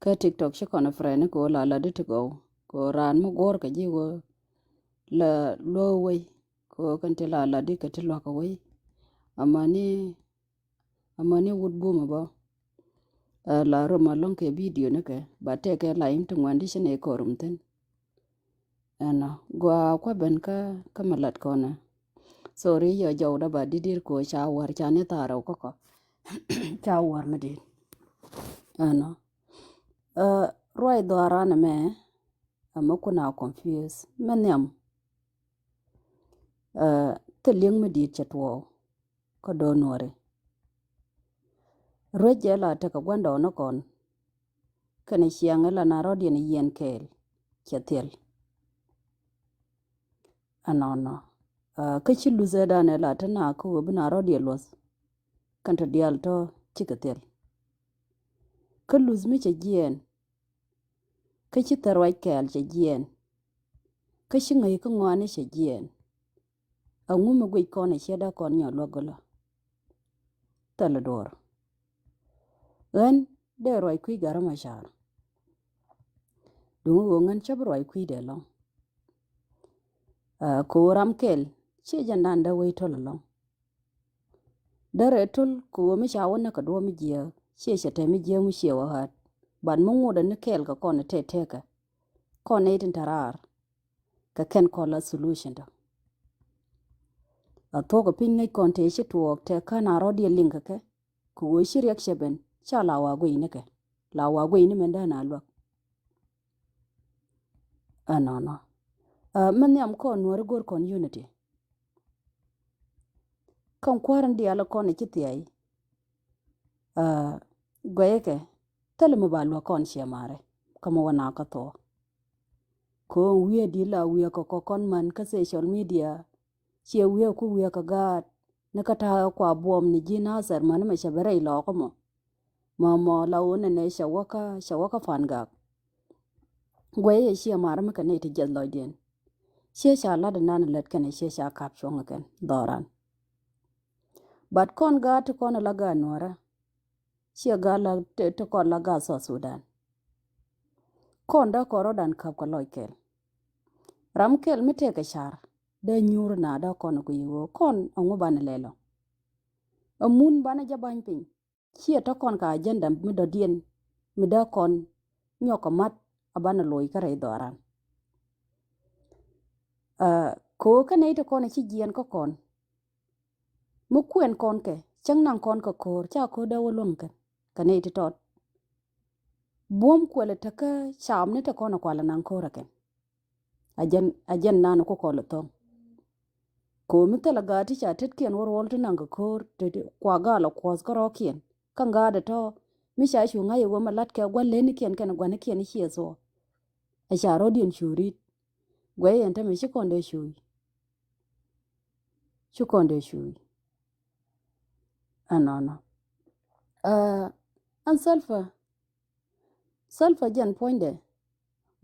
kä TikTok ci kɔn friend ko la la di ti gɔw. Ko raan mi guɔr kɛ ji wä la luɔ wei. Ko kɛn ti la la di kɛ ti luak wei. Amani, amani wut bum bä. Ɛ, la rum alɔŋ kɛ video ni kɛ, but tɛkɛ la im ti ŋuan di ci nɛ korum thin. Ɛnɔ gua kua ben kä kä mi lat kɔnɛ. Sorry, yɔ jɔw da ba didir ko ca war ca ni tharɛ kä kɔ. Ca war mi dit. Ɛnɔ, ɛ, ruac dhɔaran mɛ, ɛ, mɛ kuna confuse mɛ nhiam. Ɛ, thil liŋ mi dit cɛ tuɔɔk kä do̱r nuɔri. Ruec jɛ la tekɛ gua̱ndɔɔŋnikɔn kɛnɛ ciaŋ ila na rɔ̱diɛn yiɛn kɛɛl cɛ thil. Ɛnɔnɔ, ɛ, kä ci luthɛ danɛ la te na kä ɣöö bi na rɔ̱diɛn luɔth kɛn tɔ diaal tɔ cikɛ thil. Kä luth mi cɛ jiɛɛn, kä ci thil ruac kɛɛl cɛ jiɛɛn, kä ci ŋäc kä ŋɔaani cɛ jiɛɛn. Aŋu mi guic kɔn ɛ ciɛ dee kɔn nyɔk luäk gölä? Thilɛ duɔ̱ɔ̱r. Ɣän dee ruac kui̱ Gat Macar. Duŋ ɣöö ŋän cä bi ruac kui̱dɛ ɛlɔ̱ŋ. Ɛ, kɛ ɣöö ram kɛl ciɛ jɛn dan dee wec töl ɛlɔ̱ŋ. Dee rɛɛ töl kɛ ɣöö mi ca wä näk kɛ duɔ̱ɔ̱p mi jiääk ciɛ cɛ te mi jiääk mi ciɛ wä ɣa̱a̱t. But mi ŋotdɛ ni kɛɛl kɛ kɔn ɛ tɛtɛkɛ kɔn nɛy tin te raar. Kɛ kɛn kɔn la solution tɔ. A thuɔ̱k kɛ piny ŋäc kɔn tëë ci tuɔɔk tɛ kä na rɔ̱diɛn liŋ kɛ kɛ, kɛ ɣöö ci riɛk cɛ ben ca la wa guic ni kɛ, la wa guic ni mɛn dee na luäk. Ɛnɔnɔ, ɛ, mɛ nhiam kɔn nuɔ̱ri go̱r kɔn unity. Kɛn kuäär in diaal kɔn i̱ ci thia̱a̱c. Ɛ, guɛcɛ kɛ thilɛ mi ba luäk kɔn ciɛ marɛ kä mi wä na kä thuɔ̱k. Ko̱o̱ŋ wiee di̱t la wiee kɛ kɔkɔn man kä social media. Ciɛ wiee ku wiee kɛ gaat ni kä ta̱a̱ kua buɔm ni ji̱ Nathɛr mani mɛ cɛ bɛ rɛy lɔɔkä mɔ. Mɔ mɔ la wä nɛnɛ cɛ wä kä, cɛ wä kä Pan Gak. Guɛcɛ ciɛ marɛ mi kɛ nɛy ti jiɛth lɔcdiɛn. Ciɛ ca lat inan lät kɛn ciɛ ca kap cuɔ̱ŋ kɛn dhɔran. But kɔn gaat ti kɔn la gaat nuɔrä. Ciɛ gaat la ti, ti kɔn la gaat South Sudan. Kɔn dee kɔn rɔ̱dan käp kɛ lɔc kɛl. Ram kɛl mi tëëkɛ car dee nyuur na dee kɔn ku yiwoo kɔn aŋu banɛ lɛl ɔ. Amun banɛ jɛ ba̱ny piny. Ciɛ tɔ kɔn ka agenda mi dɔ̱diɛn mi dee kɔn nyɔk kɛ mat a banɛ loc kä rɛy dhɔran. Ɛ, ko̱o̱k kä nɛy ti kɔn ci jiɛɛn kä kɔn. Mi kuɛn kɔn kɛ cäŋ naŋ kɔn kɛ ko̱o̱r ca ko̱o̱r dee wä luäŋ kɛn kɛ nɛy ti tɔt. Buɔ̱m kuɛlɛ tekä caam ni te kɔn ɛ kualɛ naŋ ko̱o̱r ɛ kɛn. A jɛn, a jɛn nan ku kɔl ɛ thɔŋ. Ko̱o̱r mi thilɛ gaat ti ca tetkiɛn wä ruɔl ti naŋ kɛ ko̱o̱r ti, ti kua gal ɛ kuɔth kä rɔɔkiɛn. Kä ŋa̱a̱dɛ tɔ mi ca cu ŋa̱c ɛ wä mɛ latkɛ gua̱n lenikiɛn kɛn gua̱nikiɛn i̱ ciɛ thuɔɔ. Ɛ ca rɔ̱diɛn cu ri̱t. Guɛc yɛn te mi ci kɔn dee cuuc. Ci kɔn dee cuuc. Ɛnɔnɔ. Ɛ, ɛn Salva. Salva jɛn puɔ̱nydɛ.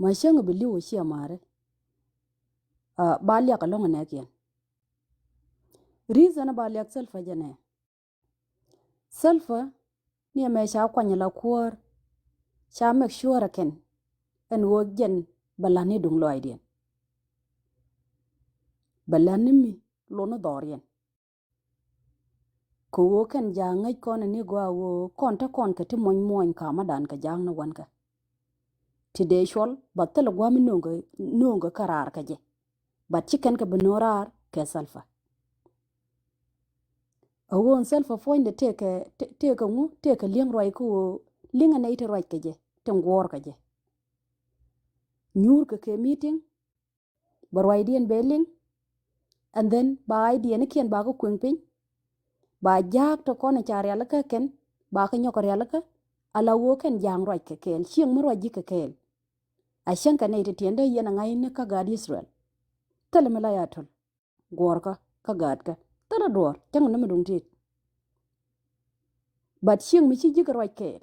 Ma cäŋ bi li̱w ɛ ciɛ ma̱a̱ri. Ɛ, ba liak ɛlɔ̱ŋ ɛ nɛɛkiɛn. Reason ba liak Salva jɛn ɛ. Salva ni ɛmɛ ca kuany ala kuäär. Ca make sure ɛ kɛn ɛn ɣöö jɛn bɛ la̱t ni duŋ lɔaacdiɛn. Bɛ la̱t ni mi lon ni dhɔriɛn. Kɛ ɣöö kɛn ja̱a̱ŋ ŋäc kɔn ni gɔaa ɣöö kɔn te kɔn kɛ ti muɔ̱ny muɔ̱ny kamädan kɛ ja̱a̱ŋ ni wankɛ. Ti dee cuɔl ba thilɛ gua̱a̱m mi nööŋkɛ, nööŋkɛ kä raar kä jɛ. But ci kɛn kɛ bi no̱o̱ŋ raar kɛ Salva. A ɣöö Salva puɔ̱nydɛ tëëkɛ, tëë, tëëkɛ ŋu, tëëkɛ li̱eŋ ruac kä ɣöö li̱eŋɛ nɛy ti ruac kɛ jɛ, ti ŋuɔ̱ɔ̱r kɛ jɛ. Nyuurkɛ kɛ meeting, bɛ ruacdiɛn bɛ liŋ, and then ba idea nikiɛn ba kä kueŋ piny, ba ja̱a̱k tɔ kɔn ca rialikä kɛn, ba kä nyɔk rialikä, ala ɣöö kɛn ja̱a̱ŋ ruac kɛ kɛɛl, cieŋ mi ruac ji̱ kɛ kɛɛl. A cäŋ kɛ nɛy ti tiɛn dee yɛn a ŋa̱cni kä gaat Israel. Thilɛ mi la ya töl. Guɔ̱ɔ̱rkä kä gaatkä. Thilɛ duɔ̱ɔ̱r, cäŋ ni mi duŋ tit. But cieŋ mi ci ji̱ kɛ ruac kɛɛl.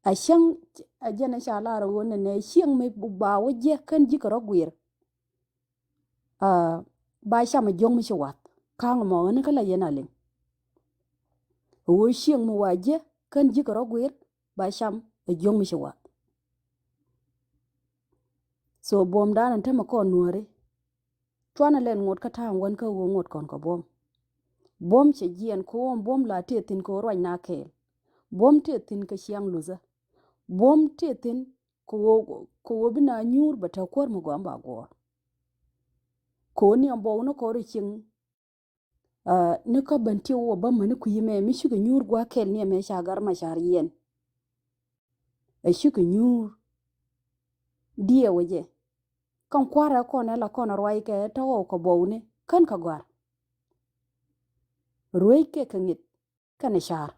A cäŋ a jɛn a ca lar a ɣöö nɛnɛ cieŋ mi ba wä jiɛ kän ji̱ kɛ rɔ guir. A, ba cam ɛ jiɔ̱ŋ mi ci wath. Ka̱ŋ mɔ ɣän kä la yɛn a liŋ. Ɣöö cieŋ mi wa jiɛ kän ji̱ kɛ rɔ guir ba cam ɛ jiɔ̱ŋ mi ci wath. So buɔ̱mdan ɛn tämɛ kɔn nuääri. Cuanɛ lɛn ŋot kä ta̱a̱ŋ wän kä ɣöö ŋot kɔn kɛ buɔ̱m. Buɔ̱m cɛ jiɛɛn kɛ ɣöö buɔ̱m la tëë thi̱n kɛ ɣöö ruac na kɛɛl. Buɔ̱m tëë thi̱n kɛ ciaŋ luthä. Buɔ̱m tëë thi̱n kɛ ɣöö kɛ ɣöö bi na nyuur bɛ te kuäär mi gɔam ba guɔ̱ɔ̱r. Kɛ ɣöö ni ɛn buɔ̱k ni kɔr ɛ cieŋ. Ni kä ben ti wä bä mäni kui̱ mɛ mi cikɛ nyuur gua̱a̱ kɛl ni ɛmɛ ca gar ma car yɛn. Ɛ cikɛ nyuur. Diɛ wä jɛ. Kɛn kua̱rɛ kɔn ɛ la kɔn ruac kɛ tɔ̱ ɣɔw kɛ bɔwni kän kɛ gɔ̱a̱r. Ruec kɛ kɛ ŋi̱th kɛn ɛ car.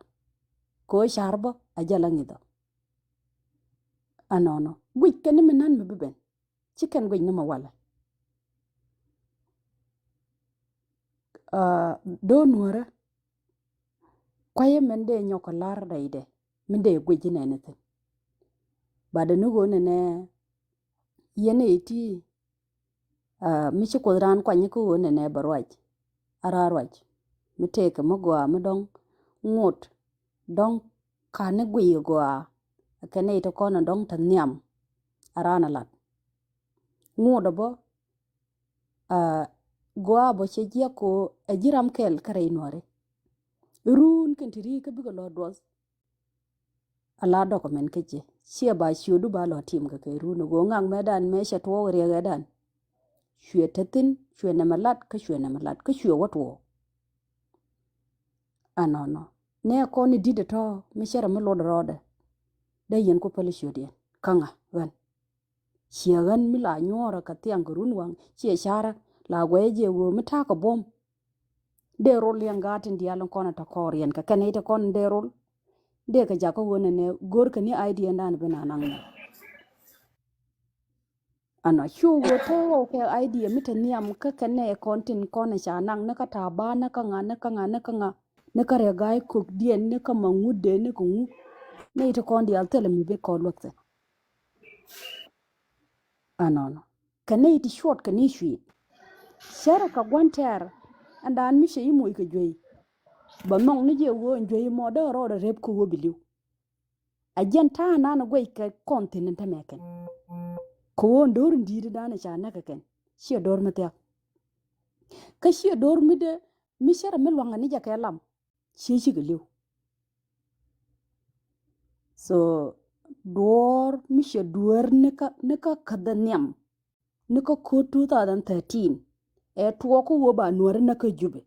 Kɛ ɣöö car bä a jɛ la ŋi̱thɔ. Ɛnɔnɔ guic kɛn ni mi nän mi bi ben. Ci kɛn guic ni mɛ walɛ. Do̱ nuɔrä kuayɛ mɛn dee nyɔk kɛ lar rɛydɛ min dee guic inɛni thi̱n. Bat ni ɣöö nɛnɛ yɛn iti mi ci kuoth raan kuany kä ɣöö nɛnɛ bɛ ruac. A raa ruac mi tëëkɛ mi gɔaa mi dɔ̱ŋ ŋot dɔ̱ŋ. Ka̱n ni guiy gɔaa kɛ nɛy ti kɔn dɔ̱ŋ te nhiam. A raan a lat ŋot a bä. Gɔaa bä cɛ jiɛk ko ɛ ji̱ ram kɛl kä rɛy nuɔri. Run kɛn ti ri kä bikɛ lɔ duɔth. A la document kä jɛ ciɛ ba ciötdu ba lɔ tim kɛ kɛ run a go̱o̱ ŋak mɛ dan mɛ cɛ tuɔɔk riɛk ɛ dan. Cuɛ te thin cuɛ nɛmɛ lat kä cuɛ nɛmɛ lat kä cuɛ wä tuɔɔk. Anɔnɔ nɛ kɔn ni di̱t ɛ tɔ̱ mi cɛ rɛ mi lot rɔɔdɛ. Dee yɛn ku päl ciöt yɛn kä ŋa ɣän. Ciɛ ɣän mi la nyuɔɔrä kɛ thiaŋ kɛ run waŋ ciɛ carä la guɛcɛ jɛ ɣöö mi ta̱a̱ kɛ buɔ̱m. Dee rol liɛŋ gaat tin diaal in kɔn in te kɔɔr yɛn kɛ kɛn i̱ te kɔn in dee rol. Dee kɛ jakä ɣöö nɛnɛ go̱r kɛ ni idea in dan bi na naŋ nɛ. Ana cu ɣöö te ɣɔw kɛ idea mi te nhiam kä kɛn nɛ kɔn tin kɔn in ca naŋ ni kä ta̱a̱ ba ni kä ŋa ni kä ŋa ni kä ŋa ni kä rɛ ga̱a̱c kök diɛn ni kä ma ŋut dee ni kɛ ŋu. Ni i̱ te kɔn diaal thilɛ mi bi kɔn luäk thi̱n. Anɔnɔ kɛ nɛy ti cuɔt kɛ ni cui̱i̱t. Cärɛ kɛ gua̱n tɛɛr ɛn daan mi cɛ i̱ moc kɛ juey. Bɛ nhɔk ni jɛ ɣöö ɛn juey mɔ dee rɔɔdɛ rep kä ɣöö bi li̱w. A jiɛn ta̱a̱ nan ɛ guɛc kɛ kɔn thi̱n ɛn tämɛ kɛn. Kɛ ɣöö ɛn do̱r in di̱i̱t dan ɛ ca näk kɛ kɛn ciɛ do̱r mi thia̱k. Kä ciɛ do̱r mi dee mi cärɛ mi lua̱ŋ ɛ ni jɛ kɛ lam. Ciɛ cikɛ li̱w. So duɔɔr mi cɛ dueer ni kä ni kä käth nhiam ni kä ko̱t two thousand thirteen. Ɛ tuɔɔk kä wä ba nuäri ni kä Jubɛ.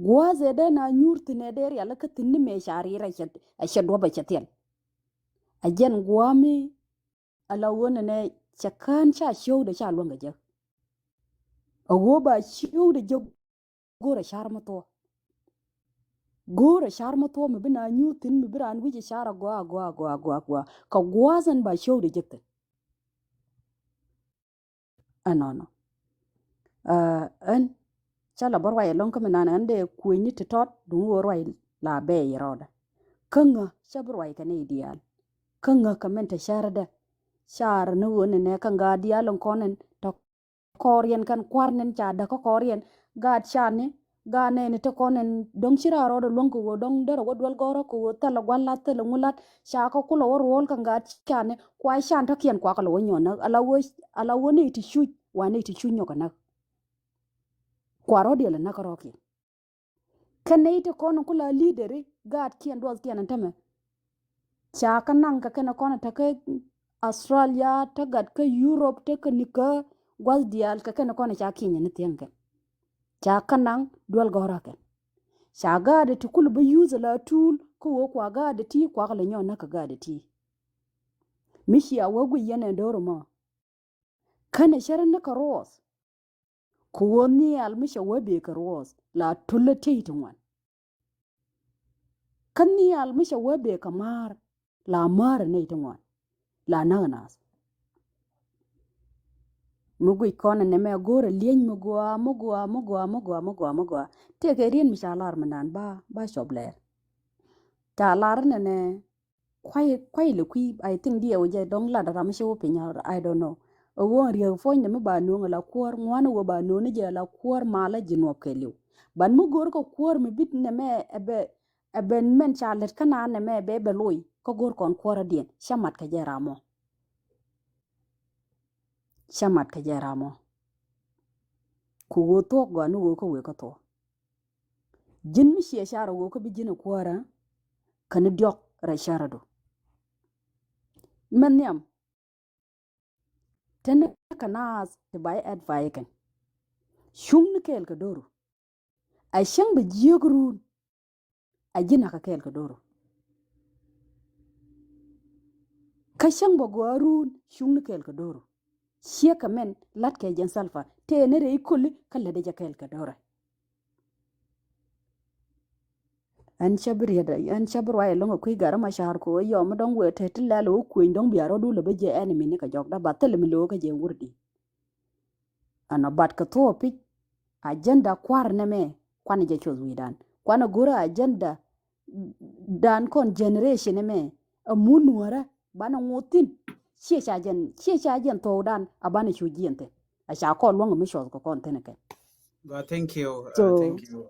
Gua̱a̱th ɛ dee na nyuur thi̱n ɛ dee rial kä thi̱n ni mëë ca riir ɛ cɛ duɔ̱p ɛ cɛ thiɛl. Ɛ jɛn gua̱a̱ mi ala ɣöö nɛnɛ cɛ kään ca ciökdɛ ca luäŋ kɛ jek. A ɣöö ba ciökdɛ jek. Go̱o̱rɛ car mi thuɔ̱k. Go̱o̱rɛ car mi thuɔ̱k mi bi na nyuur thi̱n mi bi raan wi̱c ɛ car a gɔaa a gɔaa a gɔaa a gɔaa a gɔaa. Kɛ gua̱a̱th ɛn ba ciökdɛ jek thi̱n. Ɛnɔnɔ. Ɛn ca la bä ruac ɛlɔ̱ŋ kä mi nan ɛn dee kuëny ni ti tɔt duŋ ɣöö ruac la bɛɛc rɔɔdɛ. Kä ŋä ca bi ruac kɛ nɛy diaal. Kä ŋä kɛ min te cärädɛ. Car ni ɣöö nɛnɛ kä ŋa diaal in kɔn in tɔk. Kɔɔriɛn kɛn kua̱r nɛn ca däk kä kɔɔriɛn. Gaat ca ni gaat nɛɛni te kɔn ɛn dɔ̱ŋ ci raar rɔɔdɛ luäŋ kɛ ɣöö dɔ̱ŋ derɛ wä duel gɔ̱rä kɛ ɣöö thilɛ gua̱n lath thilɛ ŋu lath. Ca kä kulɛ wä ruɔ̱ɔ̱l kɛ gaat ca ni kua can täkiɛn kua kɛ lɛ wä nyɔn näk ala wee ala wee ni ti cuc wa ni ti cuc nyɔk kɛ näk. Kua rɔ̱diɛl ɛ näk kä rɔ̱kiɛn. Kɛn nɛy ti kɔn ku la lideri gaatkiɛn duɔthkiɛn ɛn tämɛ. Ca kä naŋ kɛ kɛn kɔn tekɛ Australia, te gat kä Europe, te kä nikä gua̱th diaal kɛ kɛn kɔn ca kinyɛ ni thiäŋ kɛn. Ca kä naŋ duel gɔ̱rä kɛn. Ca gaatdɛ ti kulɛ bä yuth ala tuul kä wee kua gaatdɛ ti kuak lɛ nyɔn näk kɛ gaatdɛ ti. Mi cia wä guic yɛn ɛ do̱r mɔ. Känɛ cärä ni kɛ ruɔth. Kɛ ɣöö nhial mi cɛ wee bëë kɛ ruɔth la tulä tey ti ŋuan. Kä nhial mi cɛ wee bëë kɛ ma̱a̱r la ma̱a̱r ɛ nɛy ti ŋuan la näk ɛ naath. Mi guic kɔn ɛ nɛmɛ go̱o̱rɛ lieny mi gɔaa mi gɔaa mi gɔaa mi gɔaa mi gɔaa mi gɔaa. Tëëkɛ riet mi ca lar mi naan ba ba cɔp lɛɛr. Ca lar nɛnɛ. Kuay kuay lɛ kui̱ I think diɛ wä jɛ dɔ̱ŋ lat ram mi ci wä piny, I don't know. Ɛ ɣöö ɛn riek puɔ̱nydɛ mi ba nööŋ ala kuäär, ŋuan ɛ ɣöö ba nööŋ ni jɛ ala kuäär malä ji̱ nuɔp kɛɛliw. But mi go̱o̱r kɛ kuäär mi bi nɛmɛ ɛ bɛ, ɛ bɛ mɛn ca lät kä naan nɛmɛ bɛ bɛ loc kä go̱o̱r kɔn kuääradiɛn, cä mat kɛ jɛ ram ɔ. Cä mat kɛ jɛ ram ɔ. Ku ɣöö thuɔ̱k gɔaa ni ɣöö kä wëë kä thuɔ̱k. Ji̱n mi ciɛ car ɛ ɣöö kä bi ji̱n ɛ kuäärä, kä ni diɔ̱k rɛy cärädu. Mɛn nhiam, te ni kɛ naath ti ba i̱ advice kɛn. Cuŋ ni kɛɛl kɛ do̱ru. A cäŋ bɛ jiääk ruun. A ji̱n a kɛ kɛɛl kɛ do̱ru. Kä cäŋ bɛ gɔaa ruun, cuŋ ni kɛɛl kɛ do̱ru. Ciek kɛ mɛn la̱t kɛ jɛn Salva. Tëë ni rɛy koli kä lätdɛ jɛ kɛɛl kɛ do̱rɛ. Ɛn cä bi riet, ɛn cä bi ruac ɛlɔ̱ŋ ɛ kui̱ Gat Macar kɛ ɣöö yɔm mi dɔ̱ŋ wëë te ti lɛl ɣöö kuëny dɔ̱ŋ bia rɔ̱du lɛ bä jɛ enemy ni kɛ jɔkda ba thil mi lo̱o̱ kä jɛ wurdi. Ɛn ɔ bat kɛ thuɔɔk pi̱c agenda kua̱r nɛmɛ kuanɛ jɛ cuɔth wi̱i̱dan. Kuanɛ go̱rä agenda dan kɔn generation nɛmɛ ɛ mun nuɔ̱ɔ̱rä banɛ ŋoth thi̱n. Ciɛ ca jɛn, ciɛ ca jɛn thuɔɔkdan a banɛ cu jiɛn thi̱n. A ca kɔn luäŋ mi cuɔth kɛ kɔn thi̱n kɛn. Gua, thank you. Uh, So, thank you.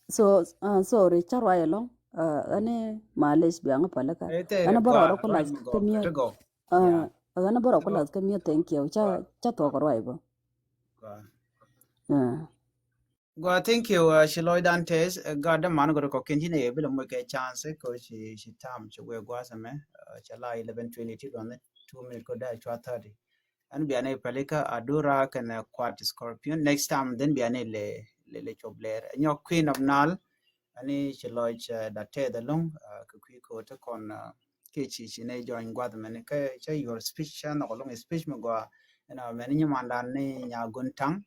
So, uh, sorry, ca ruac ɛlɔ̱ŋ. Uh, ɛn malec biaŋ pälikä. Ɛn bä rɔɔdä ku lath kä mi̱eth. Uh, ɛn bä rɔɔdä ku lath kä mi̱eth, thank you. Ca, ca thuɔk ruac bä. Uh. Gua, thank you. Uh, ci lɔcdan tɛth, uh, gat däman gɔ̱rä kɔ̱kiɛn ci nɛ yɛ bi lɛ moc kɛ chance, kɛ ci, ci tam ci wee gua̱a̱th ɛmɛ. Uh, ca la eleven twenty-two, dɔ̱ŋ two minute kɔ dee cua thirty. Ɛn bia ni pälikä Adura kɛnɛ Kuat Scorpion. Next time then bia ni lɛ, lɛ, lɛ cop lɛr. Nyɔk Queen of Nile. Ani ci lɔc, uh, da tɛth ɛlɔ̱ŋ, uh, kɛ kui̱ ko̱ te kɔn, uh, kɛ ci, ci nɛ join gua̱th mɛni. Kä cä your speech cä nhɔk ɛlɔ̱ŋ, speech mi gɔaa. Ɛn, uh, mɛni nyimandan ni Nyagun Taŋ.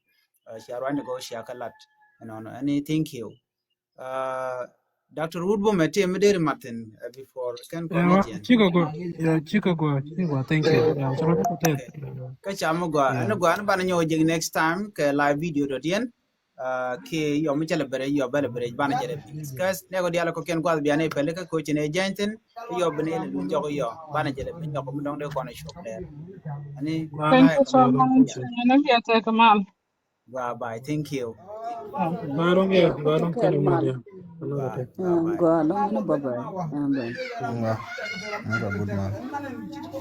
Uh, cia ruany ni gɔw cia kä lat. Ɛnɔnɔ, ani thank you. Uh, Doctor Wood bä mɛ ti mi deri Martin, uh, before kɛn kɔn jiɛn. Cikɛ gua, yeah, cikɛ gua, cikɛ gua, thank you. Yeah, so, okay. Kä ca mi gua, ɛn gua, ɛn banɛ nyɔk jek next time kɛ live video dɔ̱diɛn. Uh, kɛ yɔ mi cɛ lɛ bɛrɛ, yɔ bɛ lɛ bɛrɛ, banɛ jɛ lɛ bi discuss. Nɛ gɔ dialɛ kɔ kɛn guath bia ni pälikä kɔ ci ni jɛny thin, yɔ bi ni lɛ dun jɔk yɔ, banɛ jɛ lɛ bi nyɔk mi dɔŋ dee kɔn cuɔp lɛr. Ani, thank you so much. Ɛn bia tɛk mal. Bye bye. Thank you. Bye. Bye, Ronge. Bye, Ronge. Bye bye. Bye bye. Bye bye. Bye bye. Good man.